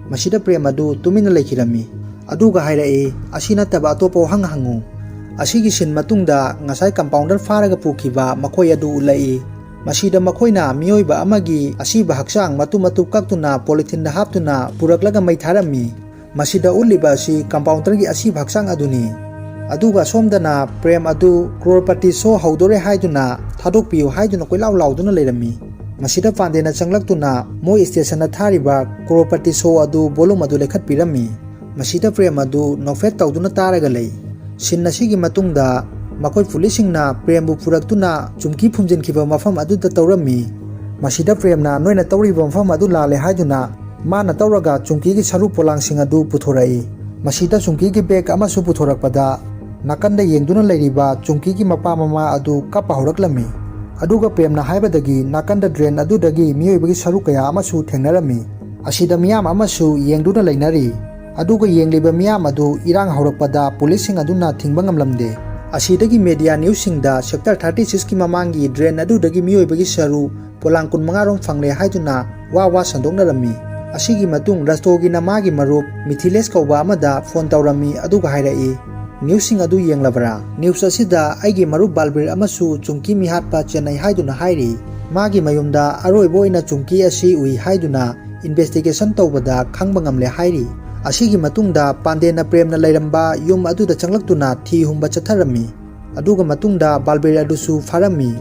ꯃꯁꯤꯗ ꯄ꯭ꯔꯦꯝ ꯑꯗꯨ ꯇꯨꯃꯤꯟꯅ ꯂꯩꯈꯤꯔꯝꯃꯤ꯫ ꯑꯗꯨꯒ ꯍꯥꯏꯔꯛꯏ, "ꯑꯁꯤ ꯅꯠꯇꯕ ꯑꯇꯣꯞꯄ ꯋꯥꯍꯪ ꯍꯪꯉꯨ꯫" ꯑꯁꯤꯒꯤ ꯁꯤꯟ ꯃꯇꯨꯡꯗ ꯉꯁꯥꯏ ꯀꯝꯄꯥꯎꯟꯗꯔ ꯐꯥꯔꯒ ꯄꯨꯈꯤꯕ ꯃꯈꯣꯏ ꯑꯗꯨ ꯎꯠꯂꯛꯏ꯫ ꯃꯁꯤꯗ ꯃꯈꯣꯏꯅ ꯃꯤꯑꯣꯏꯕ ꯑꯃꯒꯤ ꯑꯁꯤꯕ ꯍꯛꯆꯥꯡ ꯃꯇꯨꯝ ꯃꯇꯨꯝ ꯀꯛꯇꯨꯅ ꯄꯣꯂꯤꯊꯤꯟꯗ ꯍꯥꯞꯇꯨꯅ ꯄꯨꯔꯛꯂꯒ ꯃꯩ ꯊꯥꯔꯝꯃꯤ꯫ ꯃꯁꯤꯗ ꯎꯠꯂꯤꯕ ꯑꯁꯤ ꯀꯝꯄꯥꯎꯟꯗꯔꯒꯤ ꯑꯁꯤꯕ ꯍꯛꯆꯥꯡ ꯑꯗꯨꯅꯤ꯫ ꯑꯗꯨꯒ ꯁꯣꯝꯗꯅ ꯄ꯭ꯔꯦꯝ ꯑꯗꯨ ꯀ꯭ꯔꯣꯔꯄꯇꯤ ꯁꯣ ꯍꯧꯗꯣꯔꯦ ꯍꯥꯏꯗꯨꯅ ꯊꯥꯗꯣꯛꯄꯤꯌꯨ ꯍꯥꯏꯗꯨꯅ ꯀꯣꯏꯂꯥꯎ ꯂꯥꯎꯗꯨꯅ ꯂꯩꯔꯝꯃꯤ꯫ ꯃꯁꯤꯗ ꯄꯥꯟꯗꯦꯅ ꯆꯪꯂꯛꯇꯨꯅ ꯃꯣꯏ ꯁ꯭ꯇꯦꯁꯟꯗ ꯊꯥꯔꯤꯕ ꯀ꯭ꯔꯣꯔꯄꯇꯤ ꯁꯣ ꯑꯗꯨ ꯚꯣꯂꯨꯝ ꯑꯗꯨ ꯂꯩꯈꯠꯄꯤꯔꯝꯃꯤ꯫ ꯃꯁꯤꯗ ꯄ꯭ꯔꯦꯝ ꯑꯗꯨ ꯅꯣꯛꯐꯦꯠ ꯇꯧꯗꯨꯅ ꯇꯥꯔꯒ ꯂꯩ꯫ ꯁꯤꯟ ꯑꯁꯤꯒꯤ ꯃꯇꯨꯡꯗ ꯃꯈꯣꯏ ꯄꯨꯂꯤꯁꯁꯤꯡꯅ ꯄ꯭ꯔꯦꯝꯕꯨ ꯄꯨꯔꯛꯇꯨꯅ ꯆꯨꯝꯀꯤ ꯐꯨꯝꯖꯤꯟꯈꯤꯕ ꯃꯐꯝ ꯑꯗꯨꯗ ꯇꯧꯔꯝꯃꯤ꯫ ꯃꯁꯤꯗ ꯄ꯭ꯔꯦꯝꯅ ꯅꯣꯏꯅ ꯇꯧꯔꯤꯕ ꯃꯐꯝ ꯑꯗꯨ ꯂꯥꯜꯂꯦ ꯍꯥꯏꯗꯨꯅ ꯃꯥꯅ ꯇꯧꯔꯒ ꯆꯨꯝꯀꯤꯒꯤ ꯁꯔꯨ ꯄꯣꯂꯥꯡꯁꯤꯡ ꯑꯗꯨ ꯄꯨꯊꯣꯔꯛꯏ꯫ ꯃꯁꯤꯗ ꯆꯨꯝꯀꯤꯒꯤ ꯕꯦꯒ ꯑꯃꯁꯨ ꯄꯨꯊꯣꯔꯛꯄꯗ ꯅꯥꯀꯟꯗ ꯌꯦꯡꯗꯨꯅ ꯂꯩꯔꯤꯕ ꯆꯨꯡꯀꯤꯒꯤ ꯃꯄꯥ ꯃꯃꯥ ꯑꯗꯨ ꯀꯞꯄ ꯍꯧꯔꯛꯂꯝꯃꯤ꯫ ꯑꯗꯨꯒ ꯄ꯭ꯔꯦꯝꯅ ꯍꯥꯏꯕꯗꯒꯤ ꯅꯥꯀꯟꯗ drain ꯑꯗꯨꯗꯒꯤ ꯃꯤꯑꯣꯏꯕꯒꯤ ꯁꯔꯨꯛ ꯀꯌꯥ ꯑꯃꯁꯨ ꯊꯦꯡꯅꯔꯝꯃꯤ꯫ ꯑꯁꯤꯗ ꯃꯤꯌꯥꯝ ꯑꯃꯁꯨ ꯌꯦꯡꯗꯨꯅ ꯂꯩꯅꯔꯤ꯫ ꯑꯗꯨꯒ ꯌꯦꯡꯂꯤꯕ ꯃꯤꯌꯥꯝ ꯑꯗꯨ ꯏꯔꯥꯡ ꯍꯧꯔꯛꯄꯗ ꯄꯨꯂꯤꯁꯁꯤꯡ ꯑꯗꯨꯅ ꯊꯤꯡꯕ ꯉꯝꯂꯝꯗꯦ꯫ ꯑꯁꯤꯗꯒꯤ media newsꯁꯤꯡꯗ sector thirty sixꯀꯤ ꯃꯃꯥꯡꯒꯤ drain ꯑꯗꯨꯗꯒꯤ ꯃꯤꯑꯣꯏꯕꯒꯤ ꯁꯔꯨ ꯄꯣꯂꯥꯡ ꯀꯨꯟꯃꯉꯥ ꯔꯣꯝ ꯐꯪꯂꯦ ꯍꯥꯏꯗꯨꯅ ꯋꯥ ꯋꯥ ꯁꯟꯗꯣꯛꯅꯔꯝꯃꯤ꯫ ꯑꯁꯤꯒꯤ ꯃꯇꯨꯡ ꯔꯁꯇꯣꯒꯤꯅ ꯃꯥꯒꯤ ꯃꯔꯨꯞ ꯃꯤꯊꯤꯂꯦꯁ ꯀꯧꯕ ꯑꯃꯗ phone ꯇꯧꯔꯝꯃꯤ, ꯑꯗꯨꯒ ꯍꯥꯏꯔꯛꯏ, "Newsꯁꯤꯡ ꯑꯗꯨ ꯌꯦꯡꯂꯕ꯭ꯔꯥ? News ꯑꯁꯤꯗ ꯑꯩꯒꯤ ꯃꯔꯨꯞ ꯕꯥꯜꯕꯤꯔ ꯑꯃꯁꯨ ꯆꯨꯡꯀꯤ ꯃꯤꯍꯥꯠꯄ ꯆꯦꯟꯅꯩ ꯍꯥꯏꯗꯨꯅ ꯍꯥꯏꯔꯤ꯫ ꯃꯥꯒꯤ ꯃꯌꯨꯝꯗ ꯑꯔꯣꯏꯕ ꯑꯣꯏꯅ ꯆꯨꯡꯀꯤ ꯑꯁꯤ ꯎꯏ ꯍꯥꯏꯗꯨꯅ investigation ꯇꯧꯕꯗ ꯈꯪꯕ ꯉꯝꯂꯦ" ꯍꯥꯏꯔꯤ꯫ ꯑꯁꯤꯒꯤ ꯃꯇꯨꯡꯗ ꯄꯥꯟꯗꯦꯅ ꯄ꯭ꯔꯦꯝꯅ ꯂꯩꯔꯝꯕ ꯌꯨꯝ ꯑꯗꯨꯗ ꯆꯪꯂꯛꯇꯨꯅ ꯊꯤ ꯍꯨꯝꯕ ꯆꯠꯊꯔꯝꯃꯤ꯫ ꯑꯗꯨꯒ ꯃꯇꯨꯡꯗ ꯕꯥꯜꯕꯤꯔ ꯑꯗꯨꯁꯨ ꯐꯥꯔꯝꯃꯤ꯫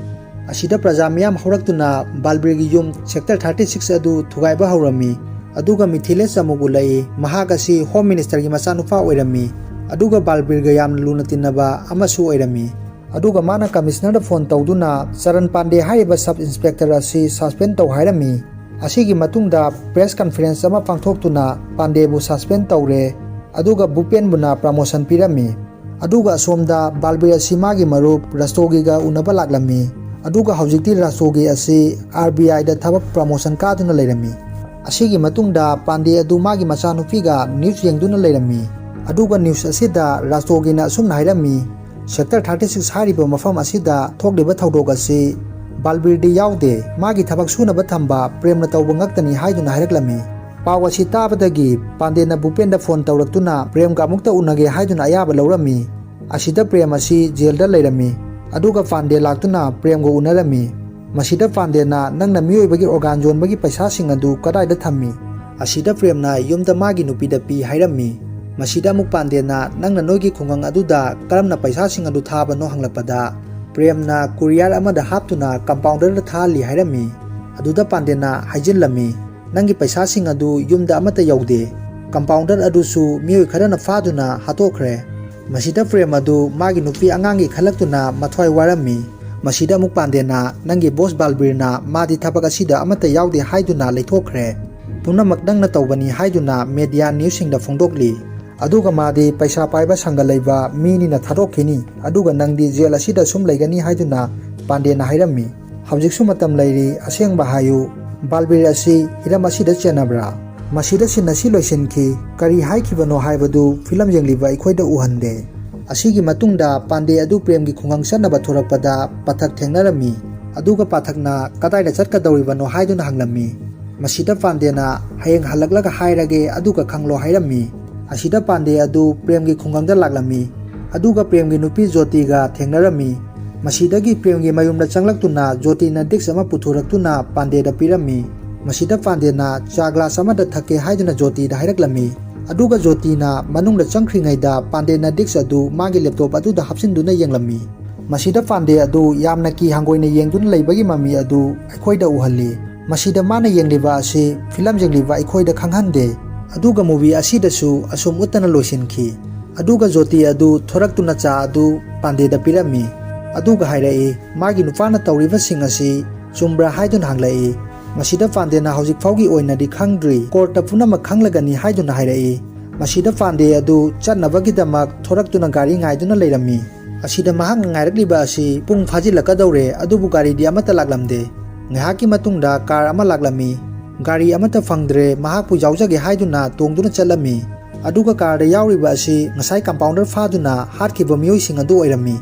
ꯑꯁꯤꯗ ꯄ꯭ꯔꯖꯥ ꯃꯤꯌꯥꯝ ꯍꯧꯔꯛꯇꯨꯅ ꯕꯥꯜꯕꯤꯔꯒꯤ ꯌꯨꯝ sector thirty six ꯑꯗꯨ ꯊꯨꯒꯥꯏꯕ ꯍꯧꯔꯝꯃꯤ꯫ ꯑꯗꯨꯒ ꯃꯤꯊꯤꯂꯦꯁ ꯑꯃꯨꯛ ꯎꯠꯂꯛꯏ, ꯃꯍꯥꯛ ꯑꯁꯤ Home Ministerꯒꯤ ꯃꯆꯥꯅꯨꯄꯥ ꯑꯣꯏꯔꯝꯃꯤ꯫ ꯑꯗꯨꯒ ꯕꯥꯜꯕꯤꯔꯒ ꯌꯥꯝꯅ ꯂꯨꯅ ꯇꯤꯟꯅꯕ ꯑꯃꯁꯨ ꯑꯣꯏꯔꯝꯃꯤ꯫ ꯑꯗꯨꯒ ꯃꯥꯅ Commissionerꯗ phone ꯇꯧꯗꯨꯅ ꯆꯔꯟ ꯄꯥꯟꯗꯦ ꯍꯥꯏꯔꯤꯕ sub inspector ꯑꯁꯤ suspend ꯇꯧ ꯍꯥꯏꯔꯝꯃꯤ꯫ ꯑꯁꯤꯒꯤ ꯃꯇꯨꯡꯗ press conference ꯑꯃ ꯄꯥꯡꯊꯣꯛꯇꯨꯅ ꯄꯥꯟꯗꯦꯕꯨ suspend ꯇꯧꯔꯦ꯫ ꯑꯗꯨꯒ ꯚꯨꯄꯦꯟꯕꯨꯅ promotion ꯄꯤꯔꯝꯃꯤ꯫ ꯑꯗꯨꯒ ꯑꯁꯣꯝꯗ ꯕꯥꯜꯕꯤꯔ ꯑꯁꯤ ꯃꯥꯒꯤ ꯃꯔꯨꯞ ꯔꯁꯇꯣꯒꯤꯒ ꯎꯅꯕ ꯂꯥꯛꯂꯝꯃꯤ꯫ ꯑꯗꯨꯒ ꯍꯧꯖꯤꯛꯇꯤ ꯔꯁꯇꯣꯒꯤ ꯑꯁꯤ RBIꯗ ꯊꯕꯛ promotion ꯀꯥꯗꯨꯅ ꯂꯩꯔꯝꯃꯤ꯫ ꯑꯁꯤꯒꯤ ꯃꯇꯨꯡꯗ ꯄꯥꯟꯗꯦ ꯑꯗꯨ ꯃꯥꯒꯤ ꯃꯆꯥꯅꯨꯄꯤꯒ news ꯌꯦꯡꯗꯨꯅ ꯂꯩꯔꯝꯃꯤ꯫ ꯑꯗꯨꯒ news ꯑꯁꯤꯗ ꯔꯁꯇꯣꯒꯤꯅ ꯑꯁꯨꯝꯅ ꯍꯥꯏꯔꯝꯃꯤ, "Sector thirty six ꯍꯥꯏꯔꯤꯕ ꯃꯐꯝ ꯑꯁꯤꯗ ꯊꯣꯛꯂꯤꯕ ꯊꯧꯗꯣꯛ ꯑꯁꯤ ꯕꯥꯜꯕꯤꯔꯗꯤ ꯌꯥꯎꯗꯦ, ꯃꯥꯒꯤ ꯊꯕꯛ ꯁꯨꯅꯕ ꯊꯝꯕ ꯄ꯭ꯔꯦꯝꯅ ꯇꯧꯕ ꯉꯛꯇꯅꯤ" ꯍꯥꯏꯗꯨꯅ ꯍꯥꯏꯔꯛꯂꯝꯃꯤ꯫ ꯄꯥꯎ ꯑꯁꯤ ꯇꯥꯕꯗꯒꯤ ꯄꯥꯟꯗꯦꯅ ꯚꯨꯄꯦꯟꯗ phone ꯇꯧꯔꯛꯇꯨꯅ ꯄ꯭ꯔꯦꯝꯒ ꯑꯃꯨꯛꯇ ꯎꯅꯒꯦ ꯍꯥꯏꯗꯨꯅ ꯑꯌꯥꯕ ꯂꯧꯔꯝꯃꯤ꯫ ꯑꯁꯤꯗ ꯄ꯭ꯔꯦꯝ ꯑꯁꯤ jailꯗ ꯂꯩꯔꯝꯃꯤ꯫ ꯑꯗꯨꯒ ꯄꯥꯟꯗꯦ ꯂꯥꯛꯇꯨꯅ ꯄ꯭ꯔꯦꯝꯒ ꯎꯅꯔꯝꯃꯤ꯫ ꯃꯁꯤꯗ ꯄꯥꯟꯗꯦꯅ, "ꯅꯪꯅ ꯃꯤꯑꯣꯏꯕꯒꯤ organ ꯌꯣꯟꯕꯒꯤ ꯄꯩꯁꯥꯁꯤꯡ ꯑꯗꯨ ꯀꯗꯥꯏꯗ ꯊꯝꯃꯤ?" ꯑꯁꯤꯗ ꯄ꯭ꯔꯦꯝꯅ ꯌꯨꯝꯗ ꯃꯥꯒꯤ ꯅꯨꯄꯤꯗ ꯄꯤ ꯍꯥꯏꯔꯝꯃꯤ꯫ ꯃꯁꯤꯗ ꯑꯃꯨꯛ ꯄꯥꯟꯗꯦꯅ, "ꯅꯪꯅ ꯅꯣꯏꯒꯤ ꯈꯨꯡꯒꯪ ꯑꯗꯨꯗ ꯀꯔꯝꯅ ꯄꯩꯁꯥꯁꯤꯡ ꯑꯗꯨ ꯊꯥꯕꯅꯣ?" ꯍꯪꯂꯛꯄꯗ, ꯄ꯭ꯔꯦꯝꯅ courier ꯑꯃꯗ ꯍꯥꯞꯇꯨꯅ compounderꯗ ꯊꯥꯍꯜꯂꯤ ꯍꯥꯏꯔꯝꯃꯤ꯫ ꯑꯗꯨꯗ ꯄꯥꯟꯗꯦꯅ ꯍꯥꯏꯖꯤꯜꯂꯝꯃꯤ, "ꯅꯪꯒꯤ ꯄꯩꯁꯥꯁꯤꯡ ꯑꯗꯨ ꯌꯨꯝꯗ ꯑꯃꯠꯇ ꯌꯧꯗꯦ꯫ Compounder ꯑꯗꯨꯁꯨ ꯃꯤꯑꯣꯏ ꯈꯔꯅ ꯐꯥꯗꯨꯅ ꯍꯥꯠꯇꯣꯛꯈ꯭ꯔꯦ꯫" ꯃꯁꯤꯗ ꯄ꯭ꯔꯦꯝ ꯑꯗꯨ ꯃꯥꯒꯤ ꯅꯨꯄꯤ ꯑꯉꯥꯡꯒꯤ ꯈꯜꯂꯛꯇꯨꯅ ꯃꯊ꯭ꯋꯥꯏ ꯋꯥꯔꯝꯃꯤ꯫ ꯃꯁꯤꯗ ꯑꯃꯨꯛ ꯄꯥꯟꯗꯦꯅ, "ꯅꯪꯒꯤ boss ꯕꯥꯜꯕꯤꯔꯅ ꯃꯥꯗꯤ ꯊꯕꯛ ꯑꯁꯤꯗ ꯑꯃꯠꯇ ꯌꯥꯎꯗꯦ ꯍꯥꯏꯗꯨꯅ ꯂꯩꯊꯣꯛꯈ꯭ꯔꯦ꯫ ꯄꯨꯝꯅꯃꯛ ꯅꯪꯅ ꯇꯧꯕꯅꯤ" ꯍꯥꯏꯗꯨꯅ media newsꯁꯤꯡꯗ ꯐꯣꯡꯗꯣꯛꯂꯤ꯫ ꯑꯗꯨꯒ ꯃꯥꯗꯤ ꯄꯩꯁꯥ ꯄꯥꯏꯕ ꯁꯪꯒ ꯂꯩꯕ ꯃꯤꯅꯤꯅ ꯊꯥꯗꯣꯛꯈꯤꯅꯤ, ꯑꯗꯨꯒ ꯅꯪꯗꯤ ꯖꯦꯜ ꯑꯁꯤꯗ ꯁꯨꯝ ꯂꯩꯒꯅꯤ ꯍꯥꯏꯗꯨꯅ ꯄꯥꯟꯗꯦꯅ ꯍꯥꯏꯔꯝꯃꯤ꯫ ꯍꯧꯖꯤꯛꯁꯨ ꯃꯇꯝ ꯂꯩꯔꯤ, ꯑꯁꯦꯡꯕ ꯍꯥꯏꯌꯨ, ꯕꯥꯜꯕꯤꯔ ꯑꯁꯤ ꯍꯤꯔꯝ ꯑꯁꯤꯗ ꯆꯦꯟꯅꯕ꯭ꯔꯥ? ꯃꯁꯤꯗ ꯁꯤꯟ ꯑꯁꯤ ꯂꯣꯏꯁꯤꯟꯈꯤ꯫ ꯀꯔꯤ ꯍꯥꯏꯈꯤꯕꯅꯣ ꯍꯥꯏꯕꯗꯨ ꯐꯤꯂꯝ ꯌꯦꯡꯂꯤꯕ ꯑꯩꯈꯣꯏꯗ ꯎꯍꯟꯗꯦ꯫ ꯑꯁꯤꯒꯤ ꯃꯇꯨꯡꯗ ꯄꯥꯟꯗꯦ ꯑꯗꯨ ꯄ꯭ꯔꯦꯝꯒꯤ ꯈꯨꯡꯒꯪ ꯆꯠꯅꯕ ꯊꯣꯔꯛꯄꯗ ꯄꯥꯊꯛ ꯊꯦꯡꯅꯔꯝꯃꯤ꯫ ꯑꯗꯨꯒ ꯄꯥꯊꯛꯅ ꯀꯗꯥꯏꯗ ꯆꯠꯀꯗꯧꯔꯤꯕꯅꯣ ꯍꯥꯏꯗꯨꯅ ꯍꯪꯂꯝꯃꯤ꯫ ꯃꯁꯤꯗ ꯄꯥꯟꯗꯦꯅ ꯍꯌꯦꯡ ꯍꯜꯂꯛꯂꯒ ꯍꯥꯏꯔꯒꯦ, ꯑꯗꯨꯒ ꯈꯪꯂꯣ ꯍꯥꯏꯔꯝꯃꯤ꯫ ꯑꯁꯤꯗ ꯄꯥꯟꯗꯦ ꯑꯗꯨ ꯄ꯭ꯔꯦꯝꯒꯤ ꯈꯨꯡꯒꯪꯗ ꯂꯥꯛꯂꯝꯃꯤ꯫ ꯑꯗꯨꯒ ꯄ꯭ꯔꯦꯝꯒꯤ ꯅꯨꯄꯤ ꯖꯣꯇꯤꯒ ꯊꯦꯡꯅꯔꯝꯃꯤ꯫ ꯃꯁꯤꯗꯒꯤ ꯄ꯭ꯔꯦꯝꯒꯤ ꯃꯌꯨꯝꯗ ꯆꯪꯂꯛꯇꯨꯅ ꯖꯣꯇꯤꯅ ꯗꯤꯛꯁ ꯑꯃ ꯄꯨꯊꯣꯔꯛꯇꯨꯅ ꯄꯥꯟꯗꯦꯗ ꯄꯤꯔꯝꯃꯤ꯫ ꯃꯁꯤꯗ ꯄꯥꯟꯗꯦꯅ ꯆꯥ ꯒ꯭ꯂꯥꯁ ꯑꯃꯗ ꯊꯛꯀꯦ ꯍꯥꯏꯗꯨꯅ ꯖꯣꯇꯤꯗ ꯍꯥꯏꯔꯛꯂꯝꯃꯤ꯫ ꯑꯗꯨꯒ ꯖꯣꯇꯤꯅ ꯃꯅꯨꯡꯗ ꯆꯪꯈ꯭ꯔꯤꯉꯩꯗ ꯄꯥꯟꯗꯦꯅ ꯗꯤꯛꯁ ꯑꯗꯨ ꯃꯥꯒꯤ ꯂꯦꯞꯇꯣꯞ ꯑꯗꯨꯗ ꯍꯥꯞꯆꯤꯟꯗꯨꯅ ꯌꯦꯡꯂꯝꯃꯤ꯫ ꯃꯁꯤꯗ ꯄꯥꯟꯗꯦ ꯑꯗꯨ ꯌꯥꯝꯅ ꯀꯤ ꯍꯪꯒꯣꯏꯅ ꯌꯦꯡꯗꯨꯅ ꯂꯩꯕꯒꯤ ꯃꯃꯤ ꯑꯗꯨ ꯑꯩꯈꯣꯏꯗ ꯎꯍꯜꯂꯤ꯫ ꯃꯁꯤꯗ ꯃꯥꯅ ꯌꯦꯡꯂꯤꯕ ꯑꯁꯤ ꯐꯤꯂꯝ ꯌꯦꯡꯂꯤꯕ ꯑꯩꯈꯣꯏꯗ ꯈꯪꯍꯟꯗꯦ꯫ ꯑꯗꯨꯒ ꯃꯨꯚꯤ ꯑꯁꯤꯗꯁꯨ ꯑꯁꯨꯝ ꯎꯠꯇꯅ ꯂꯣꯏꯁꯤꯟꯈꯤ꯫ ꯑꯗꯨꯒ ꯖꯣꯇꯤ ꯑꯗꯨ ꯊꯣꯔꯛꯇꯨꯅ ꯆꯥ ꯑꯗꯨ ꯄꯥꯟꯗꯦꯗ ꯄꯤꯔꯝꯃꯤ꯫ ꯑꯗꯨꯒ ꯍꯥꯏꯔꯛꯏ, ꯃꯥꯒꯤ ꯅꯨꯄꯥꯅ ꯇꯧꯔꯤꯕꯁꯤꯡ ꯑꯁꯤ ꯆꯨꯝꯕ꯭ꯔꯥ ꯍꯥꯏꯗꯨꯅ ꯍꯪꯂꯛꯏ꯫ ꯃꯁꯤꯗ ꯄꯥꯟꯗꯦꯅ ꯍꯧꯖꯤꯛ ꯐꯥꯎꯒꯤ ꯑꯣꯏꯅꯗꯤ ꯈꯪꯗ꯭ꯔꯤ, ꯀꯣꯔꯠꯇ ꯄꯨꯝꯅꯃꯛ ꯈꯪꯂꯒꯅꯤ ꯍꯥꯏꯗꯨꯅ ꯍꯥꯏꯔꯛꯏ꯫ ꯃꯁꯤꯗ ꯄꯥꯟꯗꯦ ꯑꯗꯨ ꯆꯠꯅꯕꯒꯤꯗꯃꯛ ꯊꯣꯔꯛꯇꯨꯅ ꯒꯥꯔꯤ ꯉꯥꯏꯗꯨꯅ ꯂꯩꯔꯝꯃꯤ꯫ ꯑꯁꯤꯗ ꯃꯍꯥꯛꯅ ꯉꯥꯏꯔꯛꯂꯤꯕ ꯑꯁꯤ ꯄꯨꯡ ꯐꯥꯖꯤꯜꯂꯛꯀꯗꯧꯔꯦ, ꯑꯗꯨꯕꯨ ꯒꯥꯔꯤꯗꯤ ꯑꯃꯠꯇ ꯂꯥꯛꯂꯝꯗꯦ꯫ ꯉꯥꯏꯍꯥꯛꯀꯤ ꯃꯇꯨꯡꯗ ꯀꯥꯔ ꯑꯃ ꯂꯥꯛꯂꯝꯃꯤ꯫ ꯒꯥꯔꯤ ꯑꯃꯠꯇ ꯐꯪꯗ꯭ꯔꯦ, ꯃꯍꯥꯛꯄꯨ ꯌꯥꯎꯖꯒꯦ ꯍꯥꯏꯗꯨꯅ ꯇꯣꯡꯗꯨꯅ ꯆꯠꯂꯝꯃꯤ꯫ ꯑꯗꯨꯒ ꯀꯥꯔꯗ ꯌꯥꯎꯔꯤꯕ ꯑꯁꯤ ꯉꯁꯥꯏ ꯀꯝꯄꯥꯎꯟꯗꯔ ꯐꯥꯗꯨꯅ ꯍꯥꯠꯈꯤꯕ ꯃꯤꯑꯣꯏꯁꯤꯡ ꯑꯗꯨ ꯑꯣꯏꯔꯝꯃꯤ꯫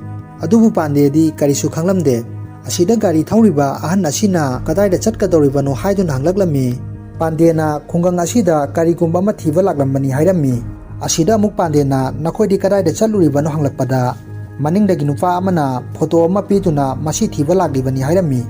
ꯑꯗꯨꯕꯨ ꯄꯥꯟꯗꯦꯗꯤ ꯀꯔꯤꯁꯨ ꯈꯪꯂꯝꯗꯦ꯫ ꯑꯁꯤꯗ ꯒꯥꯔꯤ ꯊꯧꯔꯤꯕ ꯑꯍꯟ ꯑꯁꯤꯅ ꯀꯗꯥꯏꯗ ꯆꯠꯀꯗꯧꯔꯤꯕꯅꯣ ꯍꯥꯏꯗꯨꯅ ꯍꯪꯂꯛꯂꯝꯃꯤ꯫ ꯄꯥꯟꯗꯦꯅ ꯈꯨꯡꯒꯪ ꯑꯁꯤꯗ ꯀꯔꯤꯒꯨꯝꯕ ꯑꯃ ꯊꯤꯕ ꯂꯥꯛꯂꯝꯕꯅꯤ ꯍꯥꯏꯔꯝꯃꯤ꯫ ꯑꯁꯤꯗ ꯑꯃꯨꯛ ꯄꯥꯟꯗꯦꯅ ꯅꯈꯣꯏꯗꯤ ꯀꯗꯥꯏꯗ ꯆꯠꯂꯨꯔꯤꯕꯅꯣ ꯍꯪꯂꯛꯄꯗ, ꯃꯅꯤꯡꯗꯒꯤ ꯅꯨꯄꯥ ꯑꯃꯅ ꯐꯣꯇꯣ ꯑꯃ ꯄꯤꯗꯨꯅ ꯃꯁꯤ ꯊꯤꯕ ꯂꯥꯛꯂꯤꯕꯅꯤ ꯍꯥꯏꯔꯝꯃꯤ꯫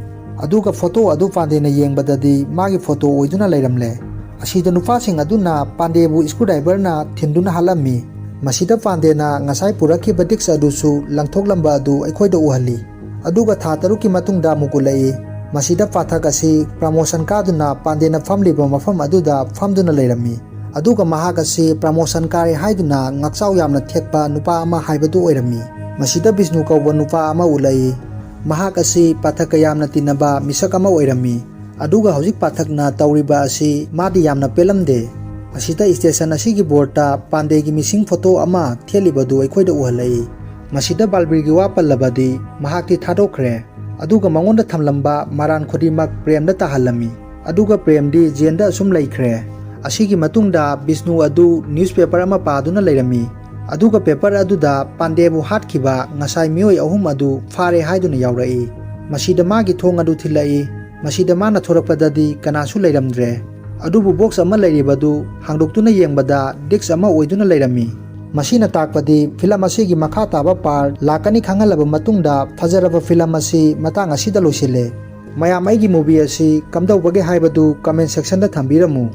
ꯑꯗꯨꯒ ꯐꯣꯇꯣ ꯑꯗꯨ ꯄꯥꯟꯗꯦꯅ ꯌꯦꯡꯕꯗꯗꯤ ꯃꯥꯒꯤ ꯐꯣꯇꯣ ꯑꯣꯏꯗꯨꯅ ꯂꯩꯔꯝꯂꯦ꯫ ꯑꯁꯤꯗ ꯅꯨꯄꯥꯁꯤꯡ ꯑꯗꯨꯅ ꯄꯥꯟꯗꯦꯕꯨ ꯁ꯭ꯀ꯭ꯔꯨ ꯗ꯭ꯔꯥꯏꯚꯔꯅ ꯊꯤꯟꯗꯨꯅ ꯍꯥꯠꯂꯝꯃꯤ꯫ ꯃꯁꯤꯗ ꯄꯥꯟꯗꯦꯅ ꯉꯁꯥꯏ ꯄꯨꯔꯛꯈꯤꯕ ꯗꯤꯛꯁ ꯑꯗꯨꯁꯨ ꯂꯪꯊꯣꯛꯂꯝꯕ ꯑꯗꯨ ꯑꯩꯈꯣꯏꯗ ꯎꯍꯜꯂꯤ꯫ ꯑꯗꯨꯒ ꯊꯥ ꯇꯔꯨꯛꯀꯤ ꯃꯇꯨꯡꯗ ꯑꯃꯨꯛ ꯎꯠꯂꯛꯏ꯫ ꯃꯁꯤꯗ ꯄꯥꯊꯛ ꯑꯁꯤ ꯄ꯭ꯔꯃꯣꯁꯟ ꯀꯥꯗꯨꯅ ꯄꯥꯟꯗꯦꯅ ꯐꯝꯂꯤꯕ ꯃꯐꯝ ꯑꯗꯨꯗ ꯐꯝꯗꯨꯅ ꯂꯩꯔꯝꯃꯤ꯫ ꯑꯗꯨꯒ ꯃꯍꯥꯛ ꯑꯁꯤ ꯄ꯭ꯔꯃꯣꯁꯟ ꯀꯥꯔꯦ ꯍꯥꯏꯗꯨꯅ ꯉꯛꯆꯥꯎ ꯌꯥꯝꯅ ꯊꯦꯛꯄ ꯅꯨꯄꯥ ꯑꯃ ꯍꯥꯏꯕꯗꯨ ꯑꯣꯏꯔꯝꯃꯤ꯫ ꯃꯁꯤꯗ ꯕꯤꯁꯅꯨ ꯀꯧꯕ ꯅꯨꯄꯥ ꯑꯃ ꯎꯠꯂꯛꯏ꯫ ꯃꯍꯥꯛ ꯑꯁꯤ ꯄꯥꯊꯛꯀ ꯌꯥꯝꯅ ꯇꯤꯟꯅꯕ ꯃꯤꯁꯛ ꯑꯃ ꯑꯣꯏꯔꯝꯃꯤ꯫ ꯑꯗꯨꯒ ꯍꯧꯖꯤꯛ ꯄꯥꯊꯛꯅ ꯇꯧꯔꯤꯕ ꯑꯁꯤ ꯃꯥꯗꯤ ꯌꯥꯝꯅ ꯄꯦꯜꯂꯝꯗꯦ꯫ ꯃꯁꯤꯗ station ꯑꯁꯤꯒꯤ boardꯇ ꯄꯥꯟꯗꯦꯒꯤ missing photo ꯑꯃ ꯊꯦꯠꯂꯤꯕꯗꯨ ꯑꯩꯈꯣꯏꯗ ꯎꯍꯜꯂꯛꯏ꯫ ꯃꯁꯤꯗ ꯕꯥꯜꯕꯤꯔꯒꯤ ꯋꯥ ꯄꯜꯂꯕꯗꯤ ꯃꯍꯥꯛꯇꯤ ꯊꯥꯗꯣꯛꯈ꯭ꯔꯦ, ꯑꯗꯨꯒ ꯃꯉꯣꯟꯗ ꯊꯝꯂꯝꯕ ꯃꯔꯥꯟ ꯈꯨꯗꯤꯡꯃꯛ ꯄ꯭ꯔꯦꯝꯗ ꯇꯥꯍꯜꯂꯝꯃꯤ꯫ ꯑꯗꯨꯒ ꯄ꯭ꯔꯦꯝꯗꯤ jailꯗ ꯑꯁꯨꯝ ꯂꯩꯈ꯭ꯔꯦ꯫ ꯑꯁꯤꯒꯤ ꯃꯇꯨꯡꯗ ꯕꯤꯁꯅꯨ ꯑꯗꯨ newspaper ꯑꯃ ꯄꯥꯗꯨꯅ ꯂꯩꯔꯝꯃꯤ, ꯑꯗꯨꯒ paper ꯑꯗꯨꯗ ꯄꯥꯟꯗꯦꯕꯨ ꯍꯥꯠꯈꯤꯕ ꯉꯁꯥꯏ ꯃꯤꯑꯣꯏ ꯑꯍꯨꯝ ꯑꯗꯨ ꯐꯥꯔꯦ ꯍꯥꯏꯗꯨꯅ ꯌꯥꯎꯔꯛꯏ꯫ ꯃꯁꯤꯗ ꯃꯥꯒꯤ ꯊꯣꯡ ꯑꯗꯨ ꯊꯤꯜꯂꯛꯏ꯫ ꯃꯁꯤꯗ ꯃꯥꯅ ꯊꯣꯔꯛꯄꯗꯗꯤ ꯀꯅꯥꯁꯨ ꯂꯩꯔꯝꯗ꯭ꯔꯦ꯫ ꯑꯗꯨꯕꯨ box ꯑꯃ ꯂꯩꯔꯤꯕꯗꯨ ꯍꯥꯡꯗꯣꯛꯇꯨꯅ ꯌꯦꯡꯕꯗ disc ꯑꯃ ꯑꯣꯏꯗꯨꯅ ꯂꯩꯔꯝꯃꯤ꯫ ꯃꯁꯤꯅ ꯇꯥꯛꯄꯗꯤ film ꯑꯁꯤꯒꯤ ꯃꯈꯥ ꯇꯥꯕ part ꯂꯥꯛꯀꯅꯤ ꯈꯪꯍꯜꯂꯕ ꯃꯇꯨꯡꯗ ꯐꯖꯔꯕ film ꯑꯁꯤ ꯃꯇꯥꯡ ꯑꯁꯤꯗ ꯂꯣꯏꯁꯤꯜꯂꯦ꯫ ꯃꯌꯥꯝ ꯑꯩꯒꯤ movie ꯑꯁꯤ ꯀꯝꯗꯧꯕꯒꯦ ꯍꯥꯏꯕꯗꯨ comment sectionꯗ ꯊꯝꯕꯤꯔꯝꯃꯨ꯫